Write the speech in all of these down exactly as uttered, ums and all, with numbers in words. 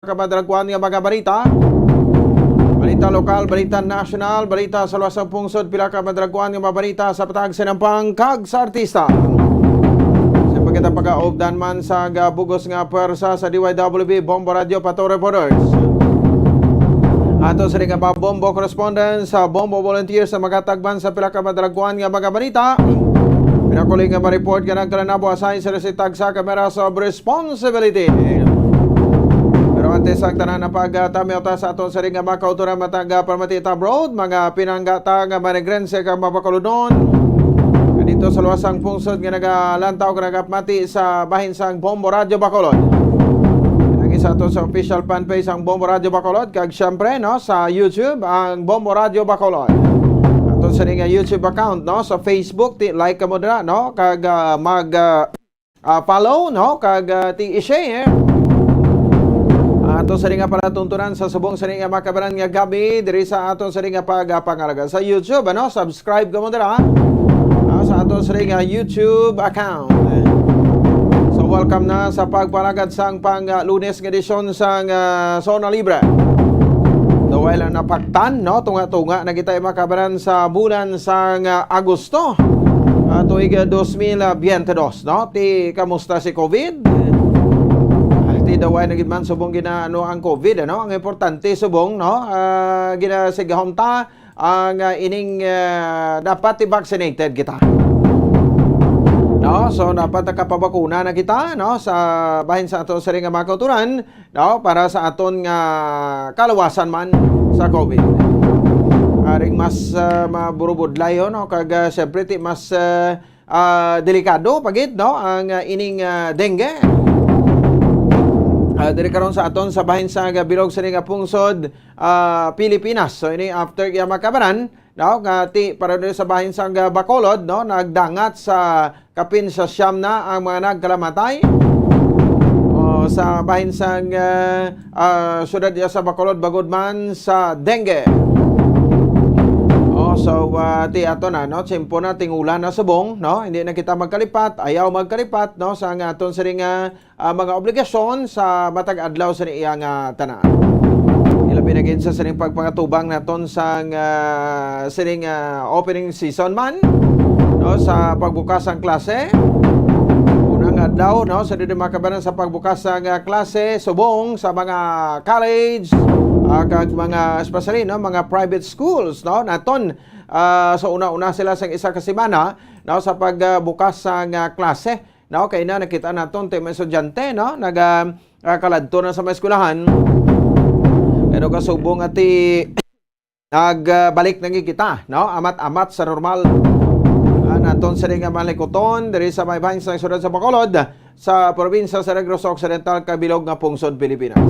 Ka madalagkuan nga mga balita. Balita lokal, balita nasyonal, balita sa luwas sang pungsod, pila ka madalagkuan nga mga balita sa patag sa nampang kag sa artista. Sa pagkita pagaobdan man sa ga-, bugos nga pwersa sa D Y W B Bombo Radio Pato Reporters. Ato sa nga mga Bombo correspondent sa Bombo Volunteers sa magatagban sa pila ka madalagkuan nga mga balita. Pinakuling nga ma-report nga nagkalanabo asay sa resitag sa kamera sa responsibility. Pero antes ang tanan na pagtamyota sa aton sa ring nga mga kautoran matag, ah, permati ta abroad, mga pinanggata nga manigrense kag mapakulunon. Dito sa luwas sang pungsod nga nagalantaw kag nagapamati sa bahin sang Bombo Radio Bacolod. Lagi sa aton sa official fan page ang Bombo Radio Bacolod kag siyempre, no, sa YouTube ang Bombo Radio Bacolod. Aton sa ring nga YouTube account, no, sa Facebook, ti like kamo dira, no, kag, ah, mag, ah, ah, follow, no, kag, ah, ti i-share. Ato sa ring nga palatuntunan sa subong sa ring nga makabanan nga gabi diri sa aton sa ring nga pagpangalaga sa YouTube, ano, subscribe kamo dira, ah, sa aton sa ring nga YouTube account. So welcome na sa pagpalagad sang pang, ah, Lunes nga edisyon sang, ah, Zona Libre. Daw wala napaktan, no, tunga-tunga na kita makabanan sa bulan sang, ah, Agosto, ah, tuig, ah, dos mil biyente dos, no? Ti, kamusta si COVID? Ah, ti, daw ay na gid man subong ginaano ang COVID, ano? Ang importante subong, no? Ah, ginasigahom ta ang, ah, ining, ah, dapat i-vaccinated kita. No? So, dapat nakapabakuna na kita, no? Sa bahin sa ato sa ring nga mga kautoran, no? Para sa aton nga kaluwasan man sa COVID. Aring mas, ah, maburubudlay, oh, no? Kag, ah, siyempre, ti mas, ah, ah, delikado pa gid, no, ang, ah, ining, ah, dengue. Ah, diri karon sa aton sa bahin sa bilog sa ning pungsod, ah, Pilipinas. So, ini after iya makabaran, no, nga ti para diri sa bahin sa, ah, Bacolod, no, nagdangat sa kapin sa siyam na ang mga nagkalamatay. O, sa bahin sang, ah, ah, syudad iya sa Bacolod, bangod man sa dengue. O, so, ah, ti ato na, no? Tiyempo na, ting-ulan na subong, no? Hindi na kita magkalipat, ayaw magkalipat, no? Sa nga aton sining, ah, ah, mga obligasyon sa matag adlaw sa iya nga tanan. Ilabi na gid sa sining pagpangatubang naton sang, ah, sining, ah, opening season man, no, sa pagbukas sang klase. Unang adlaw, no, sa dili makabanan sa pagbukas sang, ah, klase subong sa mga college, ah, kag mga, especially, no, mga private schools, no, naton, ah, sa una-una sila sang isa ka semana, no, sa pagbukas sang, ah, klase. No, kay na nakita naton ti mga estudyante, no, naga, ah, kaladto na sa mga eskwelahan. Pero kasubong nga ti nagbalik na gid kita, no, amat-amat sa normal. Ah, naton sa nga malikuton diri sa may bahin sa syudad sa Bacolod, sa probinsya sa Negros Occidental, kabilog nga pungsod Pilipinas.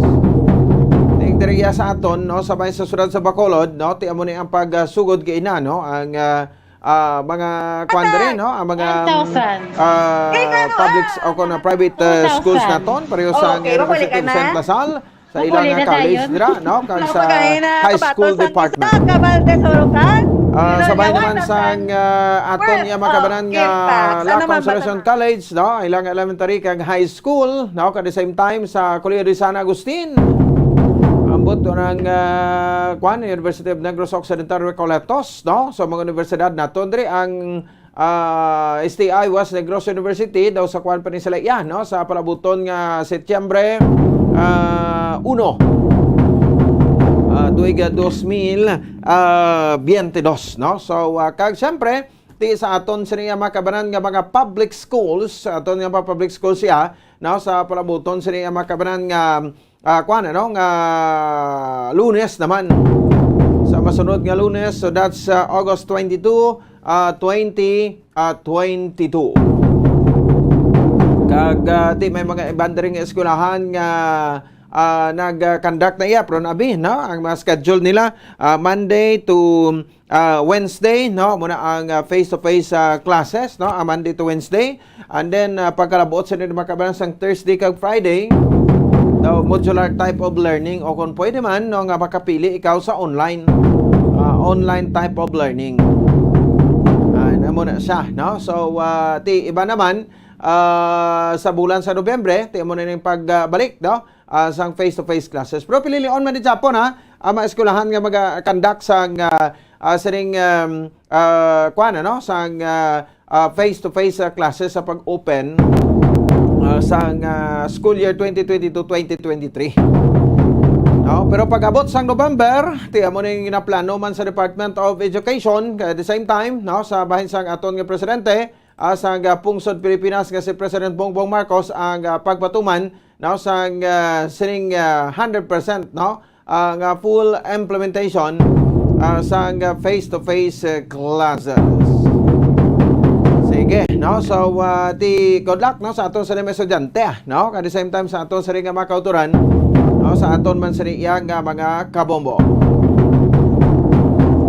Ning diri sa aton, no, sa may sa syudad sa Bacolod, no, ti amo ni ang pagsugod kay ina, no, ang, ah, ah, mga kwan diri, no? Ang mga, one thousand. Ah, public s-, o kung, ah, private, ah, schools naton, pareho sa, oh, okay, University of Saint Lasal, sa ilang college dira, no? Kag sa high school department. Ah, sabay naman sa, ah, aton nga makabanan nga La Consolacion College, no? Ilang elementary kag high school, no? At the same time sa Colegio de San Agustin. Ambot to ng, ah, kwan, University of Negros Occidental Recoletos, no? So, mga universidad naton diri ang, ah, S T I West Negros University daw sa kwan pa ni sila iya, no? Sa palabuton nga Setyembre, ah, uno, ah, tuig, ah, dos mil, ah, biyente dos, no? So, ah, kag siyempre, ti sa aton sini nga makabanan nga mga public schools, aton nga mga public schools siya, no? Sa palabuton sini nga makabanan nga ah, kwan, ano, nga Lunes naman. Sa masunod nga Lunes, so that's, ah, August twenty-two, ah, twenty, ah, twenty-two. Kag, ah, ti may mga iban diri nga eskwelahan nga, ah, nag-conduct na iya, pero abi, no? Ang mga schedule nila, ah, Monday to ah, Wednesday, no? Muna ang, ah, face-to-face, ah, classes, no? Ah, Monday to Wednesday. And then, ah, pagkalabuot sa nila makabalan sang Thursday kag Friday, daw modular type of learning o kung pwede man, no, nga makapili ikaw sa online. Ah, online type of learning. Ah, na mo na siya, no? So, ah, ti iba naman, ah, sa bulan sa Nobyembre, ti mo na ning pagbalik, no? ah, sang face-to-face classes. Pero pililion man ni Japon, ha, ang mga eskwelahan nga maga-conduct sang, ah, ah, sining, um, ah, kuwan, ano, sang, ah, ah, face-to-face, ah, classes sa pag-open, ah, sang, ah, school year twenty twenty-two, twenty twenty-three. No? Pero pag-abot sang November, ti amo ning ginaplano man sa Department of Education, at the same time, no, sa bahin sang aton nga presidente, ah, sang, ah, pungsod Pilipinas nga si President Bongbong Marcos ang, ah, pagpatuman, no, sang, ah, sining, ah, hundred percent, no, ah, nga full implementation, ah, sang, ah, face-to-face, ah, classes. Sige, no? So, ah, ti good luck, no, sa aton sa mga estudyante, ah, no? At the same time, sa aton sa mga kauturan, no? Sa aton man sa iyang, ah, mga kabombo.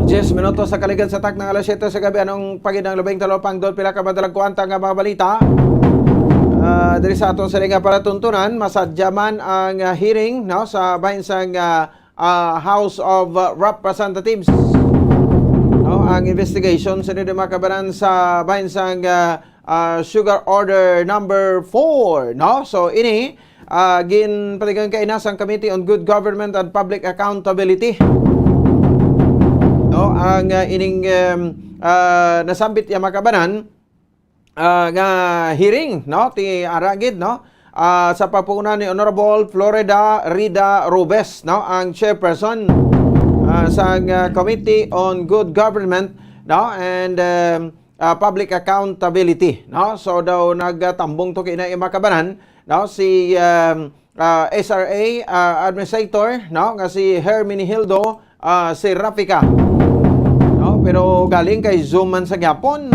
Diyes minutos sa kaligad sa tak ng alas siyete sa gabi. Anong pagidang labing talapang doon? Pila ka madalagkuan ta nga mga balita? Ah, diri sa aton sa nga palatuntunan, masadya man ang, ah, hearing, no, sa bahin sang, ah, ah, House of, ah, Representatives. No, ang investigation sa mga kabanan sa bahin sang, ah, ah, Sugar Order number four, no? So, ini, ah, ginpatigayon kaina sang Committee on Good Government and Public Accountability. No, ang, ah, ining, um, ah, nasambit ya mga kabanan, ah, nga hearing, no? Ti ara gid, no? Ah, sa pagpunguna ni Honorable Florida Rida Robes, no? Ang chairperson, ah, sang, ah, Committee on Good Government, no? And, um, ah, Public Accountability, no? So daw nagtambong to kina mga kabanan, no? Si, um, ah, S R A, ah, administrator, no? Nga si Herminihildo, ah, Serrafica. No? Pero galing kay Zoom man sa gyapon.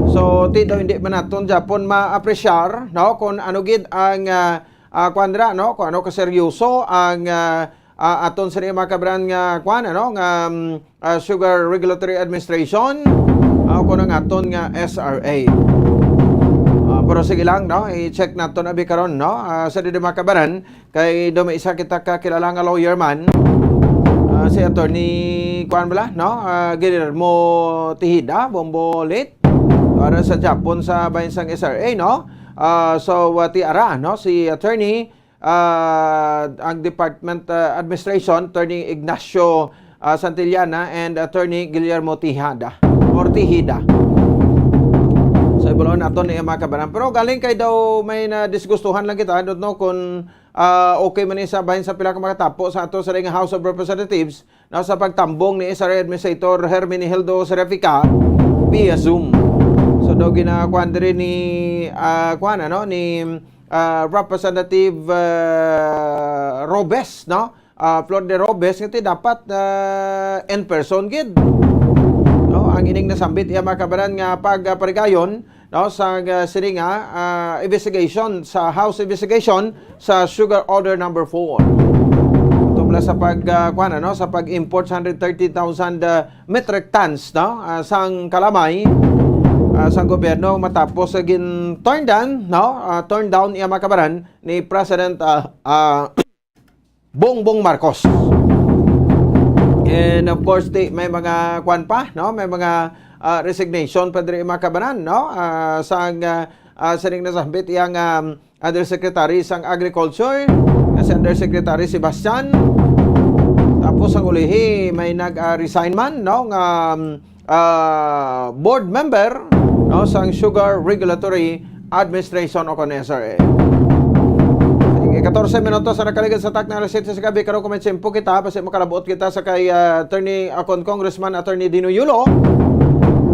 So, ti daw hindi man naton gyapon ma-appreciar, no? Kung ano gid ang, ah, ah, kuwan dira, no? Kung ano kaseryoso ang, ah, ah, aton sa mga kabanan nga kuwan, ano? Nga, um, ah, Sugar Regulatory Administration, ah, kung ang aton nga S R A. Ah, pero sige lang, no? I-check naton abi karon, no? Ah, sa didi mga kabanan, kay do may isa kita ka kilala nga lawyer man, ah, si Attorney, kuwan bala, no? Ah, Guillermo Tejeda, Bombo Lit, para sa Japon sa bahin sang S R A, no? Ah, so, ah, ti ara, no? Si Attorney, ah, ang Department, ah, Administration, Attorney Ignacio, ah, Santillana and Attorney Guillermo Tejada, or Tejeda. So, ibulon nato ni mga kabanan. Pero galing kay daw may nadisgustuhan lang kita, I don't know kung, ah, okay man ni sa bahin sa pila ka makatapo sa ato sa ring House of Representatives, no, sa pagtambong ni S R A Administrator Herminihildo Serrafica via Zoom. So, daw ginakuan diri ni, ah, kuan, ano, ni, ah, Representative, ah, Robes, no? Ah, Flor de Robes, nga ti dapat, ah, in person gid. No? Ang ining nasambit iya mga kabanan nga pagparigayon, no, sa, ah, sini nga, ah, investigation, sa House investigation sa Sugar Order number four. Tungkol sa pag, ah, kuwan, ano, sa pag-import sa hundred thirty thousand, ah, metric tons, no, ah, sang kalamay, ah, sang gobyerno matapos sa gin-turn down, no, ah, turn down iya mga kabanan ni President, ah, ah, Bongbong Marcos. And of course, ti, may mga kwan pa, no? May mga, ah, resignation pa diri mga kabanan, no? Ah, sang, ah, ah, sining nasambit iyang, um, Undersecretary sang Agriculture, nga si Undersecretary Sebastian. Tapos ang ulihi, may nag, ah, resign man, no? Nga, um, ah, board member, no, sang Sugar Regulatory Administration o kon S R A. Sige, katorse minutos sa nakaligid sa tak na alas siyete sa gabi, karon kumentsimpo kita, basi makalabot kita sa kay, ah, Attorney, ah, kon Congressman Attorney Dino Yulo.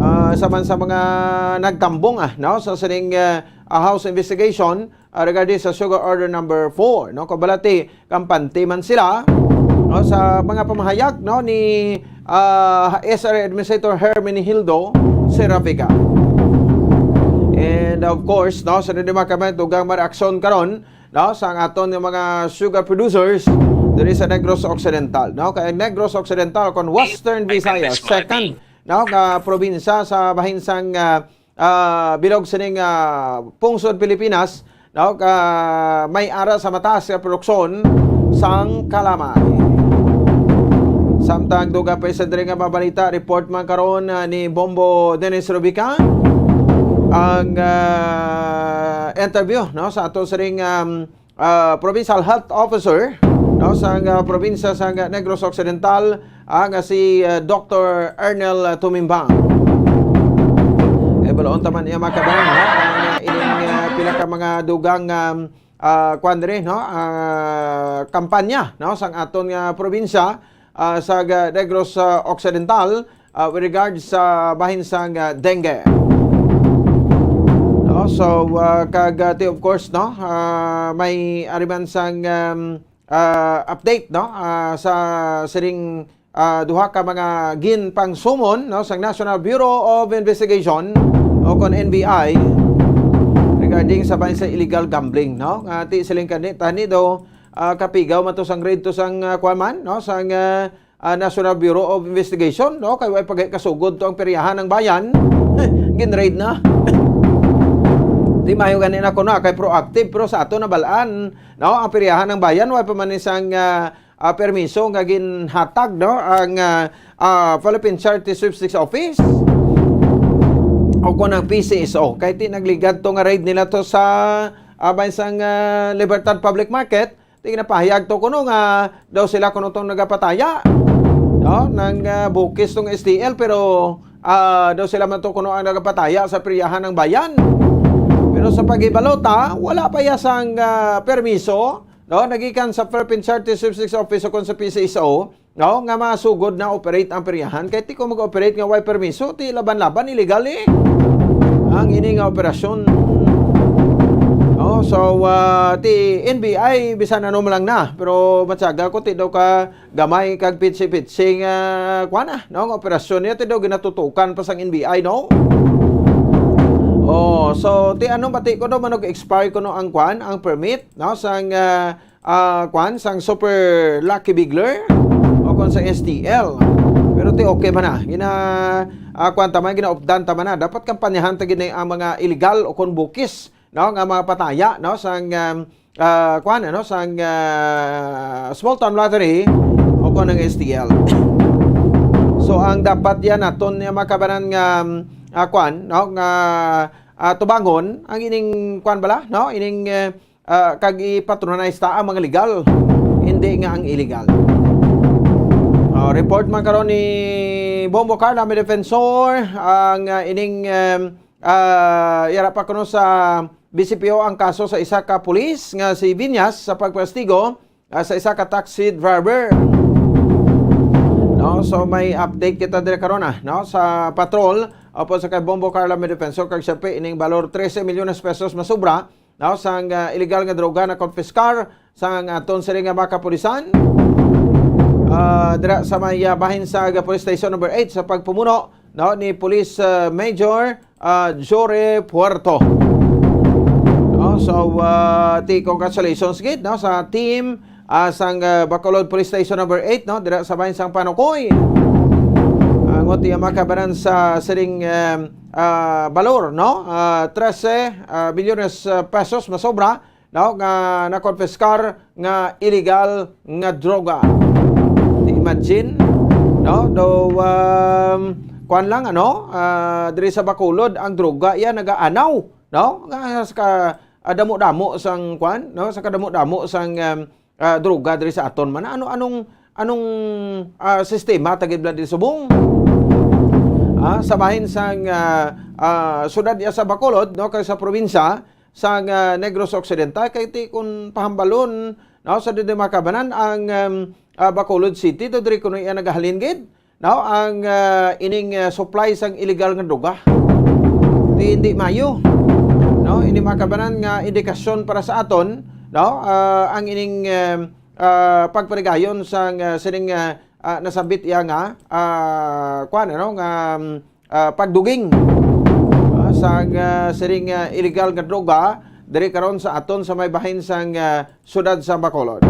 Ah, sa man sa mga nagtambong, ah, no, sa sining, ah, ah, House investigation, ah, regarding sa Sugar Order number four, no? Kabalati, kampante man sila, no, sa mga pamahayag, no, ni, ah, S R A Administrator Herminihildo Serrafica. And of course, no, sa nandun mga kamay, dugang mga reaksyon karon, no, sa ang aton nga mga sugar producers diri sa Negros Occidental, no? Kay Negros Occidental kon Western Visayas, second, no, nga probinsya sa bahin sang, ah, ah, bilog sining, ah, pungsod Pilipinas, no, ka may ara sa mataas nga produksyon sang kalamay. Samtang dugang pa sa diri nga mga balita, report man karon, ah, ni Bombo Dennis Rubica ang, ah, interview, no, sa ato sining, um, ah, Provincial Health Officer, no, sang, ah, probinsya sang Negros Occidental, ah, nga si, ah, Doktor Ernel, ah, Tumimbang. Kay balaon ta man iya, mga kabayan, ha, ang, ah, ining, ah, pila ka mga dugang, um, ah, kwan diri, no, ah, kampanya, no, sang aton nga probinsya, ah, sa ga-, Negros, ah, Occidental, ah, with regards sa bahin sang, ah, dengue. No, so, ah, kag, ah, ti, of course, no, ah, may ari man sang, um, ah, update, no, ah, sa sining, ah, duha ka mga ginpangsumon, no, sang National Bureau of Investigation o kon N B I regarding sa bahin sa illegal gambling, no, nga ti siling kani tani daw, ah, kapigaw man to sang raid to sang, ah, kuwan man, no, sang, ah, ah, National Bureau of Investigation, no? Kay way pagkasugod to ang peryahan ng bayan. Ginraid na. Di mayo gani na kuno, ah, kay proactive, pero sa ato nabalaan, no? Ang peryahan ng bayan, way pa man isang, ah, ah, permiso nga ginhatag, no? Ang, ah, ah, Philippine Charity Sweepstakes Office. O kung ang P C S O. Kay ti nagligad to nga raid nila to sa, ah, may isang, ah, Libertad Public Market, Ti ginapahayag to kuno nga daw sila kuno tong nagapataya, no? Nang, ah, bukis tong S T L, pero, ah, daw sila man to kuno ang nagapataya sa peryahan ng bayan. Pero sa paghibalota, wala pa iya sang, ah, permiso, no? Nagikan sa Philippine Charity Sweepstakes Office o kon sa P C S O, no, nga masugod na operate ang peryahan. Kay ti ko mag-operate nga way permiso, ti laban-laban, illegal eh. Ang ini nga operasyon. Oh, so, ah, ti N B I, bisan ano man lang na. Pero matyaga ko, ti daw ka gamay kag pitsi-pitsi nga, kuwan na, no, nga operasyon niya, ti daw ginatutukan pa sang N B I, no? Oh, so, ti ano, bati ko daw, manog expire ko no ang kuwan, ang permit, no, sang, ah, ah, kwan, sang Super Lucky Bigler o kung sa S T L. Pero ti okay man na. Gina, ah, kwan ta man, ginaupdan ta man na. Dapat kampanyahan ta gid ang mga illegal o kung bukis, no, nga mga pataya, no, sang, um, ah, kwan, ano, sang, ah, small town lottery o kung ang S T L. So, ang dapat yan naton nga makabanan nga, um, ah, kwan, no, nga, ah, tubangon, ang ining, kwan bala, no, ining, eh, ah, kag ipatronize ta ang mga legal, hindi nga ang illegal. Ah, report man karon ni Bombo Carla, may defensor, ang, ah, ining, em, ah, yara pa kuno sa B C P O ang kaso sa isa ka pulis nga si Viñas sa pagpastigo, ah, sa isa ka taxi driver. No, so may update kita diri karon, ah, no, sa patrol, opo, sa kay Bombo Carla, may defensor, kag siyempre ining balor trese milyones pesos masubra, no, sang, ah, illegal nga droga na konpiskar sang aton sini nga mga kapulisan, ah, dira sa may, ah, bahin sa Police Station Number Eight sa pagpumuno, no, ni Police, ah, Major, ah, Jory Puerto. No, so, ah, ti congratulations gid, no, sa team, ah, sang, ah, Bacolod Police Station Number Eight, no, dira sa bahin sang Panukoy. Ang ti makabanan sa sining, em, ah, balor, no? Ah, trese, ah, milyones, ah, pesos masobra, no, nga nakonpiskar nga illegal nga droga. Imagine, no? Do, um, kuwan lang, ano? Ah, diri sa Bacolod, ang droga iya nagaanaw, no? Nga sa ka, ah, damo-damo sang kuwan, no? Sa kadamo-damo sang, um, ah, droga diri sa aton man. Ano, anong, anong, ah, sistema ta gid bala diri subong? Ah, sa bahin sang, ah, ah, syudad iya sa Bacolod, no, kag sa probinsya sang, ah, Negros Occidental, kay ti kun pahambalon, no, sa diri makabanan ang, um, ah, Bacolod City, do diri kuno iya nagahalin gid, no, ang, ah, ining, ah, supply sang illegal nga droga. Ti hindi mayo, no, ini makabanan nga indikasyon para sa aton, no, ah, ang ining, um, ah, pagpaligayon sang, ah, sining, ah, ah, nasambit iya nga, ah, kuwan, ano, nga, um, ah, pagduging, ah, sang, ah, sining, ah, illegal nga droga diri karon sa aton sa may bahin sang, ah, siyudad sa Bacolod.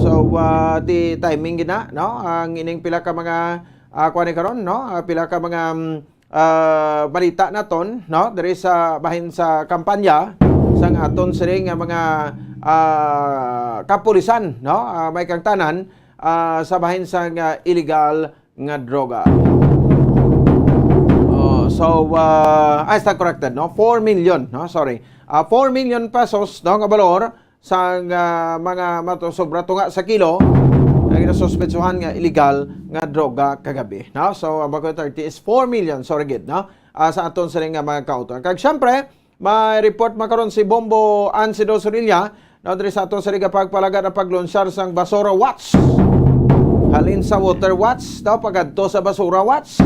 So, ah, ti timing gina, no? Ang ining pila ka mga, ah, kuwan ni karon, no? Ah, pila ka mga, um, ah, balita naton, no, diri sa bahin sa kampanya sang aton siring nga mga, ah, kapulisan, no, ah, may kangtanan, ah, sa bahin sang, ah, illegal nga droga. Oh, So, ah, I stand corrected, no? Four million, no? Sorry. Ah, four million pesos, no, nga balor sang, ah, mga mato-, sobra tunga sa kilo nga ginasuspetsuhan nga illegal nga droga kagabi, no? So, ang bago thirty is four million, sorry gid, no? Ah, sa aton sini nga mga kautoran. Kag syempre, may report man karon si Bombo Ansido Sorilla, no, diri sa aton sini nga pagpalagad ang paglunsyar sang Basura Watch. Halin sa Water Watch, daw pagadto sa Basura Watch.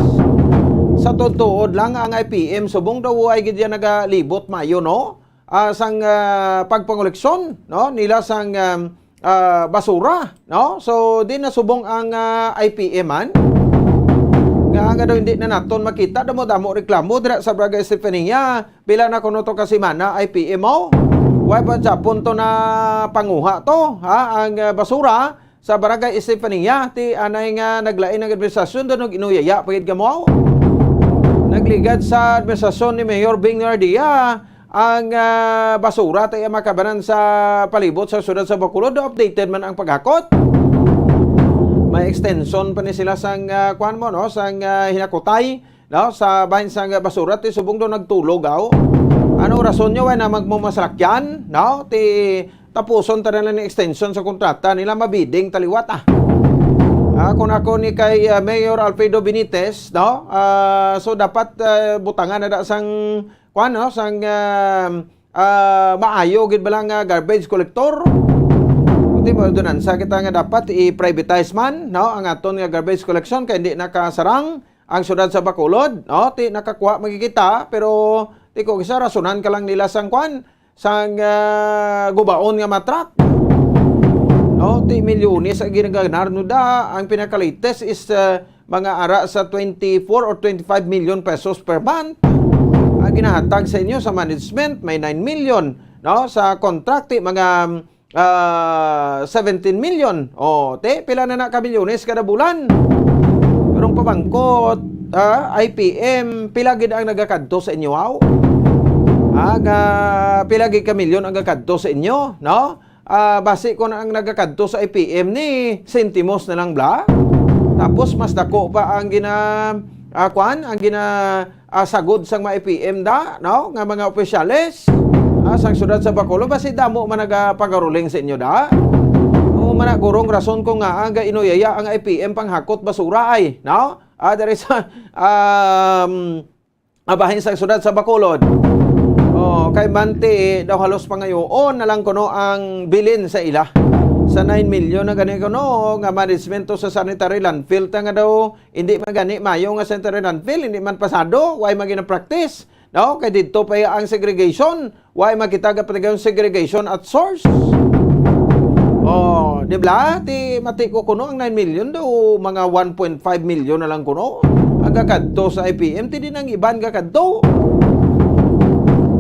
Sa tuod lang ang I P M, subong daw ay gid yan nagalibot mayo, no? Ah, sang, ah, pagpangoleksyon, no, nila sang, um, ah, basura, no? So, di na subong ang, ah, I P M man. Nga, nga daw hindi na naton makita, damo-damo reklamo dira sa Barangay Estefania. Pila na kuno to ka semana, I P M, oh? Wala pa sa punto na panguha to, ha? Ang, ah, basura sa Barangay Estefania, ti anay nga naglain ang administrasyon, daw nag-inuyaya pa gid kamo. Nagligad sa administrasyon ni Mayor Bing Nardia ang, ah, basura ti ang makabanan sa palibot sa siyudad sa Bacolod. Updated man ang paghakot. May extension pa ni sila sang, ah, kuwan mo, no? Sang, ah, hinakutay, no? Sa bahin sang basura, ti subong daw nagtulog, aw. Ano rason nyo, wala na magmumasakyan, no? Ti tapuson ta na lang ni extension sa kontrata nila, mabiding taliwat, ah. Ah, kung ako ni kay, ah, Mayor Alfredo Benitez, no? Ah, so dapat, ah, butangan na da sang, kuwan, no? Sang, ah, ah, maayo gid ba lang nga garbage collector? Kunti mo, ordinansa kita nga dapat i-privatize man, no? Ang aton nga garbage collection kay hindi nakasarang ang siyudad sa Bacolod, no? Ti nakakuha magkikita, pero ti ko kisa rasunan ka lang nila sang, kuwan, sang, ah, gubaon nga matrak. No, ti milyones ang ginaganar, no, da. Ang pinaka-latest is, ah, mga ara sa twenty-four or twenty-five million pesos per month. Ang ginahatag sa inyo sa management, may nine million, no? Sa contract, ti mga, ah, seventeen million. O, ti, pila na na ka milyones kada bulan? Pero ang pamangkot, ah, I P M, pila gid ang nagakadto sa inyo, aw? Ah, nga pila gid ka milyon ang gakadto sa inyo, no? Ah, basi kung ang nagakadto sa I P M ni sentimos na lang bala. Tapos mas dako pa ang gina-, ah, kwan, ang gina-, ah, sagod sang mga I P M da, no? Nga mga opisyales, ah, sang siyudad sa Bacolod, basi damo man nagapagaruling sa inyo da. O, mana gurong rason ko nga ang gainuyaya ang I P M panghakot basura ay, no? Ah, diri sa, um, abahin sa siyudad sa Bacolod. Oh, kay manti daw halos pangayoon na lang kuno ang bilin sa ila. Sa nine million na gani kuno nga management to sa sanitary landfill, ta nga daw hindi man gani mayo nga sanitary landfill, hindi man pasado, way man gina-practice. No? Kay didto pa ang segregation, way makita ga pa ang segregation at source. Oh, di ba? Ti mati ko kuno ang nine million daw, mga one point five million na lang kuno ang gakadto sa I P M, ti di nang iban gakadto.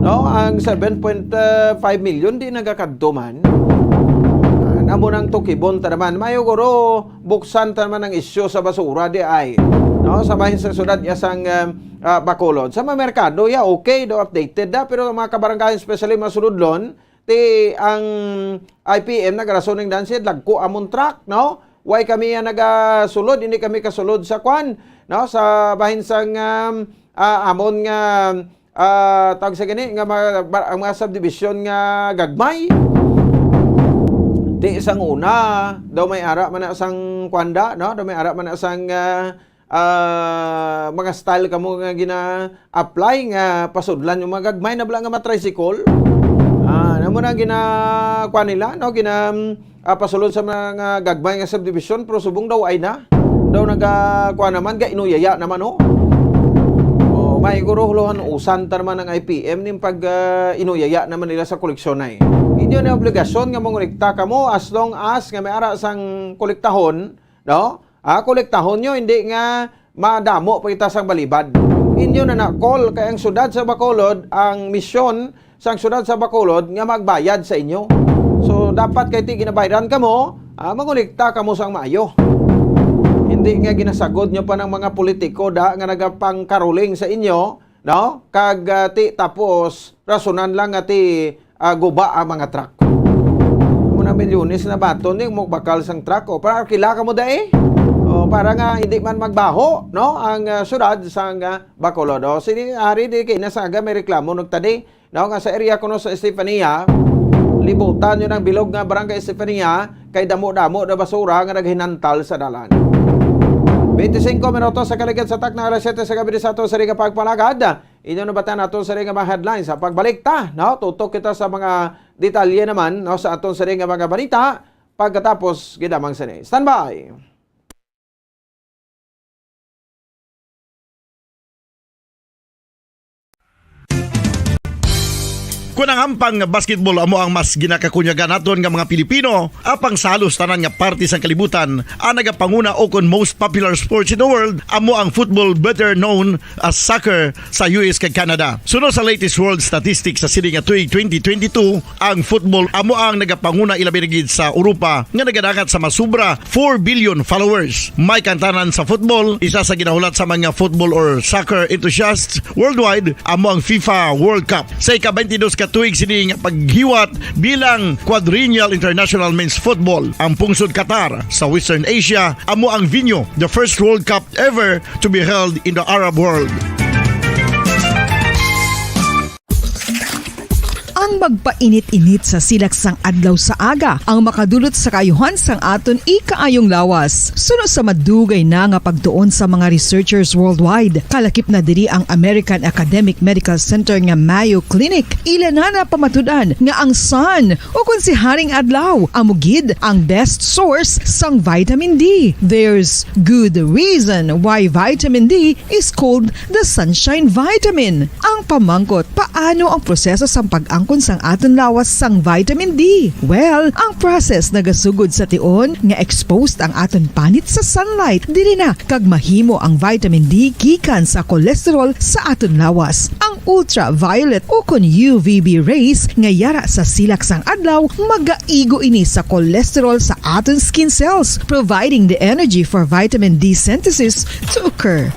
No, ang seven point five million di nagakadto man. Ah, namo nang tukibon ta naman. Mayo guro, buksan ta naman ang isyu sa basura di ay. No, sa bahin sa siyudad ya sang, ah, ah, Bacolod. Sa mga merkado, ya, okay, daw updated da, pero ang mga kabarangay, especially mga suludlon, ti ang I P M nagarason ning dansi, lagko amon truck, no? Why kami ya nagasulod, hindi kami kasulod sa kwan, no? Sa bahin sang, um, ah, amon nga, ah, tawag sa gani, nga mga, ba-, ang mga subdivision nga gagmay. Ti sang una, daw may ara man na sang kwanda, no? Daw may ara man na sang, ah, ah, mga style kamo nga gina-apply nga pasudlan yung mga gagmay na bala nga matricycle. Ah, namo na gina-, kuha nila, no? Gina-, ah, pasulod sa mga gagmay nga subdivision, pero subong daw ay na. Daw naga-, kuha naman, ga-inuyaya naman, no? Oh, may guro huluhan usan ta naman ang I P M ning pag, ah, inuyaya naman nila sa koleksyon ay. Inyo na obligasyon nga mangolekta kamo as long as nga may ara sang kolektahon, no? Ah, kolektahon nyo, hindi nga madamo pa kita sang balibad. Inyo na na call kay ang siyudad sa Bacolod, ang misyon sang siyudad sa Bacolod nga magbayad sa inyo. So, dapat kay ti ginabayran kamo, ah, mangolekta kamo sang maayo. Hindi nga ginasagod nyo pa ng mga politiko da nga nagapangkaruling sa inyo, no? Kag, ah, ti tapos, rasonan lang nga ti, ah, guba ang mga truck. Mo na milyones na baton ni mo bakal sang truck, o, para kila ka mo dai? O, para nga hindi man magbaho, no, ang, ah, syudad sang, ah, Bacolod. O, sini, ari, di kay na sa aga may reklamo nagtadi, no, nga sa area kuno sa Estefania, libutan yun ang bilog nga Barangay Estefania, kay damo-damo na basura nga naghinantal sa dalan. Twenty-cinco minutos sa kaligid sa takna, alas siyete sa gabi sa ato sa Riga Pagpalagad. Inyo nabatan nato sa ring mga headlines. Sa pagbalik ta, no? Tutok kita sa mga detalye naman, no, sa aton sa ring mga balita pagkatapos gid lamang sini. Standby. Kun ang ampang basketball amo ang mas ginakakunyagan naton nga mga Pilipino, apang sa halos tanan nga parte sang kalibutan, ang nagapanguna o kon most popular sports in the world amo ang football, better known as soccer, sa U S kag Canada. Suno sa latest world statistics sa sini nga tuig twenty twenty-two, ang football amo ang nagapanguna, ilabi na gid sa Europa, nga nagadangat sa masubra four billion followers. May kantanan sa football, isa sa ginahulat sa mga football or soccer enthusiasts worldwide amo ang FIFA World Cup. Sa ika-twenty-dos ka tuig sini nga paghiwat bilang Quadrennial International Men's Football, ang pungsod Qatar sa Western Asia amo ang venue, the first World Cup ever to be held in the Arab world. Ang magpainit-init sa silak sang adlaw sa aga ang makadulot sa kaayuhan sang aton ikaayong lawas. Suno sa madugay na nga pagtuon sa mga researchers worldwide, kalakip na diri ang American Academic Medical Center nga Mayo Clinic. Ila na napamatud-an nga ang sun, o kon si Haring Adlaw, amo gid ang best source sang vitamin D. There's good reason why vitamin D is called the sunshine vitamin. Ang pamangkot, paano ang proseso sang pag-angkon sang aton lawas sang vitamin D? Well, ang process nagasugod sa tion nga exposed ang aton panit sa sunlight. Diri na kag mahimo ang vitamin D gikan sa cholesterol sa aton lawas. Ang ultraviolet o kon U V B rays nga yara sa silak sang adlaw magaigo ini sa cholesterol sa aton skin cells, providing the energy for vitamin D synthesis to occur.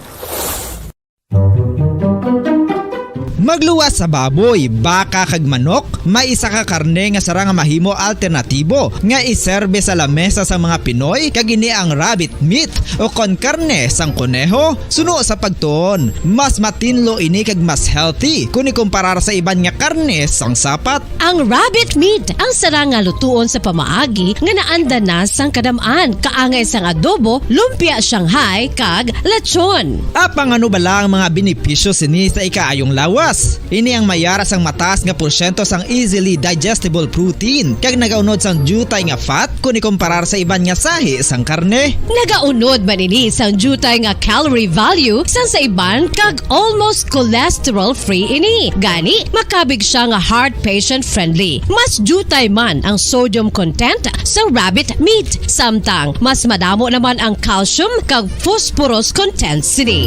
Magluwas sa baboy, baka kag manok, may isa ka karne nga sarang nga mahimo alternatibo nga iserbe sa lamesa sa mga Pinoy, kag ini ang rabbit meat o kon karne sang koneho. Suno sa pagtuon, mas matinlo ini kag mas healthy kon ikumparar sa iban nga karne sang sapat. Ang rabbit meat ang sarang nga lutuon sa pamaagi nga naanda na sang kadam-an, kaangay sang adobo, lumpia Shanghai, kag lechon. Apang ano bala ang mga benepisyo sini sa ikaayong lawas? Ini ang mayara sang mataas nga porsyento sang easily digestible protein, kag nagaunod sang diutay nga fat kon ikumparar sa iban nga sahi sang karne. Nagaunod man ini sang diutay nga calorie value sang sa iban, kag almost cholesterol-free ini. Gani, makabig siya nga heart patient-friendly. Mas diutay man ang sodium content sa rabbit meat, samtang mas madamo naman ang calcium kag phosphorus content sini.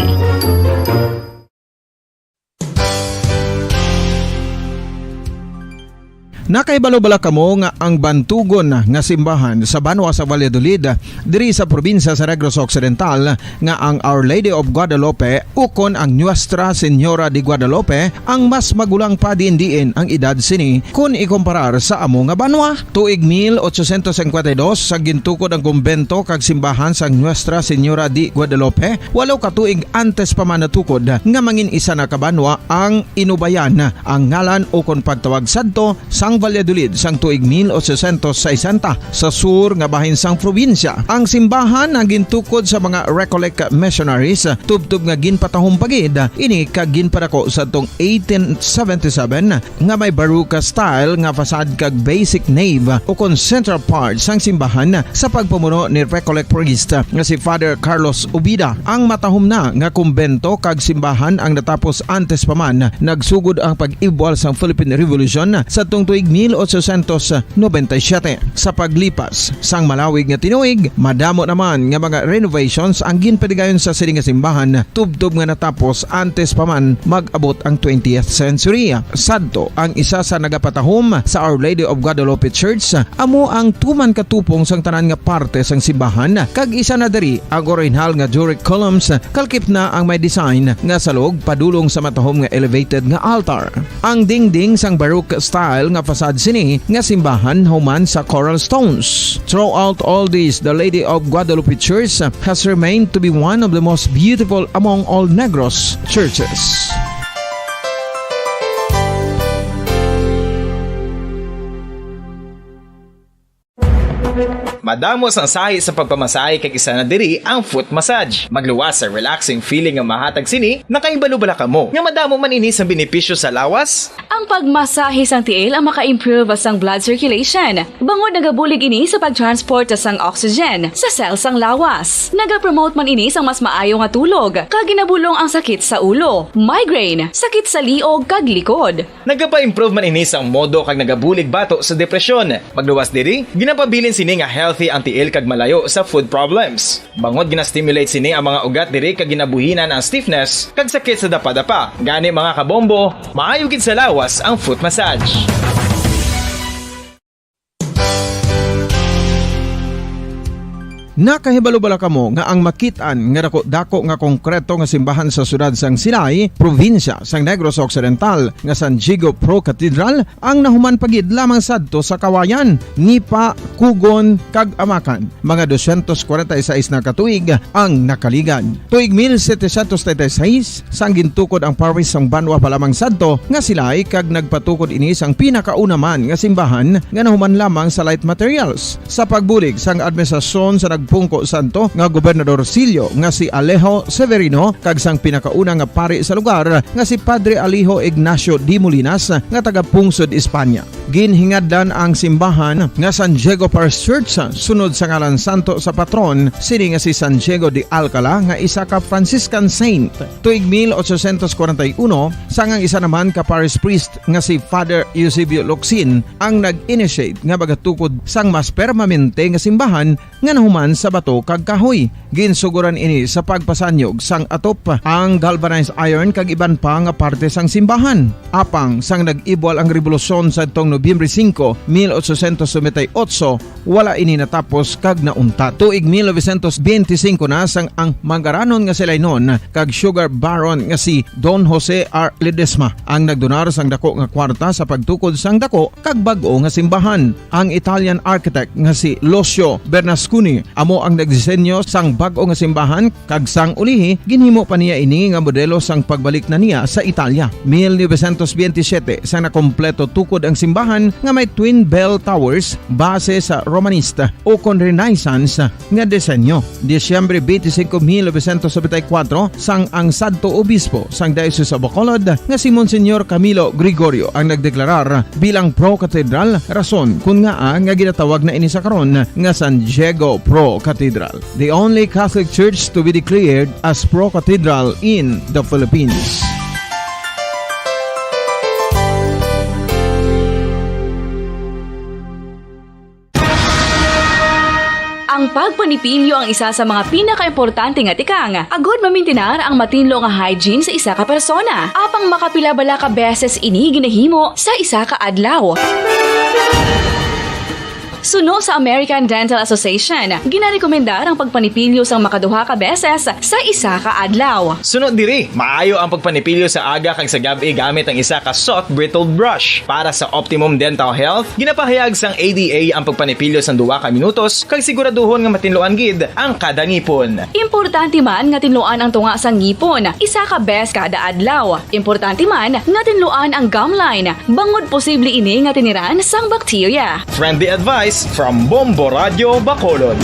Nakahibalo bala kamo nga ang bantugon nga simbahan sa banwa sa Valladolid, diri sa probinsya sa Negros Occidental, nga ang Our Lady of Guadalupe ukon ang Nuestra Señora de Guadalupe ang mas magulang pa diin-diin ang edad sini kon ikumparar sa amo nga banwa? Tuig mil ochocientos cincuenta y dos, sa gintukod ang kumbento kag simbahan sang Nuestra Señora de Guadalupe, walo ka tuig antes pa man natukod nga mangin isa na ka banwa ang inubayan ang ngalan ukon pagtawag sadto sang Valladolid sang tuig mil ochocientos sesenta sa sur nga bahin sang probinsya. Ang simbahan ang gintukod sa mga Recollect missionaries, tubtob nga ginpatahom pa gid ini kag ginpadako sadtong eighteen seventy-seven, nga may Baroque style nga facade kag basic nave ukon central part sang simbahan sa pagpamuno ni Recollect priest nga si Father Carlos Ubida. Ang matahom na nga kumbento kag simbahan ang natapos antes pa man nagsugod ang pag-ibwal sang Philippine Revolution sadtong tuig mil ochocientos noventa y siete. Sa paglipas sang malawig nga tinuig, madamo naman nga mga renovations ang ginpatigayon sa sini nga simbahan, tubtob nga natapos antes pa man mag-abot ang twentieth century. Sadto, ang isa sa nagapatahom sa Our Lady of Guadalupe Church, amo ang tuman ka tupong sang tanan nga parte sang simbahan, kag isa na diri ang orihinal nga Doric columns, kalakip na ang may design nga salog padulong sa matahom nga elevated nga altar. Ang dingding sang Baroque style nga sad sini nga simbahan human sa coral stones. Throughout all this, the Lady of Guadalupe Church has remained to be one of the most beautiful among all Negros churches. Madamo sang sahi sa pagpamasahe, kag isa na diri ang foot massage. Magluwas sa relaxing feeling nga mahatag sini. Nakahibalo bala kamo nga madamo man ini sang benepisyo sa lawas? Ang pagmasahe sang tiil ang maka-improve sang blood circulation, bangod nagabulig ini sa pag-transport sang oxygen sa cell sang lawas. Nagapromote man ini sang mas maayo nga tulog, kag ginabulong ang sakit sa ulo, migraine, sakit sa liog, kag likod. Nagapa-improve man ini sang modo kag nagabulig bato sa depresyon. Magluwas diri, ginapabilin sini nga healthy ang tiil kag malayo sa foot problems. Bangod gina-stimulate sini ang mga ugat diri kag ginabuhinan ang stiffness kag sakit sa dapadapa. Gani, mga kabombo, maayo gid sa lawas ang foot massage. Nakahibalo bala kamo nga ang makit-an nga dako-dako nga konkreto nga simbahan sa siyudad sang Silay, probinsya sang Negros Occidental, nga San Diego Pro Cathedral ang nahuman pa gid lamang sadto sa Kawayan, Nipa, Cogon, kag Amacan, mga dosyentos kwarenta y seis na ka tuig ang nakaligad. Tuig mil setecientos treinta y seis, sang gintukod ang parish sang banwa pa lamang sadto nga Silay, kag nagpatukod ini sang pinakauna man nga simbahan nga nahuman lamang sa light materials. Sa pagbulig sang administrasyon sa nagpungko sadto nga Gobernador Silio nga si Alejo Severino kag sang pinakauna nga pari sa lugar nga si Padre Alejo Ignacio de Molinas nga taga-pungsod Espanya. Ginhingadlan ang simbahan nga San Diego Parish Church sunod sa ngalan santo sa patron sini nga si San Diego de Alcala, nga isa ka Franciscan saint. Tuig mil ochocientos kwarenta y uno, sang ang isa naman ka parish priest nga si Father Eusebio Locsin ang nag-initiate nga magatukod sang mas permanente nga simbahan nga nahuman sa bato kag kahoy. Ginsugoran ini sa pagpasanyog sang atop, ang galvanized iron kag iban pa nga parte sang simbahan. Apang sang nag-ibwal ang rebolusyon sadtong Nobyembre singko, mil ochocientos noventa y ocho, wala ini natapos kag nauntat. Tuig mil novecientos benti singko na, sang ang mangaranon nga si Lainon kag sugar baron nga si Don Jose R. Ledesma ang nagdonar sang dako nga kwarta sa pagtukod sang dako kag bag-o nga simbahan. Ang Italian architect nga si Lucio Bernasconi amo ang nagdisenyo sang bag-o nga simbahan, kag sang ulihi ginhimo pa niya ini nga modelo sang pagbalik na niya sa Italia. Mil novecientos benti siyete, sang nakompleto tukod ang simbahan nga may twin bell towers base sa Romanista o kon Renaissance nga disenyo. Disyembre benti singko, mil novecientos nobenta y kuwatro, sang ang sadto obispo sang Diocese of Bacolod nga si Monsignor Camilo Gregorio ang nagdeklarar bilang pro-cathedral, rason kon ngaa nga ginatawag na ini sa karon nga San Diego Pro Cathedral, the only Catholic church to be declared as pro-cathedral in the Philippines. Ang pagpanipilyo ang isa sa mga pinakaimportante nga tikang agud mamintinar ang matinlo nga hygiene sa isa ka persona. Apang makapila bala ka beses ini ginahimo sa isa ka adlaw? Suno sa American Dental Association, ginarekomendar ang pagpanipilyo sang makaduha ka beses sa isa ka adlaw. Suno diri, maayo ang pagpanipilyo sa aga kag sa gab-i gamit ang isa ka soft bristled brush. Para sa optimum dental health, ginapahayag sang A D A ang pagpanipilyo sang duha ka minutos kag siguraduhon nga matinluan gid ang kada ngipon. Importante man nga tinluan ang tunga sang ngipon isa ka bes kada adlaw. Importante man nga tinluan ang gum line, bangod posible ini nga tiniran sang bakterya. Friendly advice from Bombo Radio Bacolod.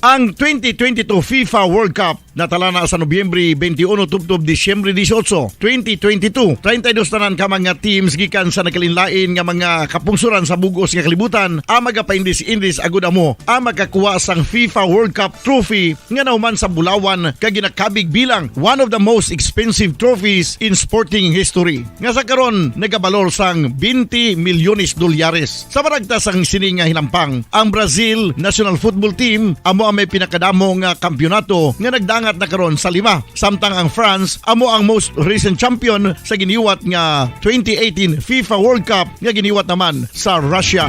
Ang twenty twenty-two FIFA World Cup natala na sa Nobyembre twenty-one tubtob Disyembre dieciocho, twenty twenty-two. Treinta y dos tanan ka mga teams gikan sa nagkalainlain nga mga kapungsoran sa bug-os nga kalibutan ang magapaindis-indis agud amo ang makakuha sang FIFA World Cup trophy nga nahuman sa bulawan kag ginakabig bilang one of the most expensive trophies in sporting history, nga sa karon nagabalor sang twenty milyones dolyares. Sa maragtas sang sini nga hinampang, ang Brazil national football team amo ang may pinakadamo nga kampiyonato nga nagdangat na karon sa lima, samtang ang France amo ang most recent champion sa giniwat nga twenty eighteen FIFA World Cup nga giniwat naman sa Russia.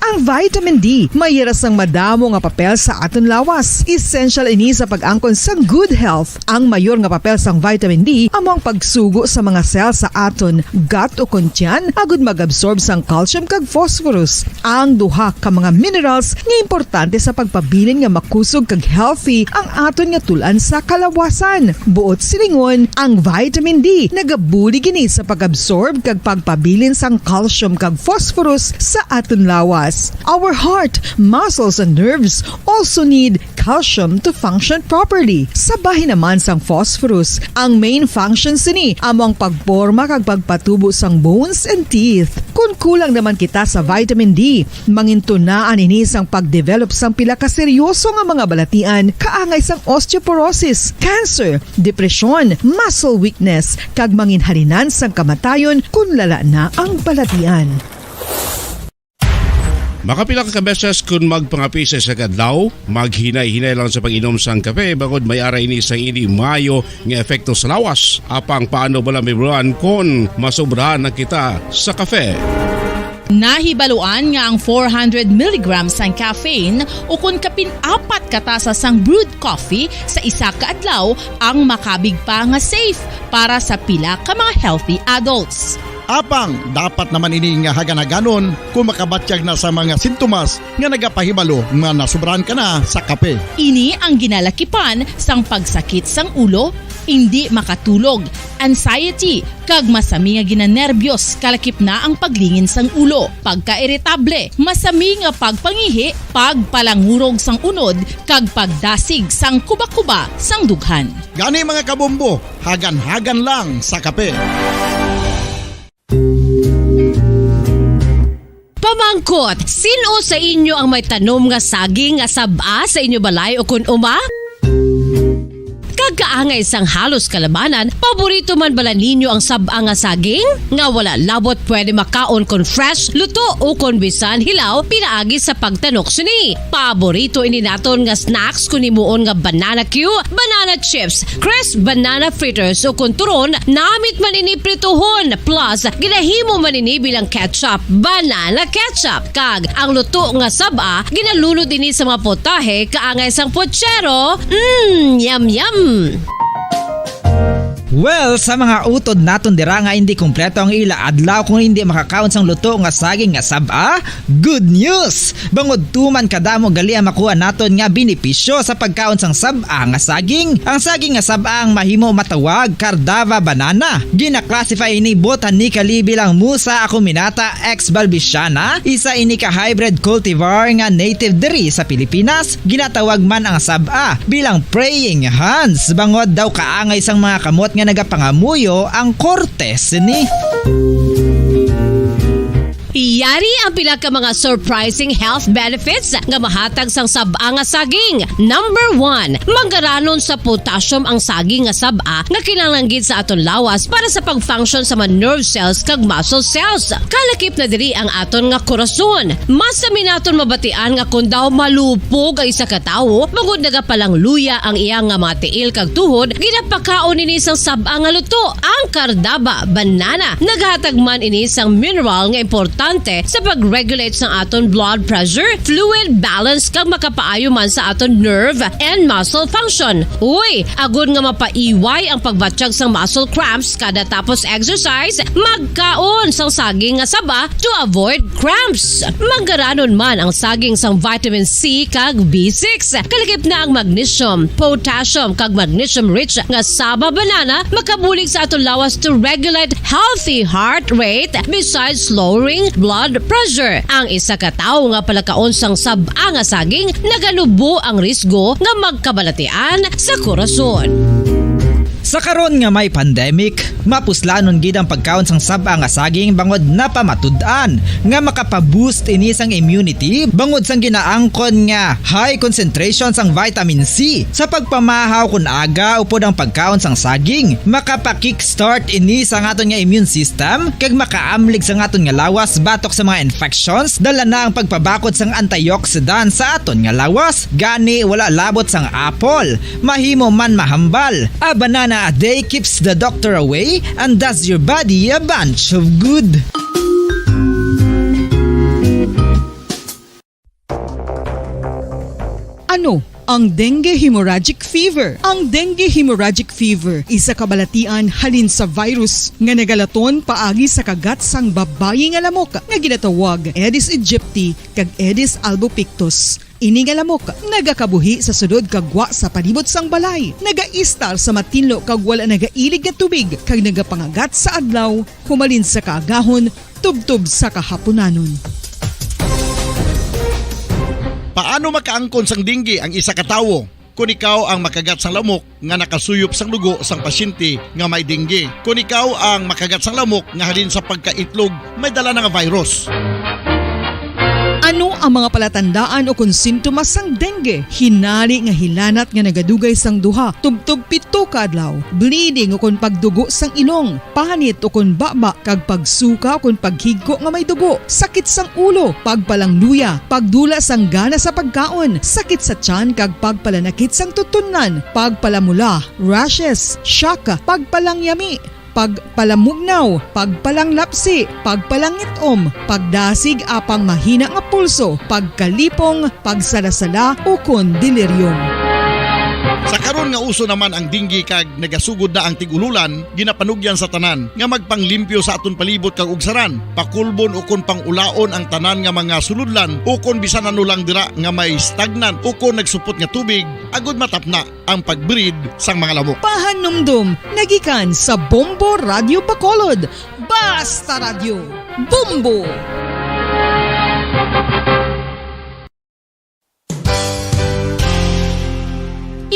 Ang Vitamin D may hira sang madamo nga papel sa aton lawas. Essential ini sa pag-angkon sang good health. Ang mayor nga papel sang vitamin D amo ang pagsugo sa mga cell sa aton gut o kon tiyan agud mag-absorb sang calcium kag phosphorus, ang duha ka mga minerals nga importante sa pagpabilin nga makusog kag healthy ang aton nga tul-an sa kalawasan. Buot silingon, ang vitamin D nagabulig ini sa pag-absorb kag pagpabilin sang calcium kag phosphorus sa aton lawas. Our heart, muscles, and nerves also need calcium to function properly. Sa bahin naman sang phosphorus, ang main function sini amo ang pagporma kag pagpatubo sang bones and teeth. Kon kulang naman kita sa vitamin D, mangintunaan ini sang pag-develop sang pila ka seryoso nga mga balatian kaangay sang osteoporosis, cancer, depresyon, muscle weakness, kag manginhalinan sang kamatayon kon lala na ang balatian. Makapila ka beses kon magpangapi sa isa ka adlaw, maghinay-hinay lang sa pag-inom sang kape, bangod may ara ini sang indi maayo nga epekto sa lawas. Apang paano bala, Mibuan, kon masobrahan na kita sa kape? Nahibaluan nga ang four hundred milligrams sang caffeine ukon kapin apat ka tasa sang brewed coffee sa isa ka adlaw ang makabig pa nga safe para sa pila ka mga healthy adults. Apang dapat naman ini nga hagan-haganon kung makabatyag na sa mga sintomas nga nagapahibalo nga nasobrahan ka na sa kape. Ini ang ginalakipan sang pagsakit sang ulo, indi makatulog, anxiety, kag masami nga ginanerbiyos, kalakip na ang paglingin sang ulo, pagkairitable, masami nga pagpangihi, pagpalangurog sang unod, kag pagdasig sang kuba-kuba sang dughan. Gani, mga kabombo, hagan-hagan lang sa kape. Pamangkot, sin-o sa inyo ang may tanom nga saging nga sab-a sa inyo balay ukon uma? Kag kaangay sang halos kalabanan, paborito man bala ninyo ang sab-a nga saging? Nga wala labot pwede makaon kon fresh, luto, ukon bisan hilaw pinaagi sa pagtanok sini. Paborito ini naton nga snacks kon himuon nga banana cue, banana chips, crisp banana fritters, ukon turon, namit man ini prituhon, plus ginahimo man ini bilang ketchup, banana ketchup. Kag ang luto nga sab-a, ginalunod ini sa mga potahe kaangay sang puchero. Mm, yum, yum! Well, sa mga utod naton dira nga indi kompleto ang ila adlaw kung indi makakaon sang luto nga saging nga sab-a, good news! Bangod tuman kadamo gali ang makuha naton nga benepisyo sa pagkaon sang sab-a nga saging. Ang saging nga sab-a ang mahimo matawag Cardava banana. Gina-classify ini botanically bilang Musa acuminata ex balbisiana, isa ini ka hybrid cultivar nga native diri sa Pilipinas. Ginatawag man ang sab-a bilang praying hands, bangod daw kaangay sang mga kamot nga nagapangamuyo ang korte sini. Yari ang pila ka mga surprising health benefits nga mahatag sang sab-a nga saging. Number one, manggaranon sa potassium ang saging nga sab-a nga kinahanglan gid sa aton lawas para sa pag-function sa mga nerve cells kag muscle cells. Kalakip na diri ang aton nga korason. Masami naton mabatian nga kon daw malupog ang isa ka tawo, bangod nagapalangluya ang iya nga mga tiil kag tuhod, ginapakaon ini sang sab-a nga luto, ang Cardava banana. Naghatag man ini sang mineral nga importante sa pag-regulate sang aton blood pressure, fluid balance, kag makapaayo man sa aton nerve and muscle function. Uy, agod nga mapaiway ang pagbatyag sang muscle cramps kada tapos exercise, magkaon sang saging nga saba to avoid cramps. Manggaranon man ang saging sang vitamin C kag B six. Kalakip na ang magnesium, potassium, kag magnesium-rich nga saba banana makabulig sa aton lawas to regulate healthy heart rate besides lowering blood pressure. Ang isa ka tawo nga palakaon sang sab-a nga saging naganubo ang risgo nga magkabalatian sa korason. Sa karon nga may pandemic, mapuslanon gid ang pagkaon sang sab-a nga saging bangod napamatud-an nga makapa-boost ini sang immunity bangod sang ginaangkon nga high concentration sang vitamin C. Sa pagpamahaw kon aga upod ang pagkaon sang saging, makapa-kickstart ini sa aton nga immune system kag makaamlig sa aton nga lawas batok sa mga infections. Dala na ang pagpabakod sang antioxidant sa aton nga lawas. Gani, wala labot sang apple. Mahimo man mahambal. A banana a day keeps the doctor away and does your body a bunch of good. Ang dengue hemorrhagic fever. Ang dengue hemorrhagic fever isa ka balatian halin sa virus nga nagalaton paagi sa kagat sang babayi nga lamok nga ginatawag Aedes aegypti kag Aedes albopictus. Ini nga lamok nagakabuhi sa sulod kag gwa sa palibot sang balay, nagaistar sa matinlo kag wala nagailig nga tubig, kag nagapangagat sa adlaw humalin sa kaagahon tubtob sa kahapunanon. Paano makaangkon sang dengue ang isa ka tawo? Kon ikaw ang makagat sang lamok nga nakasuyop sang dugo sang pasyente nga may dengue, kon ikaw ang makagat sang lamok nga halin sa pagkaitlog may dala na nga virus. Ano ang mga palatandaan ukon sintomas sang dengue? Hinari nga hilanat nga nagadugay sang duha tubtob pito ka adlaw, bleeding ukon pagdugo sang ilong, panit ukon baba, kag pagsuka ukon paghigko nga may dugo, sakit sang ulo, pagpalangluya, pagdula sang gana sa pagkaon, sakit sa tiyan kag pagpalanakit sang tutunlan, pagpalamula, rashes, shock, pagpalangyami, pagpalamugnaw, pagpalanglapsi, pagpalangit-om, pagdasig apang mahina nga pulso, pagkalipong, pagsalasala, ukon delirium. Sa karon nga uso naman ang dengue kag nagasugod na ang tig-ululan, ginapanugyan sa tanan nga magpanglimpyo sa aton palibot kag ugsaran, pakulbon ukon pang-ulaon ang tanan nga mga sulodlan ukon bisan ano lang dira nga may stagnant ukon nagsupot nga tubig, agud matapna ang pag-breed sang mga lamok. Pahanumdom nagikan sa Bombo Radyo Bacolod. Basta Radyo, Bombo!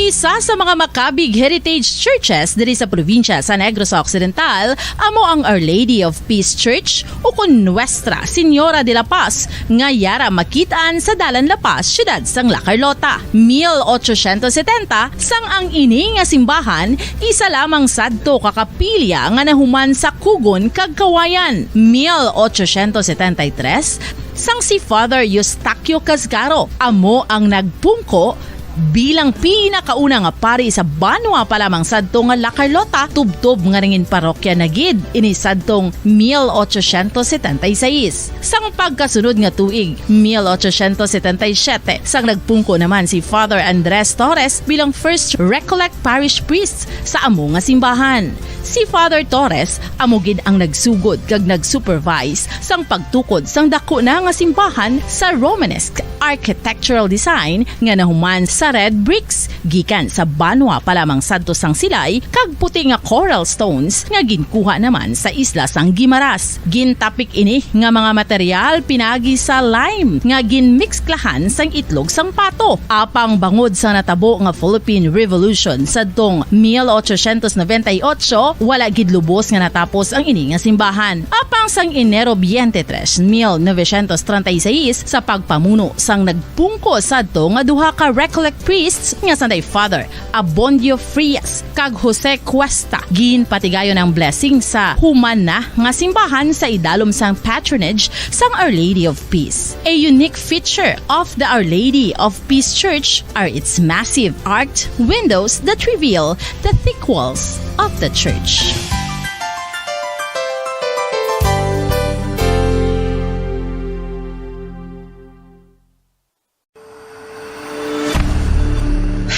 Isa sa mga makabig heritage churches diri sa probinsya sa Negros Occidental amo ang Our Lady of Peace Church, ukon Nuestra Señora de la Paz, nga yara makit-an sa Dalan La Paz, siyudad sang La Carlota. Mil ochocientos setenta, sang ang ini nga simbahan isa lamang sadto ka kapilya nga nahuman sa kugon kag kawayan. Mil ochocientos setenta y tres, sang si Father Eustaquio Casgaro amo ang nagpungko bilang pinakauna nga pari sa banwa pa lamang sadto nga La Carlota, tubtob nga nangin parokya na gid ini sadtong mil ochocientos setenta y seis. Sang pagkasunod nga tuig, mil ochocientos setenta y siete, sang nagpungko naman si Father Andres Torres bilang First Recollect Parish Priest sa amo nga simbahan. Si Father Torres amo gid ang nagsugod kag nag-supervise sang pagtukod sang daku na nga simbahan sa Romanesque architectural design nga nahuman sa red bricks gikan sa banwa pa lamang sadto sang silay kag puti nga coral stones nga ginkuha naman sa isla sang Guimaras. Gintapik ini nga mga material pinagi sa lime nga ginmiksklahan sang itlog sang pato. Apang bangod sa natabo nga Philippine Revolution sadtong mil ochocientos noventa y ocho, wala gid lubos nga natapos ang ini nga simbahan. Apang sang Enero twenty-three, mil novecientos treinta y seis, sa pagpamuno sang nagpungko sadto nga duha ka Recollect priests nga sanday Father Abondio Frias kag Jose Cuesta, ginpatigayon ang blessing sa human na nga simbahan sa idalom sang patronage sang Our Lady of Peace. A unique feature of the Our Lady of Peace Church are its massive arched windows that reveal the thick walls of the church.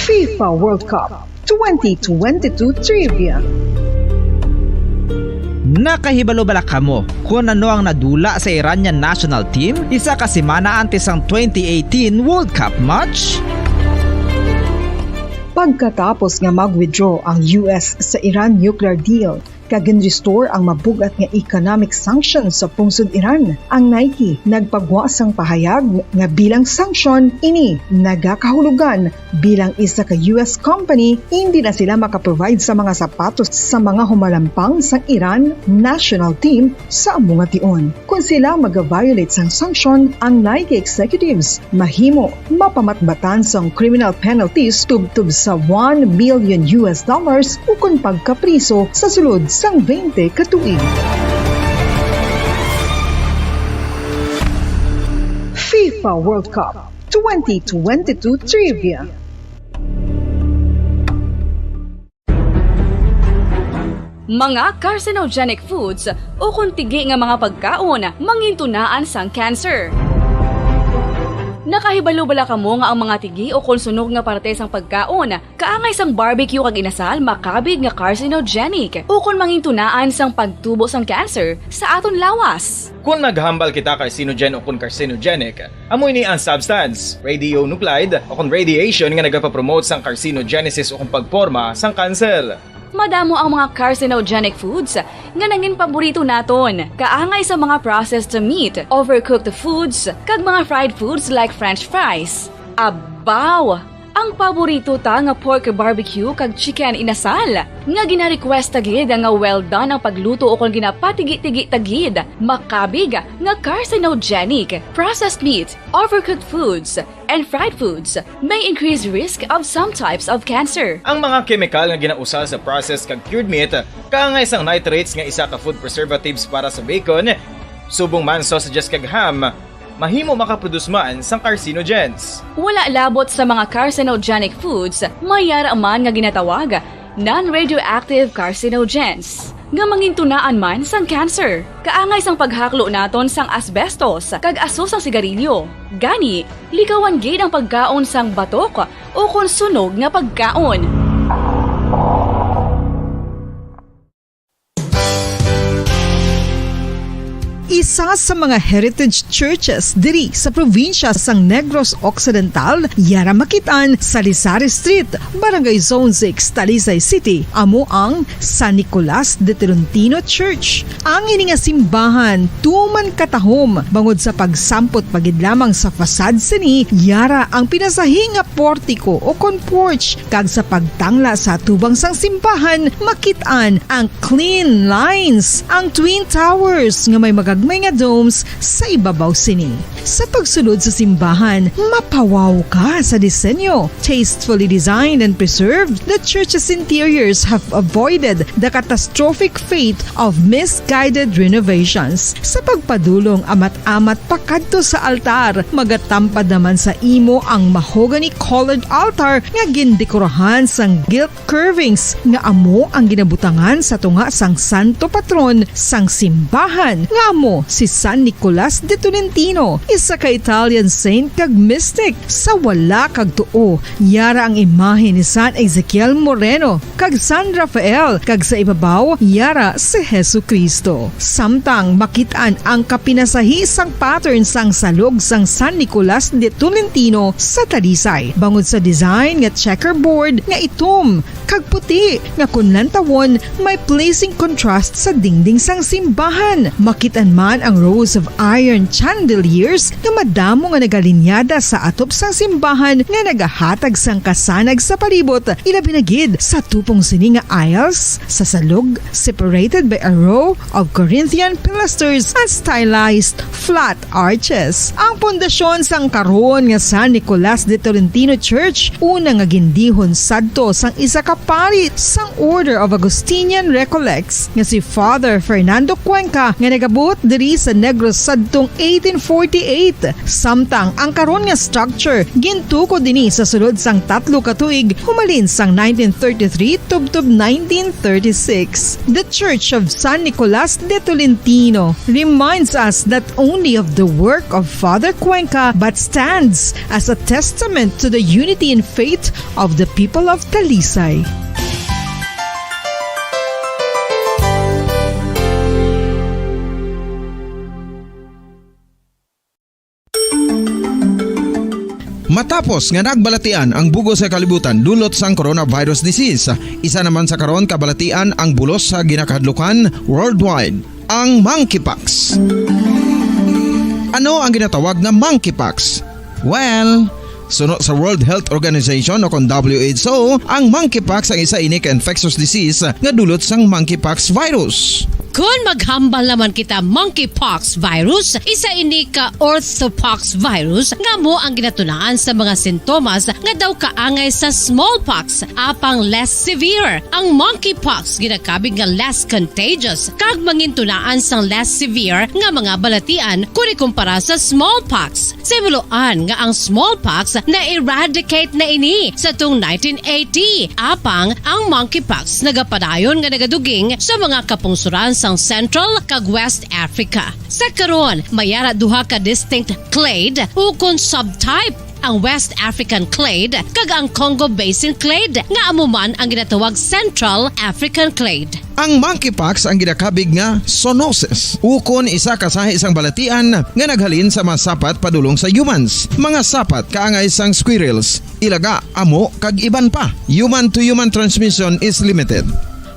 FIFA World Cup twenty twenty-two Trivia. Nakahibalo bala kamo kon ano ang nadula sa Iranian national team isa ka semana antes sang twenty eighteen World Cup match? Pagkatapos nga mag-withdraw ang U S sa Iran nuclear deal, kag gin-restore ang mabug-at nga economic sanctions sa pungsod Iran. Ang Nike nagpagwa sang pahayag nga bilang sanction ini nagakahulugan bilang isa ka U S company, hindi na sila makaprovide sa mga sapatos sa mga humalampang sang Iran national team sa amo nga tion. Kon sila maga-violate sang sanction, ang Nike executives mahimo mapamatbatan sang criminal penalties tubtob sa one million U S dollars ukon pagkapriso sa sulod sang twenty ka tuig. FIFA World Cup twenty twenty-two Trivia. Mga carcinogenic foods ukon tigi nga mga pagkaon mangintunaan sang cancer. Nakahibalo bala kamo nga ang mga tigi o kon sunog nga parte sang pagkaon kaangay sang barbecue kag inasal makabig nga carcinogenic o kon mangintunaan sang pagtubo sang cancer sa aton lawas? Kon naghambal kita carcinogen o kon carcinogenic, amo ini ang substance, radionuclide o kon radiation nga nagapapromote sang carcinogenesis o kon pagporma sang cancer. Madamo ang mga carcinogenic foods nga nangin paborito naton, kaangay sa mga processed meat, overcooked foods, kag mga fried foods like french fries. Abaw! Ang paborito ta nga pork barbecue kag chicken inasal, nga gina-request ta gid nga well done ang pagluto ukon ginapatigi-tigi ta gid, makabig nga carcinogenic. Processed meat, overcooked foods, and fried foods may increase risk of some types of cancer. Ang mga kemikal nga ginausal sa processed kag cured meat, kaangay sang nitrates nga isa ka food preservatives para sa bacon, subong man sausages kag ham, mahimo makaproduce man sang carcinogens. Wala labot sa mga carcinogenic foods, may yara man nga ginatawag non-radioactive carcinogens nga mangintunaan man sang cancer, kaangay sang paghaklo naton sang asbestos kag aso sang sigarilyo. Gani, likawan gid ang pagkaon sang batok ukon sunog nga pagkaon. Isa sa mga heritage churches diri sa probinsya sang Negros Occidental, yara makit-an sa Lisari Street, Barangay Zone six, Talisay City, amo ang San Nicolas de Tolentino Church. Ang ini nga simbahan tuman katahom bangod sa pagsampot pa gid lamang sa facade sini, yara ang pinasahi nga portiko o kon porch, kag sa pagtangla sa atubang sang simbahan makit-an ang clean lines, ang twin towers nga may magagmay nga domes sa ibabaw sini. Sa pagsulod sa simbahan, mapawaw ka sa disenyo. Tastefully designed and preserved, the church's interiors have avoided the catastrophic fate of misguided renovations. Sa pagpadulong amat-amat pakadto sa altar, magatampad naman sa imo ang mahogany-colored altar nga gindekorahan sang gilt curvings nga amo ang ginabutangan sa tunga sang santo patron sang simbahan, nga amo si San Nicolas de Tolentino, isa ka Italian saint kag mystic. Sa wala kag tuo, yara ang imahe ni San Ezekiel Moreno kag San Rafael, kag sa ibabaw, yara si Jesu-Cristo. Samtang makit-an ang kapinasahi sang pattern sang salog sang San Nicolas de Tolentino sa Talisay, bangod sa design nga checkerboard nga itom kag puti, nga kon lantawon, may pleasing contrast sa dingding sang simbahan. Makit-an man ang rows of iron chandeliers nga madamo nga nagalinyada sa atop sang simbahan nga nagahatag sang kasanag sa palibot, ilabi na gid sa tupong sini nga aisles sa salog, separated by a row of Corinthian pilasters and stylized flat arches. Ang pundasyon sang karon nga San Nicolas de Tolentino Church, una nga gindihon sadto sang isa ka pari sang Order of Augustinian Recollects nga si Father Fernando Cuenca, nga nagabuot diri sa Negros sadtong eighteen forty-eight. Samtang ang karon nga structure gintukod ini sa sulod sang tatlo ka tuig, humalin sang nineteen thirty-three tubtob nineteen thirty-six. The Church of San Nicolas de Tolentino reminds us not only of the work of Father Cuenca, but stands as a testament to the unity in faith of the people of Talisay. Matapos nga nagbalatian ang bug-os nga kalibutan dulot sang coronavirus disease, isa naman sa karon kabalatian ang bulos sa ginakahadlukan worldwide, ang monkeypox. Ano ang ginatawag nga monkeypox? Well, suno sa World Health Organization o kon W H O, ang monkeypox ang isa ini ka infectious disease nga dulot sang monkeypox virus. Kon maghambal naman kita, monkeypox virus, isa ini ka orthopox virus nga amo ang ginatunaan sa mga sintomas nga daw kaangay sa smallpox, apang less severe. Ang monkeypox ginakabig nga less contagious kag mangintunaan sang less severe nga mga balatian kon ikumpara sa smallpox. Sa himuloan nga ang smallpox na-eradicate na ini sa tung nineteen eighty, apang ang monkeypox nagapadayon nga nagaduging sa mga kapungsoran sang Central kag West Africa. Sa karon, may ara duha ka distinct clade ukon subtype, ang West African clade kag ang Congo Basin clade, nga amo man ang ginatawag Central African clade. Ang monkeypox ang ginakabig nga zoonosis, ukon isa ka sahi sang balatian nga naghalin sa mga sapat padulong sa humans, mga sapat kaangay sang squirrels, ilaga, amo, kag iban pa. Human-to-human transmission is limited.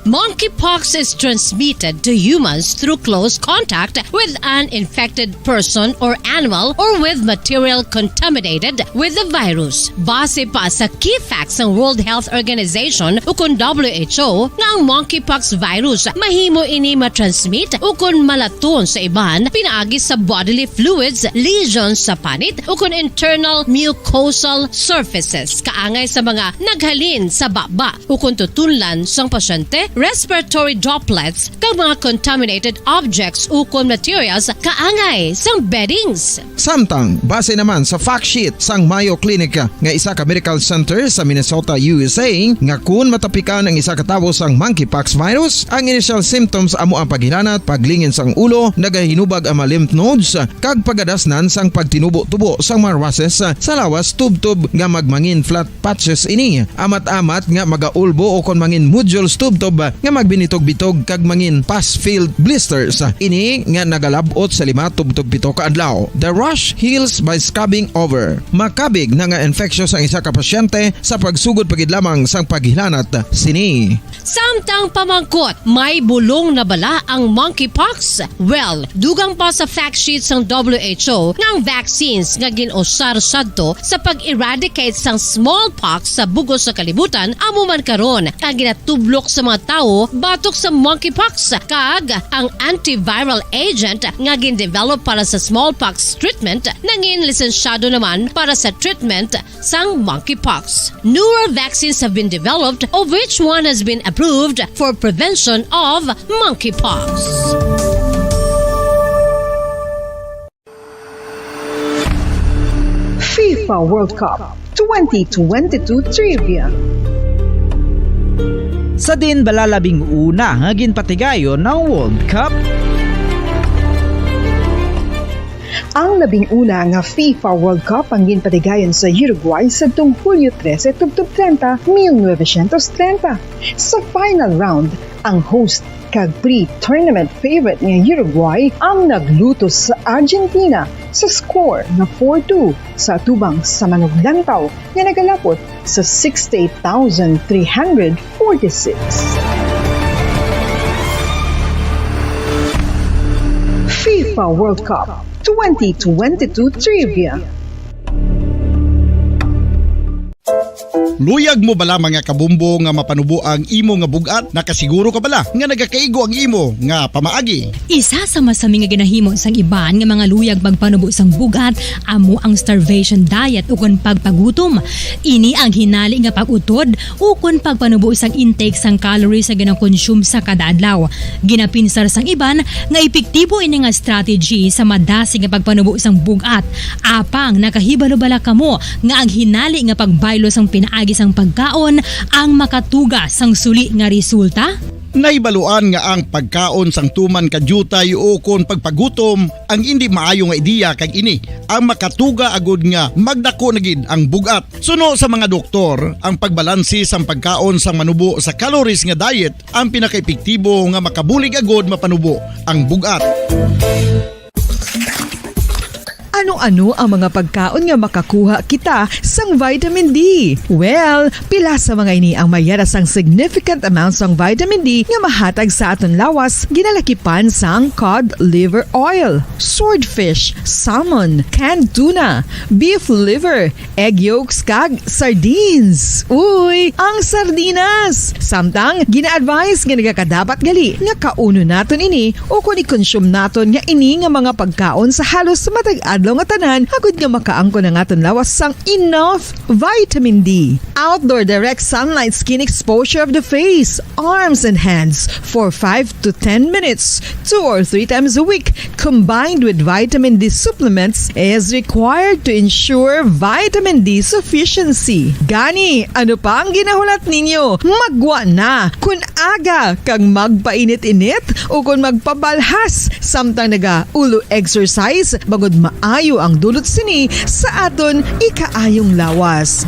Monkeypox is transmitted to humans through close contact with an infected person or animal or with material contaminated with the virus. Base pa sa key facts sang World Health Organization ukon W H O, nga ang monkeypox virus mahimo ini matransmit ukon malaton sa iban pinaagi sa bodily fluids, lesions sa panit, ukon internal mucosal surfaces, kaangay sa mga naghalin sa baba ukon tutunlan sang pasyente, respiratory droplets, kag mga contaminated objects ukon materials kaangay sang beddings. Samtang, base naman sa fact sheet sang Mayo Clinic nga isa ka medical center sa Minnesota, U S A, nga kun matapikan ang isa ka tawo sang monkeypox virus, ang initial symptoms amo ang paghilanat, paglingin sang ulo, nagahinubag ang mga lymph nodes, kag pagadasnan sang pagtinubo-tubo sang mga rashes sa lawas tubtob nga magmangin flat patches ini. Amat-amat nga magaulbo o kon mangin nodules tubtob nga magbinitog-bitog kag mangin pus-filled blisters. Ini nga nagalab-ot sa lima tubtob pito ka adlaw. The rash heals by scabbing over. Makabig na nga infectious ang isa ka pasyente sa pagsugod pa gid lamang sang paghilanat sini. Samtang pamangkot, may bulong na bala ang monkeypox? Well, dugang pa sa fact sheet sang W H O nga ang vaccines nga gin-usar sadto sa pag-eradicate sang smallpox sa bug-os nga kalibutan amo man karon ang ginatublok sa mga tawo batok sa monkeypox, kag ang antiviral agent nga gin-develop para sa smallpox treatment nangin lisensyado naman para sa treatment sang monkeypox. Newer vaccines have been developed, of which one has been approved for prevention of monkeypox. FIFA World Cup twenty twenty-two Trivia. Sa diin bala labing una nga ginpatigayon ang World Cup? Ang labing una nga FIFA World Cup ang ginpatigayon sa Uruguay sadtong Hulyo trese tubtob trenta, mil novecientos trenta. Sa final round, ang host kag pre-tournament favorite nga Uruguay ang naglutos sa Argentina sa score nga four two sa atubang sa manuglantaw nga nagalapot sa sixty-eight thousand three hundred forty-six. FIFA World Cup twenty twenty-two Trivia. Luyag mo bala, mga kabumbo, nga mapanubo ang imo nga bug-at? Nakasiguro ka bala nga nagakaigo ang imo nga pamaagi? Isa sa masami nga ginahimo sang iban nga mga luyag magpanubo sang bug-at amo ang starvation diet ukon pagpagutom. Ini ang hinali nga pag-utod ukon pagpanubo sang intake sang calories nga ginakonsume sa kada adlaw. Ginapinsar sang iban nga epektibo ini nga strategy sa madasig nga pagpanubo sang bug-at. Apang nakahibalo bala kamo nga ang hinali nga pagbaylo sang pinaagi sang pagkaon ang makatuga sang suli nga resulta? Nahibaluan nga ang pagkaon sang tuman ka diutay ukon pagpagutom ang indi maayo nga ideya, kag ini ang makatuga agud nga magdako na gid ang bug-at. Suno sa mga doktor, ang pagbalanse sang pagkaon sang manubo sa calories nga diet ang pinakaepektibo nga makabulig agud mapanubo ang bug-at. Ano-ano ang mga pagkaon nga makakuha kita sang vitamin D? Well, pila sa mga ini ang may yara sang significant amount sang vitamin D nga mahatag sa aton lawas, ginalakipan sang cod liver oil, swordfish, salmon, canned tuna, beef liver, egg yolks, kag sardines. Uy, ang sardinas! Samtang gina-advise nga nagakadapat gali nga kaunon naton ini ukon i-consume naton nga ini nga mga pagkaon sa halos matag adlaw nga tanan, agud nga makaangkon ang aton lawas sang enough vitamin D. Outdoor direct sunlight skin exposure of the face, arms, and hands for five to ten minutes, two or three times a week, combined with vitamin D supplements, is required to ensure vitamin D sufficiency. Gani, ano pa ang ginahulat ninyo? Magwa na! Kun aga kag magpainit-init o kon magpabalhas samtang naga-ulo exercise, bangod maayo ang dulot sini sa aton ikaayong lawas.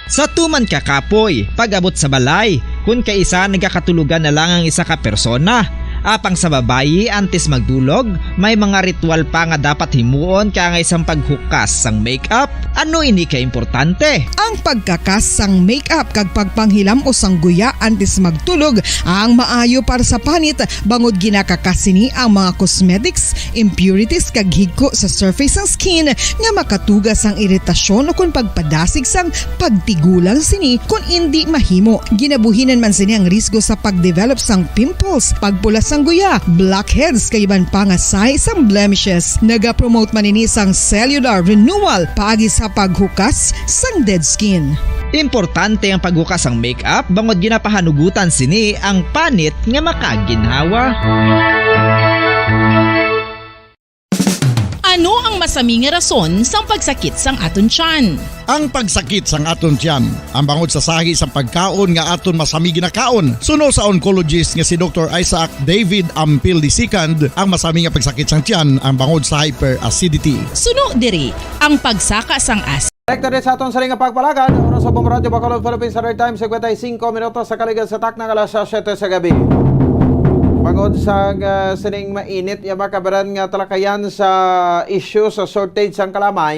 Sa tuman ka kapoy, pag-abot sa balay, kun kaisa nagakatulogan na lang ang isa ka persona. Apang sa babayi, antes magdulog, may mga ritual pa nga dapat himuon, kaangay sang paghukas sang makeup. Ano ini ka importante? Ang pagkakas sang makeup kag pagpanghilam-os sang guya antes magtulog ang maayo para sa panit, bangod ginakakas sini ang mga cosmetics, impurities, kag higko sa surface sang skin nga makatuga sang iritasyon o kon pagpadasig sang pagtigulang sini kon indi mahimo. Ginabuhinan man sini ang risgo sa pagdevelop sang pimples, pagpula sang guya, blackheads, kag iban pa nga sahi sang blemishes. Nagapromote man ini sang cellular renewal paagi sa paghukas sang dead skin. Importante ang paghukas sang makeup, bangod ginapahanugutan sini ang panit nga makaginhawa. Ano ang masami nga rason sang pagsakit sang aton tiyan? Ang pagsakit sang aton tiyan, ang bangod sa sahi sang pagkaon nga aton masami ginakaon. Suno sa oncologist nga si Doktor Isaac David Ampil the second, ang masami nga pagsakit sang tiyan ang bangod sa hyperacidity. Suno diri, ang pagsaka sang acid. Direkta din sa aton sa nga pagpalagad, oras sa Bombo Radyo Bacolod, Philippines Standard Time, fifty-five minutos sa kaligal sa takna nga alas siyete sa gabi. Bangod sa uh, sining mainit nga makabaran nga talakayan sa issue sa shortage sang kalamay,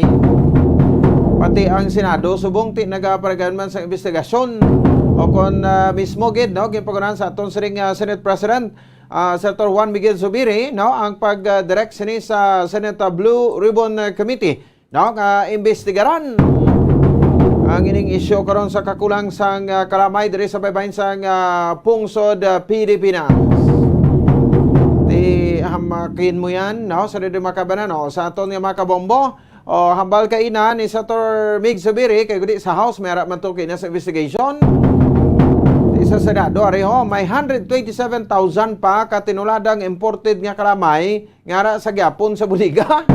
pati ang Senado subong ti nagaparagan man sa investigasyon o kon uh, mismo gid, no, ginpagunahan sa aton sining uh, Senate President, uh, Senator Juan Miguel Zubiri, no, ang pag-direct sini sa Senate uh, Blue Ribbon uh, Committee, no, nga imbestigaran ang ining isyu karon sa kakulang sang uh, kalamay diri sa baybayin sang uh, pungsod uh, Pilipinas. Ti hamakin mo yan, no, sa dito makabanan, no, sa aton nga mga kabombo. O, hambal ka ina ni Senator Mig Zubiri, kay gudi sa House, may ara man to kay na sa investigation. Ti sa Senado, ari ho, may hundred twenty-seven thousand pa ka tinuladang imported nga kalamay nga ara sa gyapon sa bodega.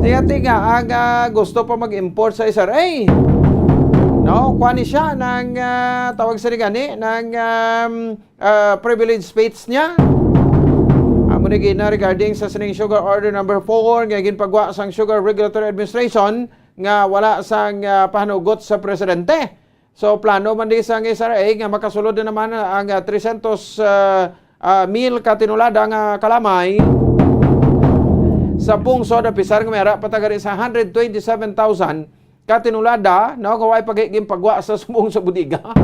Siya ti nga ang ah, gusto pa mag-import sa S R A. No, kuha ni siya ng ah, tawag sa gani ng um, ah, privilege speech niya. Amo ni gina regarding sa sining sugar order number four nga ginpagwa sang Sugar Regulatory Administration nga wala sang ah, pahanugot sa presidente. So plano man di sang S R A nga makasulod na naman ang ah, three hundred ah, ah, mil ka tinulada nga kalamay sa pungsod, apisar nga may ara pa ta gani sa hundred twenty-seven thousand ka tinulada, no, nga way pagiging pagwa sa subong sa bodega.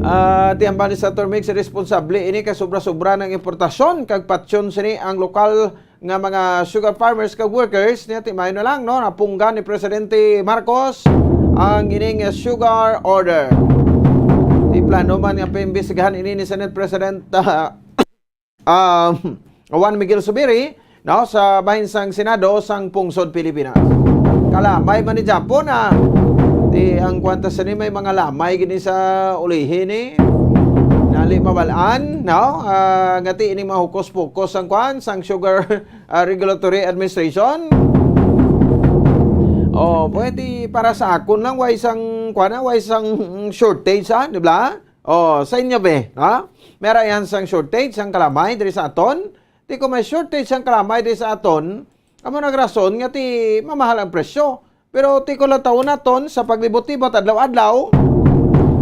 Ah, ti hambal ni Senator Mig, responsable ini kay sobra-sobra ng importasyon kag patyon sini ang lokal nga mga sugar farmers kag workers. Niya ti mayo na lang, no, napunggan ni Presidente Marcos ang ining sugar order. Ti plano man nga paimbestigahan ini ni Senate President ah, um, Juan Miguel Zubiri, no, sa bahin sang Senado sang pungsod Pilipinas. Kalamay man ni Japon, ah. Ti ang kwanta sini may mga lamay gini sa ulihi ni. Nali mabalaan, no? Ah, nga ti ini mga hukos-pukos sang kwan, sang Sugar ah, Regulatory Administration. Oh, pwede para sa akon lang, way sang, kwan na, way sang shortage, ha, di ba? Oh, sa inyo, be, ha? Mera yan sang shortage, sang kalamay, diri sa aton. Ti kung may shortage sang kalamay, diri sa aton, amo nang rason nga ti mamahal ang presyo. Pero ti ko lang taon naton sa paglibot-libot adlaw-adlaw,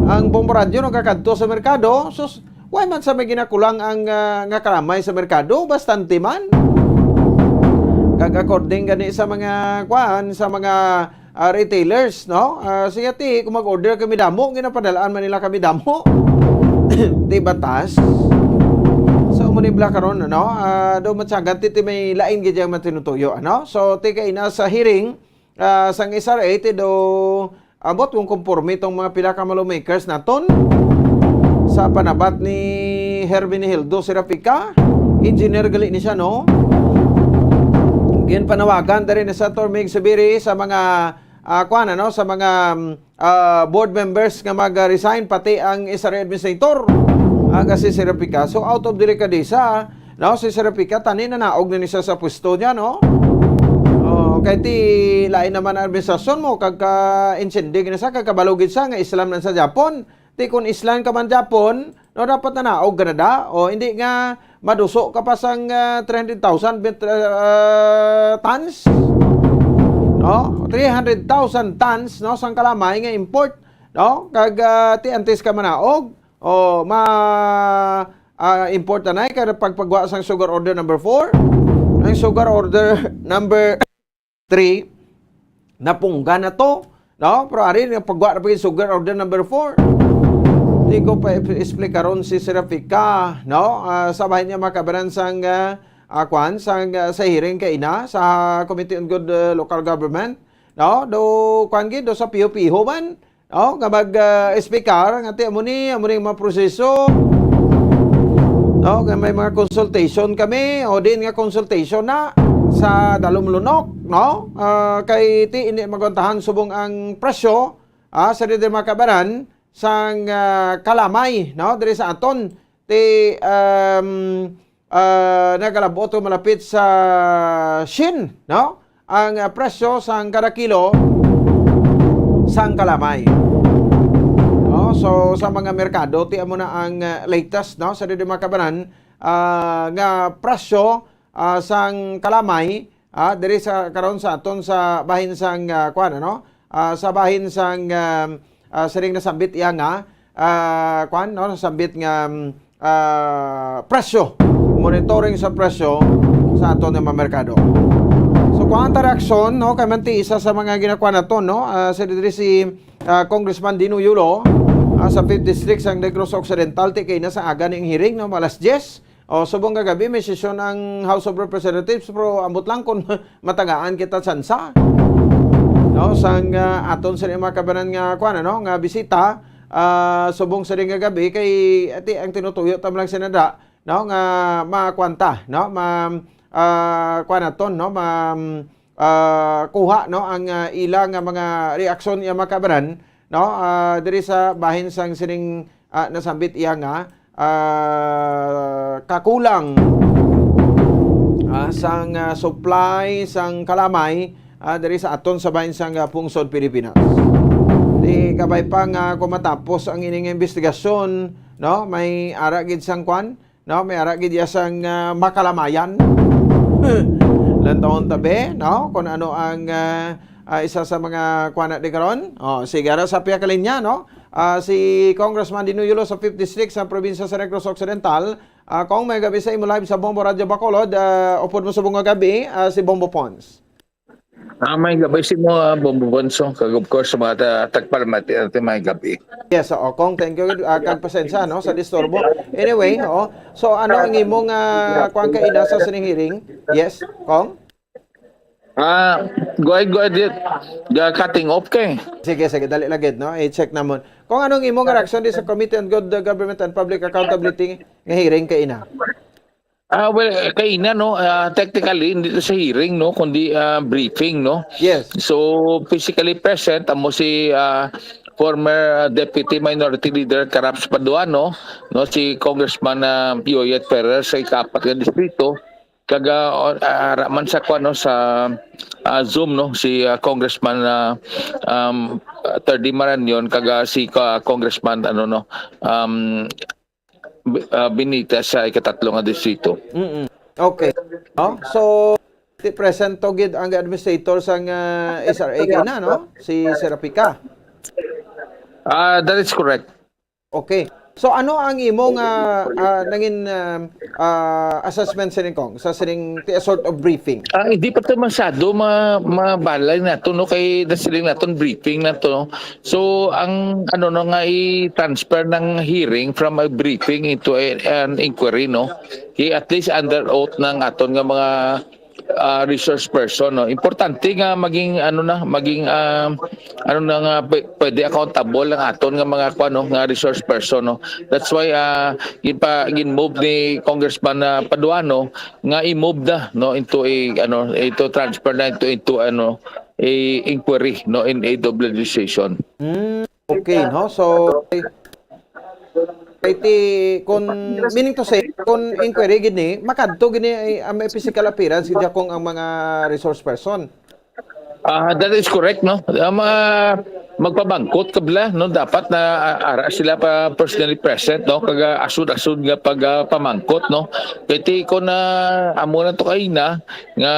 ang Bombo Radyo nagakadto sa merkado, sus, way man sa may ginakulang ang ah, nga kalamay sa merkado, bastante man. Kag according gani sa mga, kuan, sa mga ah, retailers, no? Ah, siya ti, kung mag-order kami damo, ginapadalaan man nila kami damo. Ti batas. So, mo ni bla karon, ano? Ah, do matyagan ti, ti may lain gid yang matinutuyo, ano? So, ti kay na sa hearing, ah, sang S R A, ti do abot kung konforme itong mga pila ka mga lawmakers naton sa panabat ni Herminihildo Serafica. Engineer gali ni siya, no? Ginpanawagan diri ni Senator Ming Zubiri sa mga, ah, kuwan, ano, sa mga, mm, ah, board members nga mag-resign, pati ang S R A administrator, ah, nga si Sir Rafica. So, out of delicadeza, no, si Sir Rafica, tani nanaog na ni siya sa pwesto niya, no? Oh, kay ti lain naman ang administrasyon mo, kag ka-intindi na siya, kag kabalo gid siya nga Islam lang sa Japon. Ti kun Islam ka man Japon, no, dapat nanaog ka na da. O, hindi nga maduso ka pa sang, ah, three hundred thousand met-, ah, tons. No? Three hundred thousand tons, no, sang kalamay nga import, no? Kag, ah, ti antes ka manaog, o, ma-, ah, import na na, kay pagpagwa sang sugar order number four, ang sugar order number three, napunggan na to, no? Pero ari nga pagwa na pagin sugar order number four. Di ko pa ip-, explica ron si Serafika, no? Ah, sa bahin niya makabaran sang, ah, ah, kwan, sang, ah, sa hearing kay ina sa Committee on Good, ah, Local Government, no? Do, kwan gid, do sa piho-piho man, no? Nga mag, ah, speaker, nga ti amo ni, amo ni mga proseso, no? Nga may mga consultation kami, o din nga consultation na sa dalom lunok, no? Ah, kay ti hindi magwantahan subong ang presyo, ah, sa diri mga kabaran sang, ah, kalamay, no? Diri sa aton ti, um, ah, nagalabot o malapit sa shin, no? Ang, ah, presyo sang kada kilo sang kalamay. No? So, sa mga merkado, ti amo na ang, ah, latest, no? Sa diri mga kabanan, ah, nga presyo, ah, sang kalamay, ah, diri sa karon sa aton sa bahin sang, ah, kuan, ano? Ah, sa bahin sang, ah, ah, siring nasambit iya nga, ah, kuan, no? Nasambit nga, mm, ah, presyo. Monitoring sa presyo sa aton nga mga merkado. So, kuan ta reaksyon, no? Kay man ti isa sa mga ginakuan naton, no? Ah, si diri si, ah, Congressman Dino Yulo, ah, sa Fifth District sang Negros Occidental, ti kay na sa aga ning hearing, no? Alas diyes. O, subong kagabi, may sesyon ang House of Representatives, pero ambot lang kung matagaan kita tsansa. No, sang, ah, aton sa mga kabanan nga, kuwan, ano, nga bisita, ah, subong sa rin kagabi, kay, ati, ang tinutuyo tam lang sinada, no, nga makwanta, no, ma, ah, kuwan naton, no, ma, ah, kuha, no, ang, ah, ila nga mga reaksyon, iya mga kabanan, no, ah, diri sa bahin sang sining, ah, nasambit iya nga, ah, kakulang, ah, sang, ah, supply sang kalamay, ah, diri sa aton sa bahin sang, ah, pungsod Pilipinas. Di kabay pa nga kung matapos ang ining investigasyon, no, may ara gid sang kwan, no, may ara gid iya sang, ah, makalamayan. Lantawon tabi, no, kung ano ang, ah, ah, isa sa mga kwan na di karon. Oh, sige, ara sa piya ka linya, no? Ah, si Congressman Dino Yulo sa Fifth District sa probinsya sa Negros Occidental. Ah, Cong, may gabi sa imo live sa Bombo Radio Bacolod. Ah, upod mo subong nga gabi, ah, si Bombo Pons. Ah, may gabi si mo, ah, Bombo Bonso. Kag of course, sa mga ta-, tagpalamati natin, may gabi. Yes, oo, Cong, thank you. Ah, kag pasensya, no, sa disturbo. Anyway, oo. So, ano ang imong, ah, kuwan kaina sa sining hearing? Yes, Cong? Ah, go ahead, go ahead. Ga cutting off kay. Sige, sige, dali lang gid, no? I-check namon. Cong, anong imong reaction di sa Committee on Good Government and Public Accountability nga hearing kaina? Ah, well, kaina, no, ah, technically, hindi to sa hearing, no, kundi, ah, briefing, no? Yes. So, physically present, amo si, ah, former, ah, Deputy Minority Leader Caraps Paduano, no, si Congressman, ah, Yoyet Ferrer sa ikaapat nga distrito, kag, ah, o-, ah, ara man sa, kuwan, no, sa, ah, Zoom, no, si, ah, Congressman, ah, um, ah, Terdy Marañon, kag, ah, si, ah, Congressman, ano, no, um, Bi-, ah, Benitez sa ikatatlo nga distrito. Mm-mm. Okay. Oh, so, ti present to gid ang administrator sang, ah, S R A kaina, no? Si Serafika. Ah, that is correct. Okay. So, ano ang imong, ah, ah, nangin, ah, ah, assessment sining, Cong, sa sining ti-, sort of briefing? Ah, hindi pa to masyado ma-, mabalay nato, no? Kay nasiling naton briefing na to, no? So, ang ano, no, nga i-transfer ng hearing from a briefing into a, an inquiry, no? Kay at least under oath ng aton nga mga, ah, resource person, no? Importante nga maging, ano na, maging, ah, ano na nga, pwe-, pwede accountable ang aton nga mga, kuwan, no, nga resource person, no? That's why, ah, ginpa-, gin-move ni Congressman, ah, Paduano nga i-move na, no, into a, ano, into transfer na into, into, ano, a inquiry, no, in aid of legislation. Mm, okay, no? So, kay ti, kun, meaning to say, kun inquiry gid ni, makadto gid ni, ay, ang may physical appearance gid kung ang mga resource person. Ah, that is correct, no? Ang mga magpamangkot kabla, no, dapat na, ah, ara sila pa personally present, no, kag, ah, asud-asud nga pag, ah, pamangkot, no? Kay ti ko na amo na to kay na nga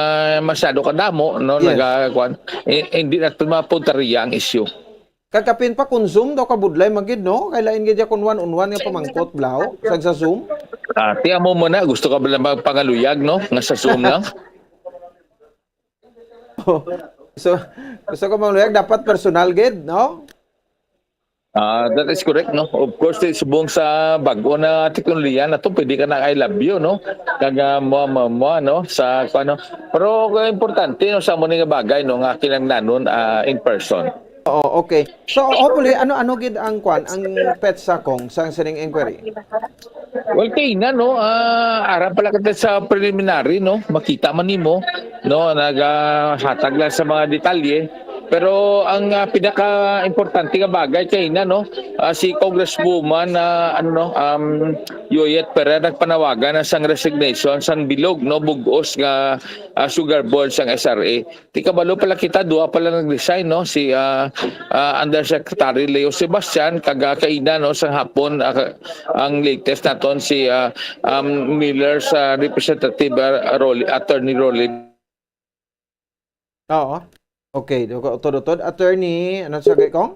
masyado kadamo, no, Yes. naga-, kwan, eh, hindi natin mapuntaria ang issue. Kag kapin pa kun Zoom daw kabudlay man gid, no? Kay lain gid ya kun one on one nga pamangkot, blaw, sa, sa Zoom. Ah, ti amo mo na, gusto ka ba lang magpangaluyag, no? Nga sa Zoom lang? So, gusto ko mangaluyag, dapat personal gid, no? Ah, that is correct, no? Of course, ti subong sa bag-o na teknolohiya na to, pwede ka na I love you, no? Kag, ah, mo, mo, mo, no? Sa, ano. Pero, ah, importante, no, sa amo ni nga bagay, no, nga kinahanglanon, ah, in person. Oo, okay. So, hopefully, ano-ano gid ang kwan, ang petsa, Cong, sang sining inquiry? Well, kay na, no, ah, ara pala kita sa preliminary, no, makita man nimo, no, nagahatag lang sa mga detalye. Pero ang, ah, pinaka-importante nga bagay kay na, no, ah, si Congresswoman, ah, ano, no, um, Yoyet Ferrer nagpanawagan na sang resignation sang bilog, no, bug-os nga, ah, sugar board sang S R A. Ti kabalo pala kita, duha pala nag-resign, no? Si, ah, ah, Undersecretary Leo Sebastian, kag, ah, kaina, no, sang hapon, ah, ang latest naton si, ah, um, Miller sa Representative, ah, Rolly, Attorney Rolly. Oo. Okay, utod-utod. Attorney, ano sa gay, Cong?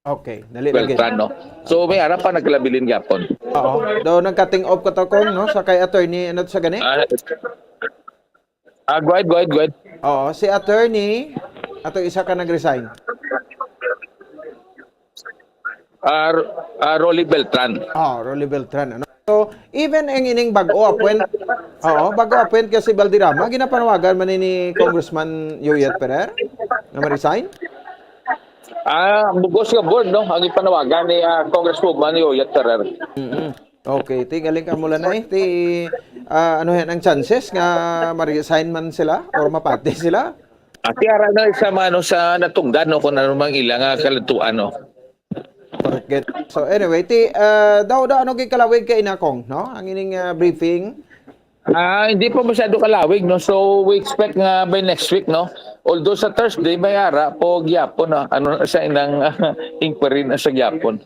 Okay, dali lagi. Beltran, no? So, may ara pa nagkalabilin gapon. Oo. Do nag-cutting off ka to, Cong, no? Sa kay attorney, ano sa gani? Ah, ah, go ahead, go ahead, go ahead. Oo, si attorney, ato isa ka nag-resign. Ah, R-, ah, Rolly Beltran. Oh, Rolly Beltran, ano? So, even ang ining bago appoint, oo, bago appoint ka si Valderrama, ginapanawagan man ni Congressman Yoyet Ferrer nga ma-resign? Ah, bugos nga board, no? Ang ipanawagan ni, ah, Congresswoman Yoyet Ferrer. Mm-mm. Okay, ti galing ka mula na eh. Ti, ah, ano yan ang chances nga ma-resign man sila or mapati sila? Ah, ti ara na sa mga, ano, sa natungdan, no, kung ano mang ilang, ah, kalantuan, no. Correct. So anyway, ti, ah, daw, daw, ano gid kalawig kay na, Cong, no? Ang ining, ah, briefing. Ah, hindi pa masyado kalawig, no? So, we expect nga by next week, no? Although sa Thursday, may ara po gyapon, no? Ano sa inang inquiry na sa gyapon.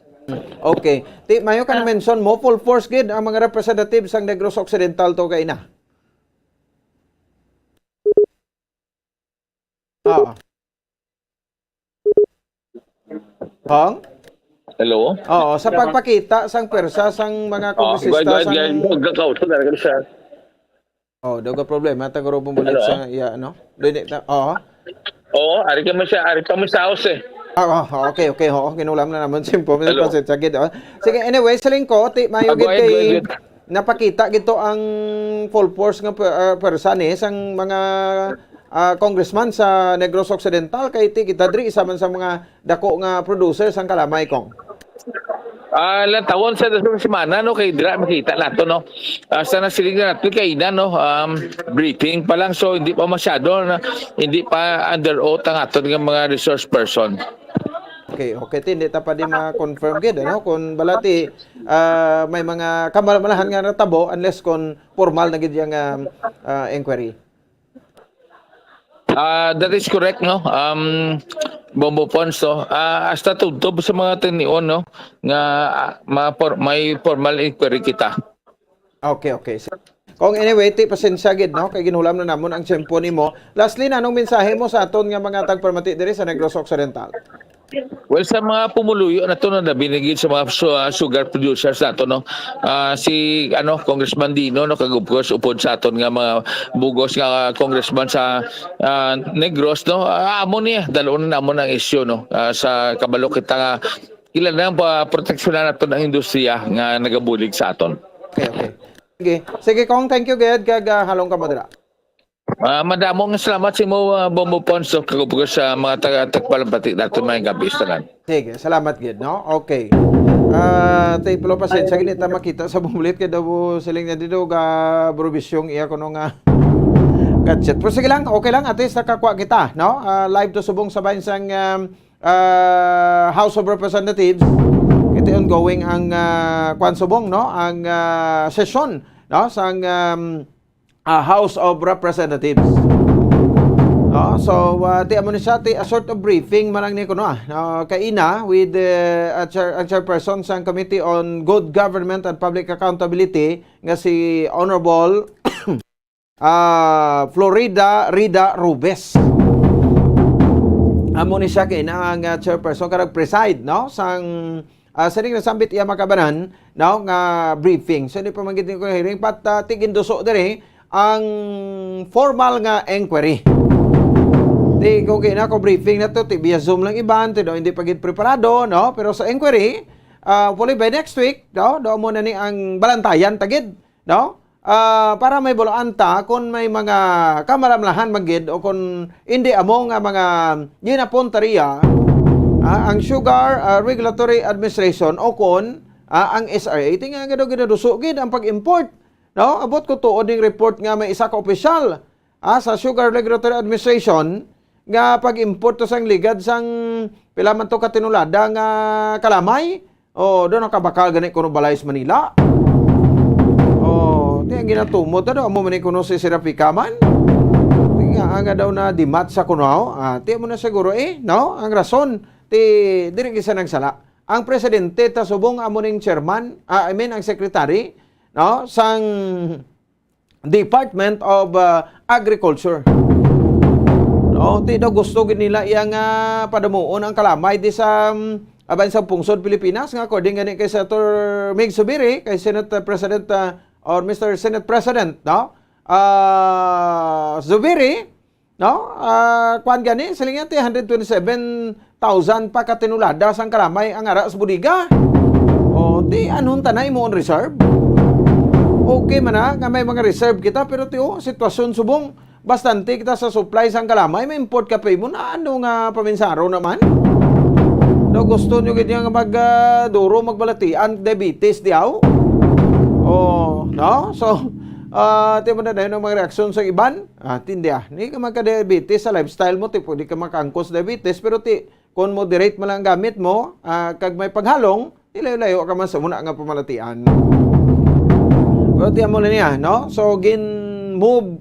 Okay. Ti, mayo ka na mention mo, full force gid ang mga representatives sang Negros Occidental to kay na. Oo. Cong? Hello? Oo, sa pagpakita sang pwersa sang mga Oh, kongresista go ahead, sang go ahead. Magkakauto talaga siya. Oh, daw ka problema, taguro bumalik Hello? Sa iya, ano? Dili ta, oo. Oo, ari ka mo siya, ari pa mo sa house eh. Ah, ah, okay, okay, oo, kinulam na naman simple. Hello? Pasensya gid, oh. Sige, anyway, siling ko, ti, mayo Ah, go gid ahead, kay go ahead, go ahead. Napakita gid to ang full force nga per, ah, pwersa ni sang mga, ah, congressman sa Negros Occidental kay ti kita diri isa man sa mga dako nga producer sang kalamay, Cong. Ah, lantawon sa dason semana, no, kay dira makita nato, no. Ah, sa nasiling na nato kay na, no, um, briefing pa lang, so hindi pa masyado na, hindi pa under oath ang aton nga mga resource person. Okay, okay, ti, hindi ta pa di ma-confirm gid, ano, kung bala ti, ah, may mga kamalmalahan nga natabo unless kung formal na gid yang, um, ah, inquiry. Ah, that is correct, no. Um, Bombo Pons, no. Ah, hasta tubtob sa mga tinion, no, nga, ah, ma-, for-, may formal inquiry kita. Okay, okay. Kung anyway, ti, pasensya gid, no, kay ginulam na namon ang tiyempo nimo. Lastly, anong mensahe mo sa aton nga mga tagpamati diri sa Negros Occidental? Well, sa mga pumuluyo na to, no, na binigid sa mga su-, ah, sugar producers nato, no, ah, si, ano, Congressman Dino, no, kag of course upod sa aton nga mga bugos nga congressman sa, ah, Negros, no, ah, amo niya, dalon namon ang isyu, no, ah, sa kabalo kita nga kailangan pa proteksyonan naton ang industriya nga nagabulig sa aton. Okay, okay. Sige, sige, Kong, thank you gid kag, ah, halong ka mo dira. Ah, madamo nga salamat sa imo, ah, Bombo Ponso, kag sa mga taga-, tagpalamati nato may gabi sa tanan. Sige, salamat gid, no? Okay. Ah, tay, pero pasensya gid ta makita sa bumulit kay daw siling niya dito ga probisyong iya kuno nga gadget. Pero sige lang, okay lang, at least nakakuha kita, no? Ah, live to subong sa bahin sang, um, ah, House of Representatives. Kita ongoing ang, ah, kwan subong, no? Ang, ah, sesyon, no? Sang, um, ah, House of Representatives. No? So, ah, ti amo ni siya, ti a sort of briefing man lang ni kuno, ah. No, kaina with the, ah, chair, ang chairperson sang Committee on Good Government and Public Accountability nga si Honorable, ah, Florida Rida Rubes. Amo ni siya kaina ang, ah, chairperson ka nag-preside, no? Sang, ah, sining nasambit iya makabanan, no, nga briefing. So, di pa man gid ko hearing, but, ah, ti ginduso diri ang formal nga inquiry. Ti ko kina ko briefing na to, ti via Zoom lang iban, ti daw hindi pa gid preparado, no? Pero sa inquiry, ah, hopefully by next week, no, daw mo na ni ang balantayan ta gid, no? Ah, para may bulaan ta kung may mga kamalamlahan man gid o kung hindi amo nga mga ginapunta riya, ah, ang Sugar, ah, Regulatory Administration o kon, ah, ang S R A. Ti nga gado ginaduso gid ang pag-import, no? Abot ko tuod ning report nga may isa ka opisyal, ah, sa Sugar Regulatory Administration nga pag-import to sang ligad sang pila man to ka tinulada nga kalamay. Oh, do nakabakal gani kuno balay sa Manila. Oh, ti ang ginatumod ta do amo man ni kuno si Serapika man. Ti nga, nga daw na dimat sa kuno. Ah, ti mo na siguro eh, no? Ang rason ti diri gisa nagsala. Ang presidente ta subong amo ning chairman, ah, I mean ang secretary, no? Sang Department of, ah, Agriculture. No, ti daw gusto gid nila iya nga padamuon ang kalamay di sa, um, aban sa pungsod Pilipinas nga according gani kay Senator Mig Zubiri, kay Senate President, ah, or Mister Senate President, no? Ah, Zubiri, no? Ah, kuan gani, siling niya ti hundred twenty-seven thousand pa ka tinulada sang kalamay ang ara sa bodega. O, ti anhon ta na imo on reserve? Okay man na nga may mga reserve kita, pero ti, oh, sitwasyon subong bastante kita sa supply sang kalamay, may import ka pa imo na ano nga paminsaro naman? Daw gusto nyo gid nga mag, ah, duro magbalatian diabetes diaw? Oh, no? So, ah, ti mo na dayon ang mga reaksyon sa iban? Ah, tindi ah. Ni ka magka-diabetes sa lifestyle mo, ti pwede ka makangkos diabetes, pero ti kon moderate man lang ang gamit mo, ah, kag may paghalong, ilayo-layo ka man sa muna nga pamalatian. Pero ti amo na niya, no? So gin-move,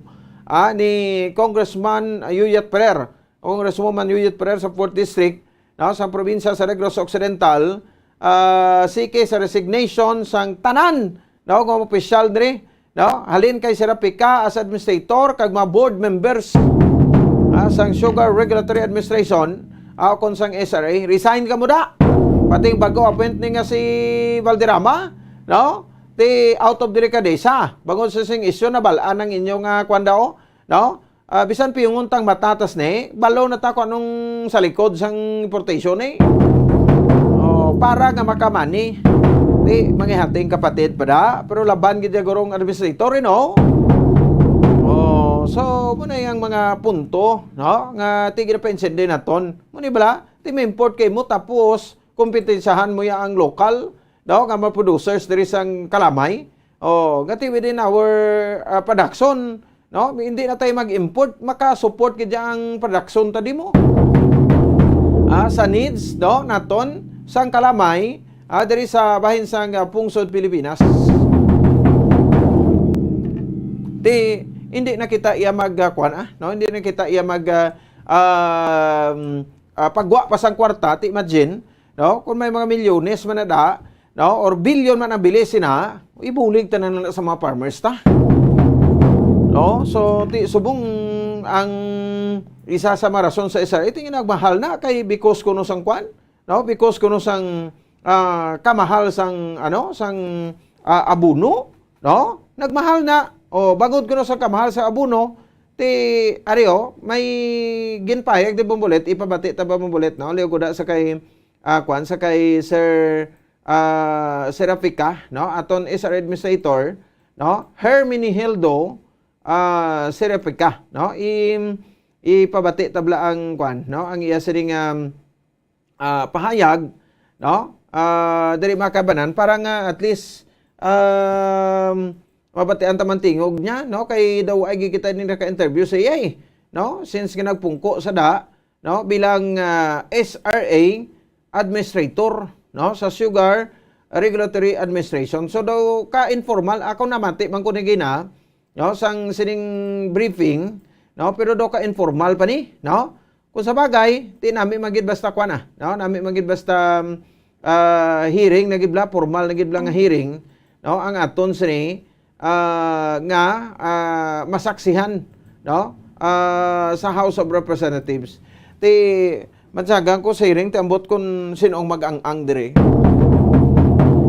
ah, ni Congressman Yuyat Ferrer, Congresswoman Yuyat Ferrer sa fourth District, no, sa probinsya sa Negros Occidental, ah, siki sa resignation sang tanan, no, nga opisyal diri, no, halin kay Serapika as administrator kag mga board members, ah, sang Sugar Regulatory Administration, ah, kon sang S R A, resign ka mo da. Pati ang bago appointment nga si Valderrama, no, ti out of delicadeza. Bangod sa sing isyu na balaan ang inyo nga kwan daw, no? Ah, bisan piyungon tang matatas ni, balo na ta kung anong sa likod sang importation ni. Oh, para nga makamani. Ti, mangihating kapatid pa da, pero laban gid ya gurong administrator, eh, no? Oh, so, muna yung mga punto, no? Nga ti ginapaintindi naton. Muna bala, ti may import kay mo, tapos, kompetensyahan mo ya ang lokal, no? Nga mga producers diri sang kalamay. Oh, nga ti within our, ah, production, no? Hindi na tayo mag-import, maka-support gid ang production ta di mo. Ah, sa needs, no, naton sang kalamay, ah, diri sa bahin sang, ah, pungsod Pilipinas. Ti, hindi na kita iya mag, ah, kuwan, ah, no? Hindi na kita iya mag, ah, um, ah, pagwa pa sang kwarta, ti imagine, no? Kung may mga milyones man na da, no? Or bilyon man ang bilis na, ibulig tanan na sa mga farmers ta. No? So, ti, subong ang isa sa mga rason sa S R A, ti nagmahal na kay because kuno sang kwan, no? Because kuno sang, ah, kamahal sang, ano, sang, ah, abono, no? Nagmahal na. O, bangod kuno sang kamahal sa abono, ti, ari, oh, may ginpahayag di Bombolet, ipabati ta ba Bombolet, no? Liw ko da sa kay, ah, kwan, sa kay Sir, ah, Seraphica, no? Aton S R administrator, no, Herminihildo, ah, Serapika, no? I-, ipabati tabla ang kwan, no? Ang iya sining, um, ah, pahayag, no? Ah, diri, mga kabanan, para nga at least, um, mabatian ta man tingog niya, no? Kay daw ay kita ni naka-interview sa iya, eh, no? Since nga nagpungko sa da, no, bilang, ah, S R A administrator, no, sa Sugar Regulatory Administration. So daw ka informal, ako namati man ko ni gina, no, sang sining briefing, no, pero daw ka informal pa ni, no? Kung sa bagay, ti nami magid basta kwa na, no? Nami magid basta, um, ah, hearing na gid bla, formal na gid bla nga hearing, no? Ang aton sini, ah, nga, ah, masaksihan, no? Ah, sa House of Representatives. Ti, matsagan ko sa hearing, ti ambot kung sino ang mag-ang-ang diri.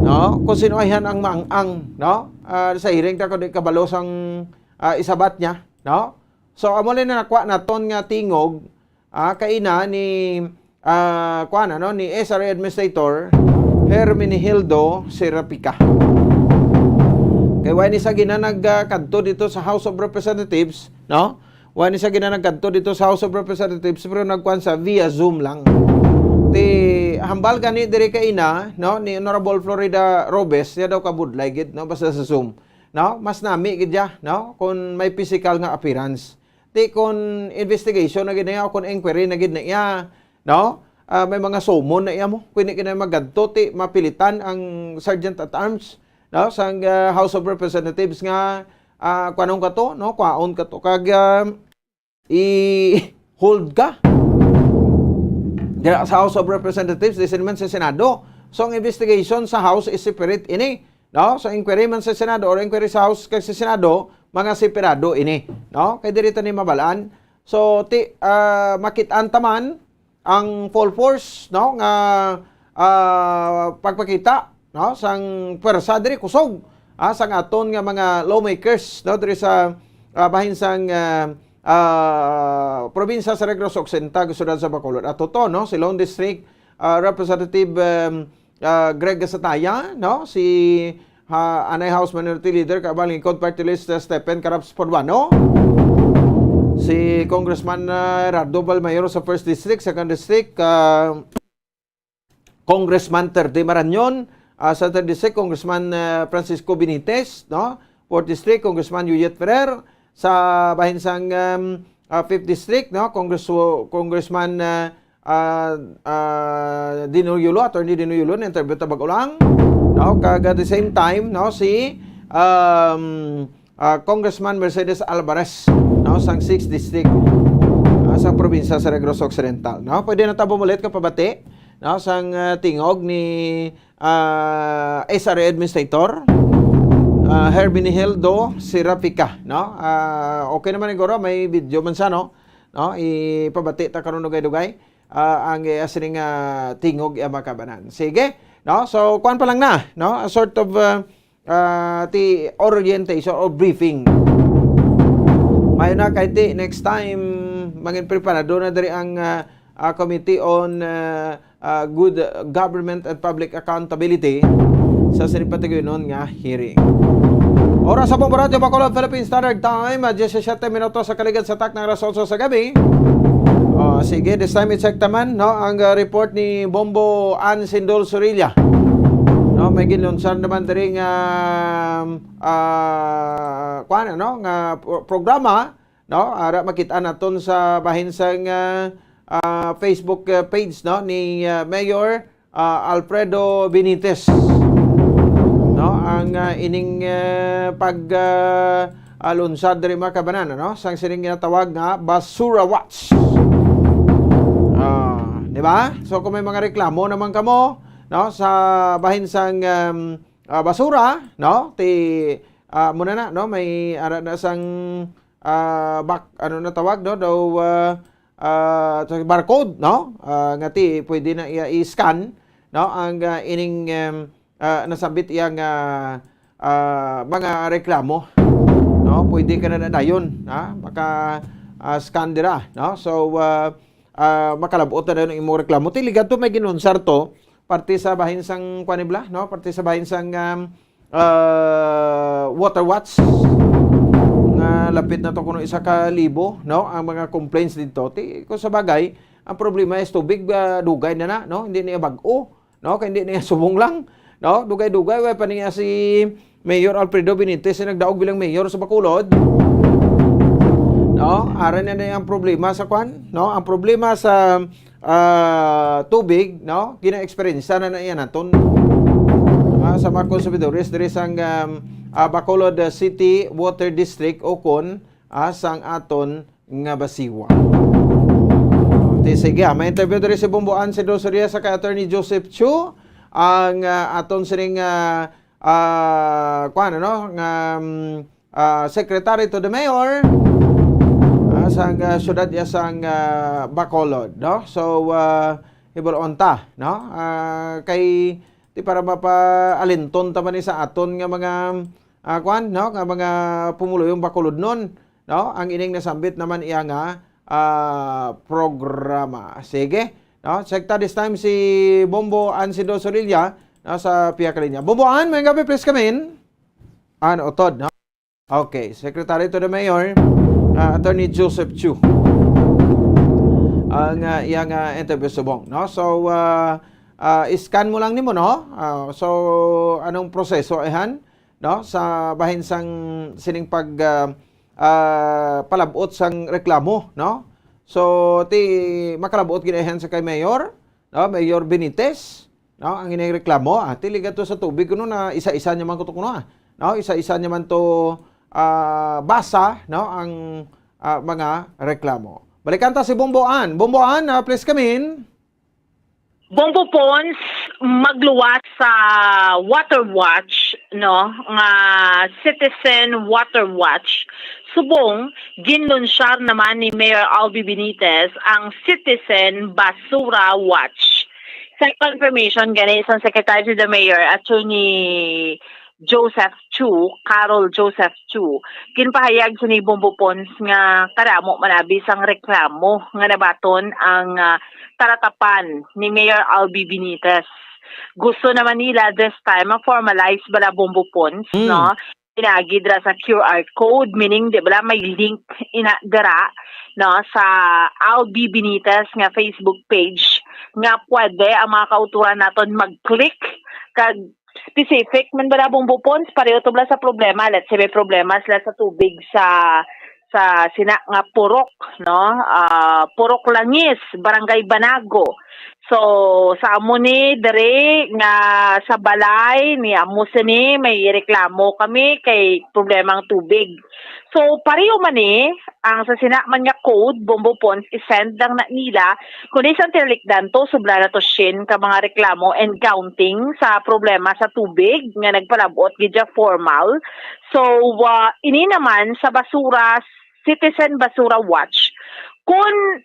No? Kung sino ay han ang maang-ang, no? Ah, sa hearing, ta ko di kabalo sang, ah, isabat niya, no? So, amo na nakwa naton nga tingog, ah, kaina ni, ah, kuan, ano, ni S R A Administrator Herminihildo Serapika. Kay wala ni sa gina nagkadto dito sa House of Representatives, no? Wala ni sa gina nagkadto dito sa House of Representatives, pero nagkuan sa via Zoom lang. Ti hambal gani diri kaina, no, ni Honorable Florida Robes, siya daw kabudlay gid, no, basta sa Zoom, no? Mas nami gid ya, no, kung may physical nga appearance. Ti kung investigation na gid na iya o kung inquiry na gid na iya, no? Ah, may mga summon na iya mo. Kung hindi ka na magadto, ti mapilitan ang Sergeant at Arms, no? Sang, ah, House of Representatives nga, ah, kuanon ka to, no? Kwaon ka to. Kag, ah, i-hold ka dira sa House of Representatives, di sini man sa Senado. So, ang investigation sa House is separate ini, no? So, inquiry man sa Senado or inquiry sa House kag sa Senado, mga separado ini, no? Kay diri ta ni mabalaan. So, ti, ah, makit-an ta man ang full force, no, nga, ah, pagpakita, no, sang pwersa diri, kusog, ah, sang aton nga mga lawmakers, no, diri sa, ah, bahin sang, ah, ah, probinsya sa Negros Occidental, siyudad sa Bacolod. Ato to, no, si Lone District, ah, Representative, um, ah, Greg Gasataya, no, si ha, anay House Minority Leader, Kaabal Lingkod Party List, uh, Stephen Caraps Paduano, si Congressman, uh, Gerardo Balmayor sa First District, Second District, uh, Congressman Terde Marañon, uh, sa Third District, Congressman, uh, Francisco Benitez, no? Fourth District, Congressman Yuyet Ferrer, sa bahin sang, um, uh, Fifth District, no? Congress-, Congressman, uh, ah, ah, Dino Yulo, Attorney Dino Yulo, na-interview ta bag-o lang. No? Kag at the same time, no, si, um, ah, Congressman Mercedes Alvarez, no, sang Sixth District, ah, sa probinsya sa Negros Occidental, no? Pwede na ta bumulit ka pabati, no, sang, ah, tingog ni, ah, S R A Administrator, ah, Herminihildo Serapika, no? Ah, okay naman siguro, may video man sa, no? No? Ipabati ta karon dugay-dugay, ah, ang, eh, sining, ah, tingog, eh, mga kabanan. Sige, no? So, kuwan pa lang na, no? A sort of, ah, ah, ti orientation or briefing. Mayo na kay ti next time, mangin preparado na diri ang, ah, ah, Committee on, ah, ah, Good Government and Public Accountability sa sini patiguynon nga hearing. Oras sa Bombo Radyo Bacolod, Philippine Standard Time, ah, diyesisiyete minutos sa kaligad sa takna nga alas otso sa gabi. Oh, sige, this time i-check ta man, no, ang, ah, report ni Bombo Ann Sindol Sorilla. No, may ginlunsad naman diri nga, ah, kuwan, ano, nga pro-, programa, no? Ara makit-an naton sa bahin sang, ah, ah, Facebook, ah, page, no, ni, ah, Mayor, ah, Alfredo Benitez, no? Ang, ah, ining, ah, pag, ah, ah, lunsad diri, mga kabanan, no? Sang sining ginatawag nga Basura Watch. Ah, di ba? So, kung may mga reklamo naman kamo, no, sa bahin sang, um, ah, basura, no? Ti, ah, muna na, no? May ara na sang, ah, bak-, ano na tawag, no? Daw, ah, ah, sa barcode, no? Ah, nga ti, pwede na iya i-scan, no? Ang, ah, ining, em, ah, nasambit iya nga, ah, mga reklamo, no? Pwede ka na na dayon, ha? Maka, ah, scan dira, no? So, ah, ah, makalabot na dayon ang imong reklamo. Ti ligad to may ginunsar to, parte sa bahin sang, kuwan ni bla, no? Parte sa bahin sang, um, ah, Water Watch nga lapit na to kuno isa ka libo, no, ang mga complaints dito. Ti, kung sa bagay, ang problema is tubig, ah, dugay na na, no? Hindi niya bag-o, no? Kay hindi niya subong lang, no? Dugay-dugay, way pa niya si Mayor Alfredo Benitez na nagdaog bilang mayor sa Bacolod. No? Ara na na ang problema sa kwan, no? Ang problema sa, ah, tubig, no? Gina-experience na na iya naton. Ah, sa mga konsumidores diri sang, um, ah, Bacolod, ah, City Water District o kon, ah, sang aton nga Basiwa. Ti, sige, ah, may interview diri si Bomboan, si Dosoria sa kay Attorney Joseph Chu, ang, ah, aton sining, ah, ah, kuwan, ano, nga, um, ah, Secretary to the Mayor, ah, sang, ah, syudad iya sang, ah, Bacolod, no? So, ah, hibaluon ta, no? Ah, kay, ti, para mapaalinton ta man ni sa aton nga mga, ah, kuwan, no? Nga mga pumuluyong Bacolodnon, no? Ang ining nasambit naman iya nga, ah, programa. Sige, no? Check ta this time si Bombo Ansido Sorilla, no? Sa pihak linya. Bombo An, may gabi, please come in. An, utod, no? Okay, Secretary to the Mayor, ah, Attorney Joseph Chu. Ang, ah, iyang, ah, interview subong, no? So, ah, ah, scan mo lang nimo, no? Ah, so, anong proseso, ehan? No? Sa bahin sang sining pag, ah, ah, palabot sang reklamo, no? So, ti makalabot gid, ehan, sa kay Mayor, no? Mayor Benitez, no? Ang ining reklamo, ah, ti ligat to sa tubig, kuno na isa-isa niya man kuto kuno, ah. No? Isa-isa niya man to, ah, basa, no? Ang, ah, mga reklamo. Balikan ta si Bombo An. Bombo An, ah, please come in. Bombo Pons, magluwas sa Water Watch, no, nga Citizen Water Watch, subong ginlunsyar naman ni Mayor Albi Benitez ang Citizen Basura Watch. Sa confirmation gani sang Secretary to the Mayor, Attorney Joseph Chu, Carol Joseph Chu, ginpahayag sini, Bombo Pons, nga kadamo man abi sang reklamo nga nabaton ang, ah, talatapan ni Mayor Albi Benitez. Gusto naman nila this time ma-formalize bala, Bombo Pons, Mm. no? Pinagi dira sa Q R code, meaning, di bala, may link ina dira, no, sa Albi Benitez nga Facebook page nga pwede ang mga kauturan naton mag-click kag specific man bala, Bombo Pons, pareho to bala sa problema. Let's say may problema sila sa tubig sa, sa sina nga Purok, no? Ah, Purok Langis, Barangay Banago. So, sa amo ni diri nga sa balay ni amo sini, may reklamo kami kay problema ang tubig. So, pareho man ni ang sa sina man nga code, Bombo Pons, i-send lang na nila kundi sang tinalikdan to, sobra na to shin ka mga reklamo and counting sa problema sa tubig nga nagpalabot gid siya formal. So, ah, ini naman sa basura, Citizen Basura Watch, kun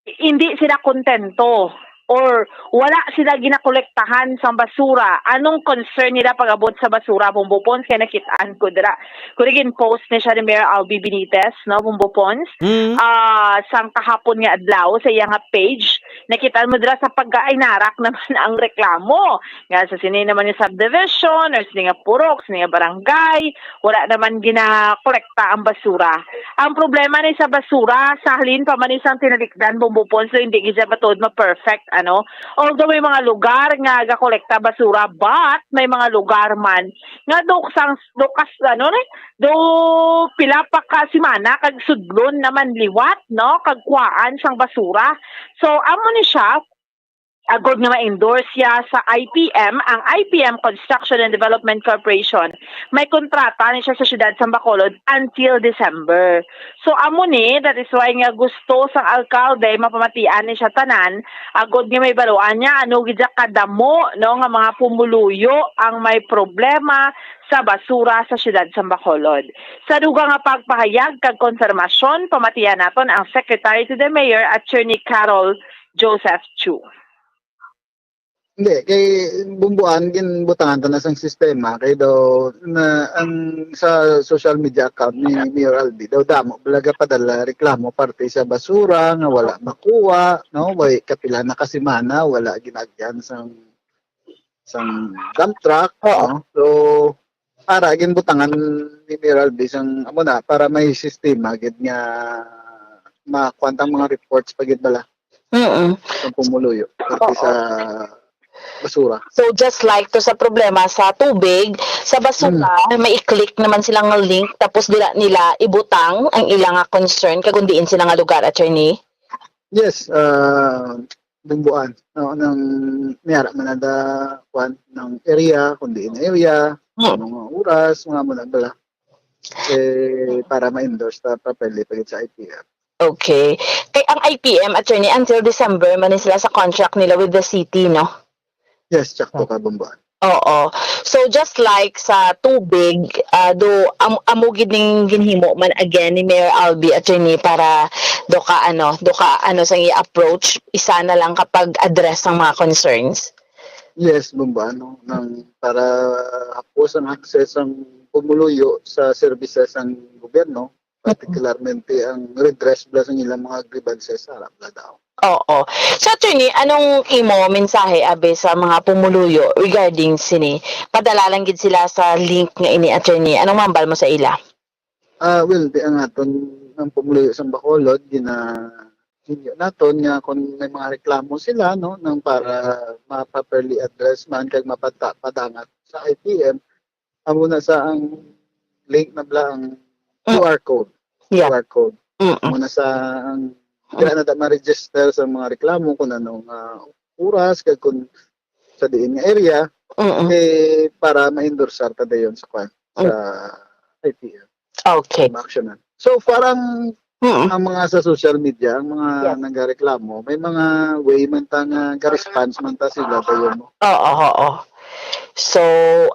hindi sila kontento or wala sila ginakolektahan sang basura, anong concern nila pag-abot sa basura, Bombo Pons? Kay nakit-an ko dira. Kung naging post ni siya ni Mayor Albi Benitez, no, Bombo Pons? Mm. Ah, sang kahapon nga adlaw sa iya nga page, nakita mo dira sa pagkainarak naman ang reklamo. Nga sa sini naman yung subdivision, or sini nga purok, sini nga barangay, wala naman ginakolekta ang basura. Ang problema ni sa basura, sa halin pa man isang tinalikdan, Bombo Pons, so hindi gid siya matuod ma-perfect, ano? Although may mga lugar nga gakolekta basura, but may mga lugar man nga do sang, do kas-, ano ni, do pila pa ka simana kag sudlon naman liwat, no? Kag kuhaan sang basura. So, amo ni siya, agod nga ma-endorse siya sa I P M, ang I P M Construction and Development Corporation, may kontrata ni siya sa siyudad sa Bacolod until December. So, amo ni, that is why nga gusto sang alkalde mapamatian ni siya tanan, agod nga may baluan niya ano gid kadamo, no, nga mga pumuluyo ang may problema sa basura sa siyudad sa Bacolod. Sa dugang nga pagpahayag kag konfirmasyon, pamatian naton ang Secretary to the Mayor, Attorney Carol Joseph Chu. Hindi, kay Bumbuan, ginbutangan ta na sang sistema, kay daw na, ang sa social media account ni Mayor Albi, daw damo talaga padala reklamo parte sa basura nga wala makuha, no? Way kapila na ka semana, wala ginagyan sang sang dump truck, Oo. no? So, para ginbutangan ni Mayor Albi sang amo na, para may sistema gid nga makuha ang mga reports pa gid bala Mm-mm. sa pumuluyo, pati Oo. sa basura. So, just like to sa problema sa tubig, sa basura, Hmm. may i-click naman sila nga link, tapos dila nila ibutang ang ila nga concern kag kung diin sila nga lugar, attorney? Yes, ah, bumbuan, no, nang may ara man ada, kwan, ng area, kung diin nga area, Mm. mga oras, mga muna bala. Eh, para ma-endorse ta properly pagid sa I P M. Okay. Kay ang I P M, attorney, until December man ni sila sa contract nila with the city, no? Yes, sakto ka, bumbuan. Oo. So, just like sa tubig, ah, do, am-, amo gid ning ginhimo man again ni Mayor Albi, attorney, para do ka, ano, do ka, ano, sa i-approach, isa na lang kapag address ang mga concerns. Yes, bumbuan, no? Nang para hapos ang access ang pumuluyo sa services ang gobyerno, particularmente ang redress bala sa ilang mga grievances sa harap na daw. Oo. So, attorney, anong imo mensahe, abi, sa mga pumuluyo regarding sini? Padala lang gid sila sa link nga ini, attorney. Anong mambal mo sa ila? Ah, well, di ang aton, ang pumuluyo sa Bacolod, gina-, hinyo naton nga kung may mga reklamo sila, no, nang para ma-properly address man kag mapata-, padangat sa I P M, amo na sa ang link na bala ang Mm. Q R code. Yeah. Q R code. Mm-mm. Amo na sa ang Mm. dira na ta ma-register sa mga reklamo kung anong, ah, oras kag kung sa diin nga area, Mm-mm. eh, para ma-endorsar ta dayon sa kwan, Mm. sa I P M. Okay. Ma-actionan. So, parang Mm. ang mga sa social media, ang mga Yes. nagareklamo, may mga way man ta nga ga-response man ta sila dayon mo. Oo, oo. So,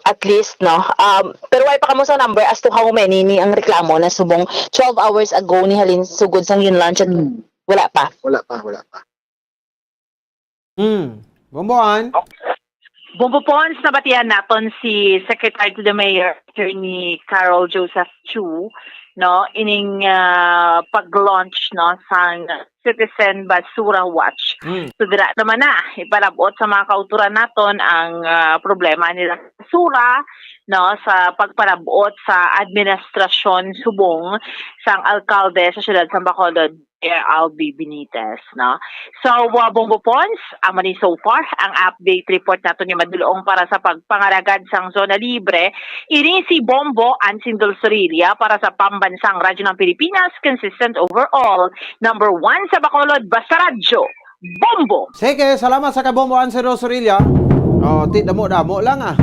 at least, no? Um, pero wala pa kamo sa number as to how many ni ang reklamo na subong twelve hours ago ni halin sugod sang gin-launch at Hmm. wala pa? Wala pa, wala pa. Hmm. Bumbuan? Bumbo Pons, nabatian naton si Secretary to the Mayor, Attorney Carol Joseph Chu, no, ining, ah, pag-launch, no, sang Citizen Basura Watch. Mm. So, dira naman na, ipalabot sa mga kauturan naton ang, ah, problema nila sa basura, no, sa pagpalabot sa administrasyon subong sang alkalde sa siyudad sa Bacolod, Mayor Albi Benitez, no? So, uh, Bombo Pons, amo ni so far ang update report naton nga madulong para sa pagpangalagad sang zona libre. Ini si Bombo Ansindol Sorilla para sa Pambansang Radyo ng Pilipinas, consistent overall, number one sa Bacolod, basta radyo, Bombo! Sige, salamat sa kabomboan si Rosorilla. Oh, ti, damo-damo lang, ah.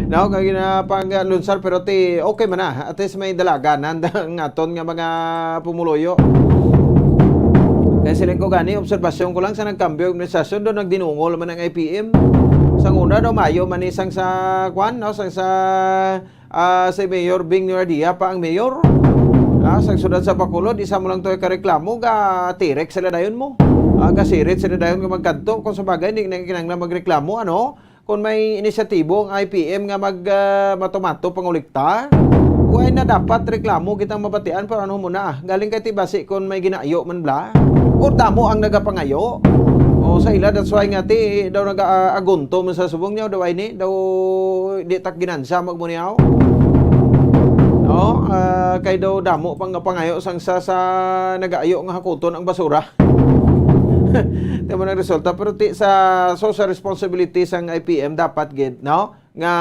No, kay na pang lunsar, pero ti, okay man na. At least may dalagan ang aton nga mga pumuluyo. Kay siling ko gani, obserbasyon ko lang sa nagkambyo administrasyon, do nagdinungol man ang I P M. Sang una daw, mayo man ni sang sa, kwan, no, sang sa ah, si Mayor Bing Noradia pa ang mayor. Ah, sa siyudad sa Bacolod, isa mo lang to kareklamo, ga tirek sila dayon mo. Ah, gasirit sila dayon nga magkadto. Kung sa bagay, hindi na kinahanglan magreklamo, ano? Kung may inisyatibo ang I P M nga mag, ah, mato-mato pangolekta, why na dapat reklamo kitang mabatian para ano mo na? Galing kay tibasi kung may ginaayo man bla? Or damo ang nagapangayo? O sa ila, that's why nga ti daw naga-, ah, agunto man sa subong niya, daw ay ni, daw di tak ginansya magmuniaw. No? Ah, kay daw damo pang pangayo sang sa, sa nagaayo nga hakuton ang basura. Di mo nang resulta, pero ti sa social responsibility sang I P M dapat gid, no? Nga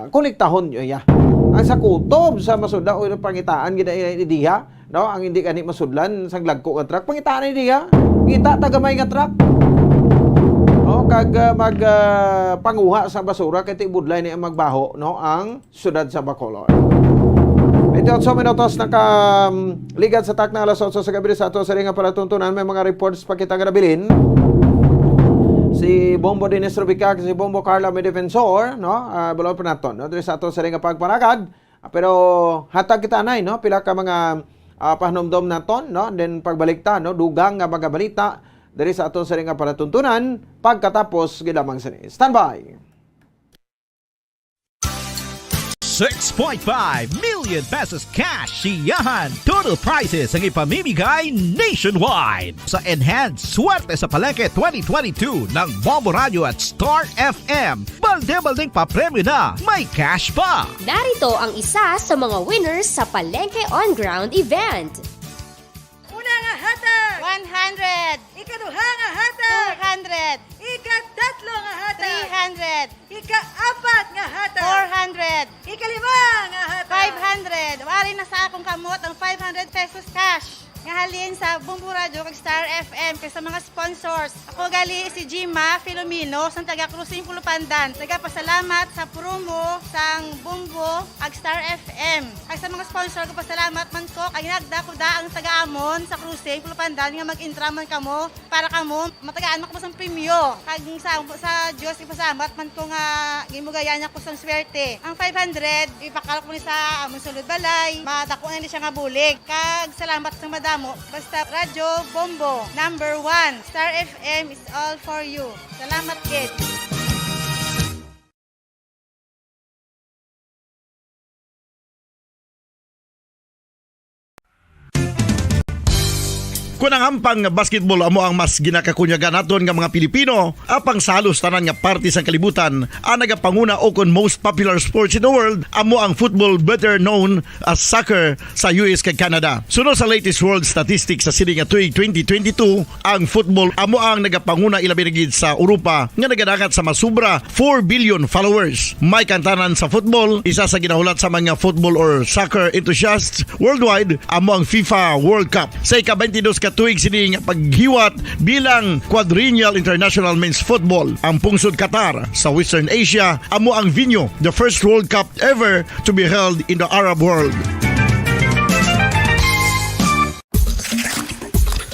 konektahon niyo iya. Ang sa kutob sa masuda o pangitaan gid ay ideya, no? Ang hindi gani masudlan sang lagko nga truck, pangitaan na ideya. Kita tagamay nga truck. No, kag, ah, mag, ah, panguha sa basura kay ti budlay ni ang magbaho, no, ang siyudad sa Bacolod. Twenty-eight minutos naka, um, ligad sa takna alas otso sa gabi sa ato sa ring nga palatuntunan, may mga reports pa kita nga nabilin. Si Bombo Dennis Rubica, si Bombo Carla may defensor, no? Ah, bulon pa naton, no? Diri sa ato sa ring nga pagpanagad. Ah, pero hatag kita anay, no? Pila ka mga, ah, pahanumdom naton, no? Then pagbalik ta, no? Dugang nga mga balita diri sa ato sa ring nga palatuntunan pagkatapos gid lamang sini. Standby. Six point five million pesos cash siyahan. Total prizes ang ipamimigay nationwide. Sa Enhance Swerte sa Palengke twenty twenty-two ng Bombo Radio at Star F M. Balde-baldeng papremyo na, may cash pa! Narito ang isa sa mga winners sa Palengke On Ground event. Una nga hatag, one hundred. Ikaduha nga hatag, two hundred. Ikatatlo nga hatag, three hundred. Ikaapat nga hatag, four hundred. Ikalima nga hatag, five hundred. Wari na sa akong kamot ang five hundred pesos cash nga halin sa Bombo Radio kag Star F M kag sa mga sponsors. Ako gali si Gima Filomeno, sang taga Cruising Pulupandan. Nagapasalamat sa promo sang Bombo kag Star F M. Kag sa mga sponsor, gapasalamat man ko kay nagda ko da ang taga amon sa Cruising Pulupandan nga mag-intra man kamo para kamo matagaan man kamo sang premyo. Kag sa, sa Dios, ipasalamat man ko nga ginbugayan niya ko sang swerte. Ang five hundred, ipakal ko ni sa amon sulod balay. Madako na ni siya nga bulig. Kag salamat sang madamo. Basta Radyo Bombo, number one. Star F M is all for you. Salamat gid. Kon ang hampang nga basketball amo ang mas ginakakunyagan naton nga mga Pilipino, apang sa halos tanan nga parte sang kalibutan, ang nagapanguna ukon most popular sports in the world amo ang football, better known as soccer, sa U S kag Canada. Suno sa latest world statistics sa sini nga tuig twenty twenty-two, ang football amo ang nagapanguna, ilabi na gid sa Europa, nga nagadangat sa masubra four billion followers. May kantanan sa football, isa sa ginahulat sa mga football or soccer enthusiasts worldwide amo ang FIFA World Cup. Sa ika-twenty-dos ka tuig sini nga paghiwat bilang Quadrennial International Men's Football, ang pungsod Qatar sa Western Asia amo ang venue. The first World Cup ever to be held in the Arab world.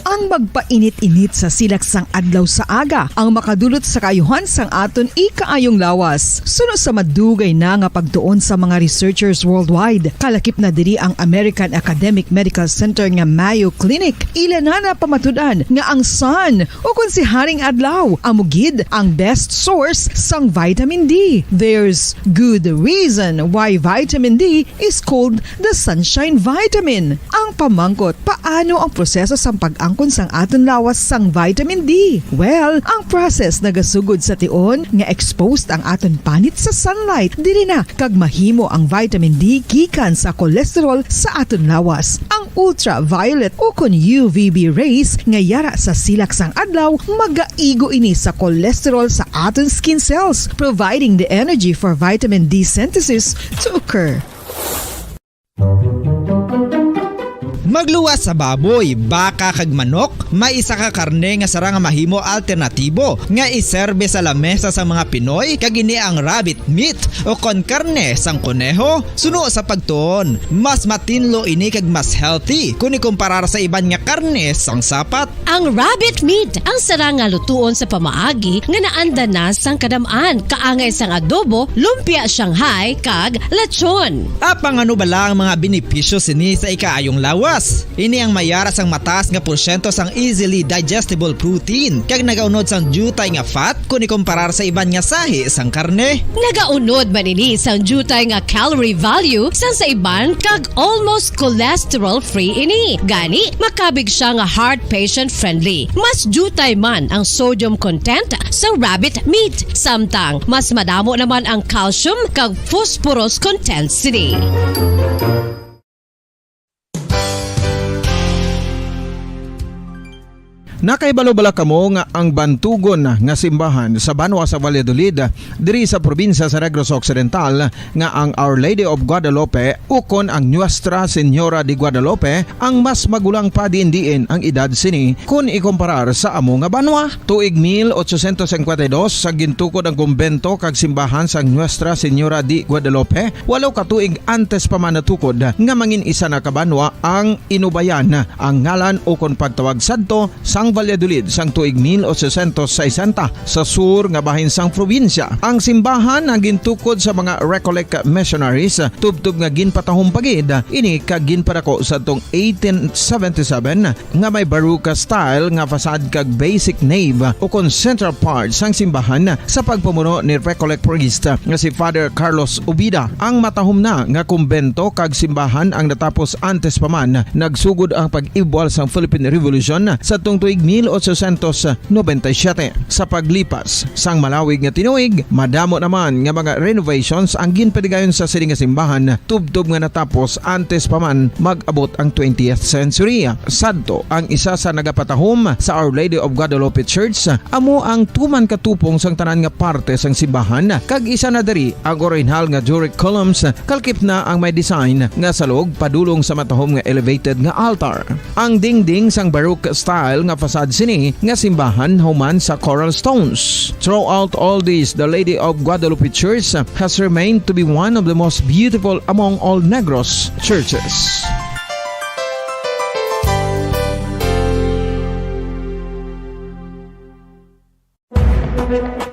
Ang magpainit-init sa silak sang adlaw sa aga ang makadulot sa kaayuhan sang aton ikaayong lawas. Suno sa madugay na nga pagtuon sa mga researchers worldwide, kalakip na diri ang American Academic Medical Center nga Mayo Clinic. Ila na napamatud-an nga ang sun, o kon si Haring Adlaw, amo gid ang best source sang vitamin D. There's good reason why vitamin D is called the sunshine vitamin. Ang pamangkot, paano ang proseso sang pag-angkon sang aton lawas sang vitamin D? Well, ang process nagasugod sa tion nga exposed ang aton panit sa sunlight. Diri na kag mahimo ang vitamin D gikan sa cholesterol sa aton lawas. Ang ultraviolet ukon U V B rays nga yara sa silak sang adlaw magaigo ini sa cholesterol sa aton skin cells, providing the energy for vitamin D synthesis to occur. Magluwas sa baboy, baka, kag manok, may isa ka karne nga sarang nga mahimo alternatibo nga iserbe sa lamesa sang mga Pinoy, kag ini ang rabbit meat o kon karne sang koneho. Suno sa pagtuon, mas matinlo ini kag mas healthy kon ikumparar sa iban nga karne sang sapat. Ang rabbit meat ang sarang nga lutuon sa pamaagi nga naanda na sang kadam-an, kaangay sang adobo, lumpia Shanghai, kag lechon. Apang ano bala ang mga benepisyo sini sa ikaayong lawas? Ini ang mayara sang mataas nga porsyento sang easily digestible protein, kag nagaunod sang diutay nga fat kon ikumparar sa iban nga sahi sang karne. Nagaunod man ini sang diutay nga calorie value sang sa iban, kag almost cholesterol-free ini. Gani, makabig sia nga heart patient-friendly. Mas diutay man ang sodium content sa rabbit meat, samtang mas madamo naman ang calcium kag phosphorus content sini. Nakahibalo bala kamo nga ang bantugon nga simbahan sa banwa sa Valladolid, diri sa probinsya sa Negros Occidental, nga ang Our Lady of Guadalupe ukon ang Nuestra Señora de Guadalupe ang mas magulang pa diin-diin ang edad sini kon ikumparar sa amo nga banwa? Tuig mil ochocientos cincuenta y dos, sa gintukod ang kumbento kag simbahan sang Nuestra Señora de Guadalupe, walo ka tuig antes pa man natukod nga mangin isa na ka banwa ang Inubayan, ang ngalan ukon pagtawag sadto sang Valladolid sang tuig mil ochocientos sesenta sa sur nga bahin sang probinsya. Ang simbahan ang gintukod sa mga Recollect missionaries, tubtob nga ginpatahom pa gid ini kag ginpadako sa tong eighteen seventy-seven nga may Baroque style nga facade kag basic nave ukon central part sang simbahan sa pagpamuno ni Recollect priest nga si Father Carlos Ubida. Ang matahom na nga kumbento kag simbahan ang natapos antes pa man nagsugod ang pag-ibwal sang Philippine Revolution sa tong tuig mil ochocientos noventa y siete. Sa paglipas sang malawig nga tinuig, madamo naman nga mga renovations ang ginpadigayon sa sini nga simbahan, tubtob nga natapos antes pa man mag-abot ang twentieth century. Sadto, ang isa sa nagapatahom sa Our Lady of Guadalupe Church amo ang tuman katupong sang tanan nga parte sang simbahan, kag isa na diri ang orihinal nga Doric columns, kalkip na ang may design nga salog padulong sa matahom nga elevated nga altar. Ang dingding sang Baroque style nga facade sini nga simbahan human sa coral stones. Throughout all this, the Lady of Guadalupe Church has remained to be one of the most beautiful among all Negros churches.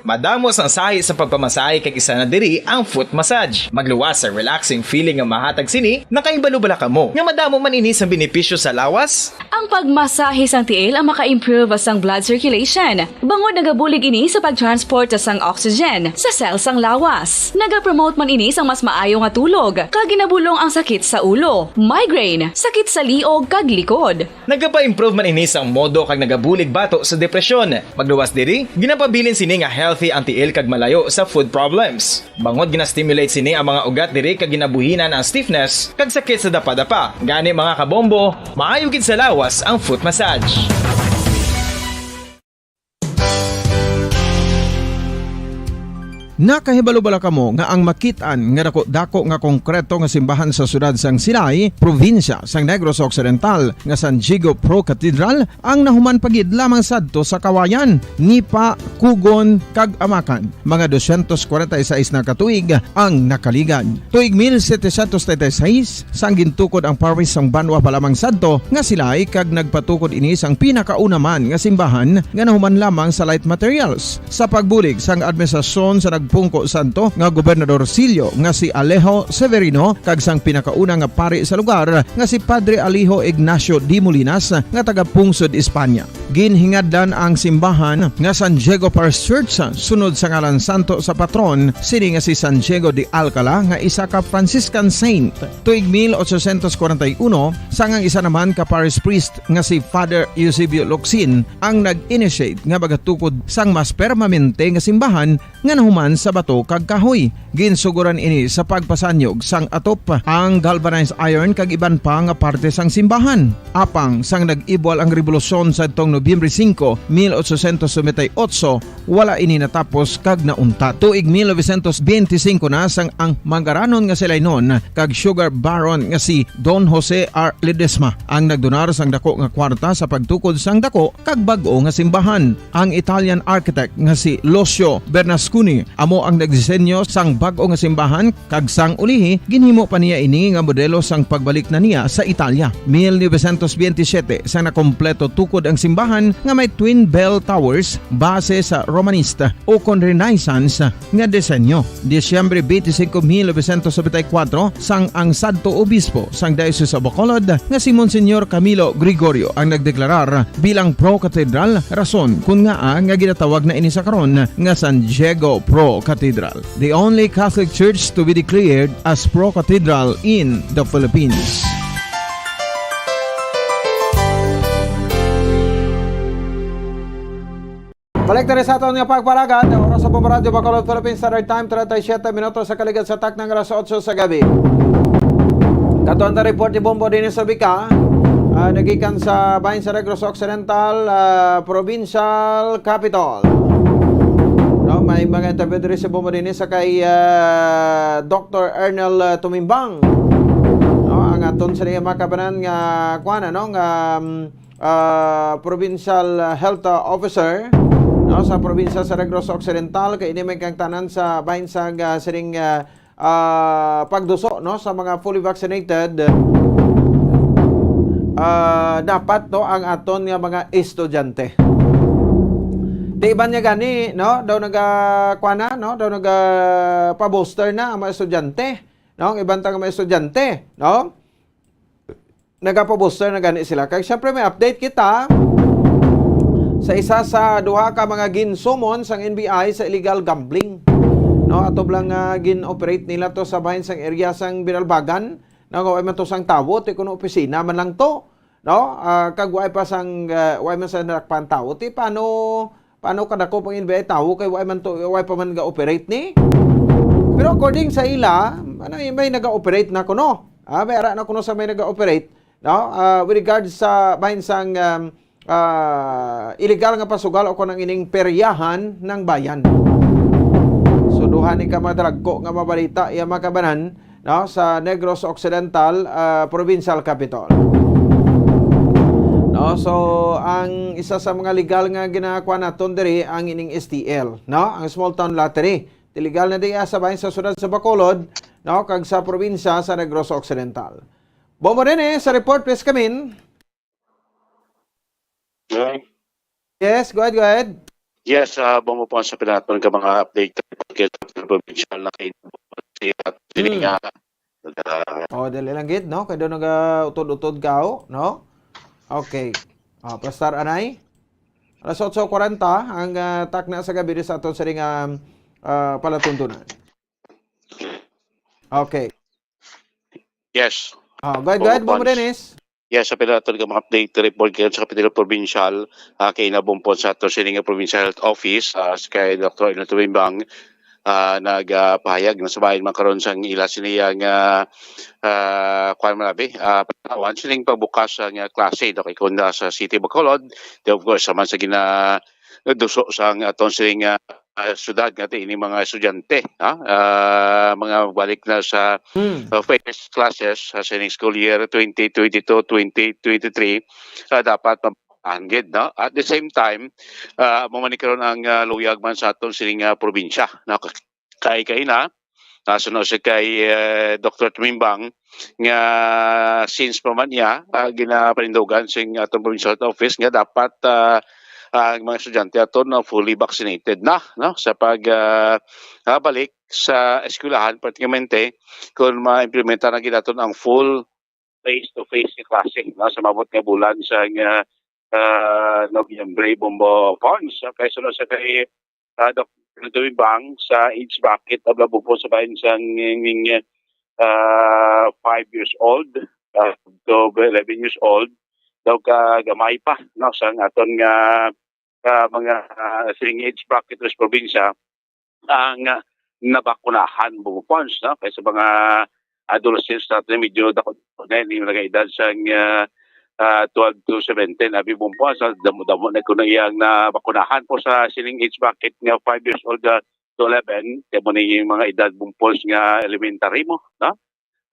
Madamo sang sahi sa pagpamasahe kag isa na diri ang foot massage. Magluwas sa relaxing feeling nga mahatag sini, nakahibalo bala kamo nga madamo man ini sang benepisyo sa lawas? Ang pagmasahe sang tiil ang maka-improve sang blood circulation, bangod nagabulig ini sa pag-transport sang oxygen sa cell sang lawas. Nagapromote man ini sang mas maayo nga tulog, kag ginabulong ang sakit sa ulo, migraine, sakit sa liog, kag likod. Nagapa-improve man ini sang modo kag nagabulig bato sa depresyon. Magluwas diri, ginapabilin sini nga healthy ang tiil kag malayo sa foot problems. Bangod gina-stimulate sini ang mga ugat diri kag ginabuhinan ang stiffness kag sakit sa dapadapa. Gani, mga kabombo, maayo gid sa lawas ang foot massage. Nakahibalo bala kamo nga ang makit-an nga dako-dako nga konkreto nga simbahan sa siyudad sang Silay, probinsya sang Negros Occidental, nga San Diego Pro Cathedral, ang nahuman pa gid lamang sadto sa Kawayan, Nipa, Cugon, kag Amacan, mga dosyentos kwarenta y seis na ka tuig ang nakaligad. Tuig mil setecientos treinta y seis, sang gintukod ang parish sang banwa pa lamang sadto nga Silay, kag nagpatukod ini sang pinakauna man nga simbahan nga nahuman lamang sa light materials. Sa pagbulig sang administrasyon sa nagpungko sadto nga Gobernador Sillo nga si Alejo Severino kag sang pinakauna nga pari sa lugar nga si Padre Alejo Ignacio de Molinas nga taga-pungsod Espanya. Ginhingadlan ang simbahan nga San Diego Parish Church sunod sa ngalan santo sa patron sini nga si San Diego de Alcala, nga isa ka Franciscan saint. Tuig mil ochocientos kwarenta y uno, sang ang isa naman ka parish priest nga si Father Eusebio Locsin ang nag-initiate nga magatukod sang mas permanente nga simbahan nga nahuman sa bato kag kahoy. Ginsuguran ini sa pagpasanyog sang atop, ang galvanized iron kag iban pa nga parte sang simbahan. Apang sang nag-ibwal ang rebolusyon sadtong Nobyembre singko, mil ochocientos noventa y ocho, wala ini natapos kag nauntat. Tuig mil novecientos benti singko na sang ang mangaranon nga Silaynon kag sugar baron nga si Don Jose R. Ledesma ang nagdonar sang dako nga kwarta sa pagtukod sang dako kag bag-o nga simbahan. Ang Italian architect nga si Lucio Bernasconi amo ang nagdisenyo sang bag-o nga simbahan, kag sang ulihi, ginhimo pa niya ini nga modelo sang pagbalik na niya sa Italia. Mil novecientos benti siyete, sang nakompleto tukod ang simbahan nga may twin bell towers base sa Romanista ukon Renaissance nga disenyo. Disyembre benti singko, mil novecientos nobenta y kuwatro, sang ang sadto obispo sang Diocese of Bacolod nga si Monsignor Camilo Gregorio ang nagdeklarar bilang pro-cathedral, rason kon ngaa nga ginatawag na ini sa karon nga San Diego Pro Cathedral, the only Catholic church to be declared as pro-cathedral in the Philippines. Balik tayo sa aton nga pagparagad. Ang oras sa Bombo Radyo Bacolod, Philippines Standard Time, treinta y siete minutos sa kaligad sa takna nga alas otso sa gabi. Katuan ta report ni Bombo din sa Bika. Ah, nagikan sa bahin sa Negros Occidental, ah, Provincial Capitol. No, may mga interview diri si Bombo din sa kay, ah, Doctor Ernel, ah, Tumimbang. No, ang aton sa mga kabanan nga, kuwan, ano, nga, um, ah, provincial, ah, health, ah, officer, no, sa probinsya sa Negros Occidental, kay ini may kang tanan sa bahin sa, ah, siring, ah, ah, pagduso, no, sa mga fully vaccinated, ah, dapat, no, ang aton nga mga estudyante. Di iban niya gani, no, daw naga, kuwan na, no, daw naga pa-booster na ang mga estudyante, no, ang iban ta nga mga estudyante, no, nagapa-booster na gani sila. Kay syempre may update kita sa isa sa duha ka mga ginsumon sang N B I sa illegal gambling, no, ato lang nga gin-operate nila to sa bahin sang area sang Binalbagan, no, nga way man to sang tawo, ti kuno opisina man lang to, no? Ah, kag way pa sang, ah, way man sa nadakpan tawo, ti paano, paano kadako pang N B I tawo kay way man to, way pa man ga-operate ni? Pero according sa ila, ano, may naga-operate na kuno. Ah, may ara na kuno sa may naga-operate, no? Ah, with regards sa bahin sang, um, ah, illegal nga pasugal o kung ang ining peryahan ng bayan. So, duha ni ka mga dalagko nga mabalita, iya mga kabanan, no, sa Negros Occidental, ah, Provincial Capitol. No, so ang isa sa mga legal nga ginakuha naton diri ang ining S T L, no, ang small town lottery. Ti legal na diya sa bahin sa siyudad sa Bacolod, no, kag sa probinsya sa Negros Occidental. Bombo din eh, sa report, please come in. Okay. Yes, go ahead, go ahead. Yes, uh, Bombo Pons, sa pinaton ka mga update kay sa provincial na kay si Mm. nga uh, Oh, dali lang gid, no? Kay daw naga-utod-utod ka, oh, no? Okay. Oh, Pastor Anay. Alas otso kwarenta ang ah, takna sa gabi sa aton sining ah, ah, palatuntunan. Okay. Yes. Oh, go ahead, go ahead, Bombo Dennis. Yes, sa pinaton ka mga update report kayo sa Kapitolyo Provincial, uh, kay nabumpon sa ato sining Provincial Health Office, uh, kay Doktor Ino Tumimbang, uh, nagpahayag na sa bayan man karon sang ila sini nga uh, kuan man abi, uh, patawan sining pagbukas sang uh, klase, no, kay kunda sa City Bacolod, then of course, sa man sa gina duso sang aton sining uh, uh, syudad nga ini mga estudyante, ha? Uh, mga balik na sa Hmm. uh, face classes sa sining school year twenty twenty-two twenty twenty-three, uh, dapat mabanggid, no? At the same time, uh, mamani karon ang uh, luyag man sa aton sining uh, probinsya, no? Kay kay na nasuno siya kay uh, Doktor Tumimbang nga since pa man niya uh, ginapanindugan sing atong provincial health office nga dapat uh, ang mga estudyante aton na fully vaccinated na, no, sa pag uh, uh, balik sa eskwelahan, pratikamente kung ma-implementa na gid naton ang full face-to-face nga klase, no, sa mabot nga bulan sa nga uh, Nobyembre, Bombo Pons. Okay, sunod sa kay uh, Doctor Tumimbang sa age bracket of labubo sa bayan sa nginging uh, five years old uh, to eleven years old, daw ka gamay pa, no, sa aton nga uh, mga uh, sining age bracket sa probinsya ang uh, nabakunahan, Bombo Pons, no? Kay sa mga adolescents natin, medyo dako na, hindi nag-edad sa uh, uh, twelve to seventeen, abi, Bombo Pons, no? Damo-damo na kuno iyang nabakunahan po sa sining age bracket nga five years old uh, to eleven, kay mo ni yung mga edad, Bombo Pons, nga elementary mo, no?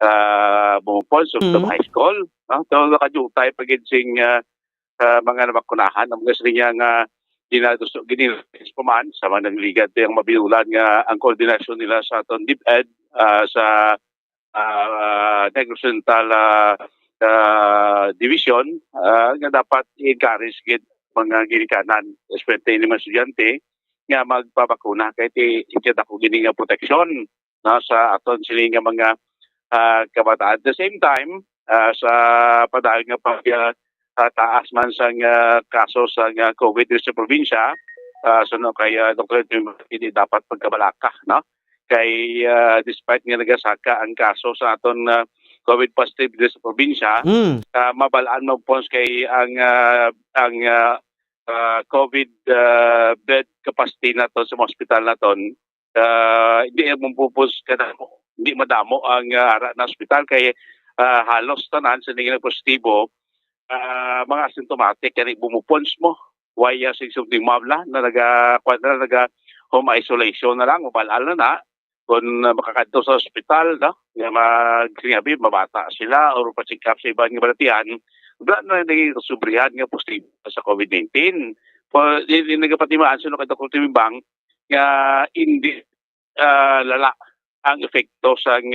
Uh, Bombo Pons, so, Mm. High school, no? So, nakadutay pa gid sing uh, uh, mga nabakunahan, ang mga sining nga ginaduso, ginilis pa man sa mga nagligad ang mabinulan nga ang koordinasyon nila sa aton DepEd, ah, sa ah, Negros Oriental ah, ah, Division, ah, nga dapat i-encourage gid mga ginikanan, especially ni mga estudyante nga magpabakuna kay ti ikadako gini nga proteksyon, no, sa aton sini nga mga ah, kabataan. At the same time, ah, sa padayon nga pag ah, ah, taas man sang ah, kaso sa nga COVID diri sa probinsya, ah, suno kay ah, Doktor Edwin, hindi dapat pagkabalaka, no? Kay ah, despite nga nagasaka ang kaso sa aton ah, COVID positive diri sa probinsya, Mm. ah, mabalaan mo, Pons, kay ang ah, ang ah, ah, COVID ah, bed capacity naton sa mga ospital naton, ah, hindi ang mupupos kadamo, hindi madamo ang ah, ara na ospital kay ah, halos tanan sa naging positibo, ah, mga asymptomatic, kani, Bombo Pons, mo. Why ah, sing something mabla na naga, kwan na, naga home isolation na lang, mabal-al na na. Kung ah, makakadto sa ospital, no? Nga mag, sinabi, mabata sila or pa-check up sa iban nga balatian, wala na naging subrihan nga positibo sa COVID nineteen. Pero di, di nagapatimaan sa Doktor Tumimbang nga hindi ah, lala ang epekto sang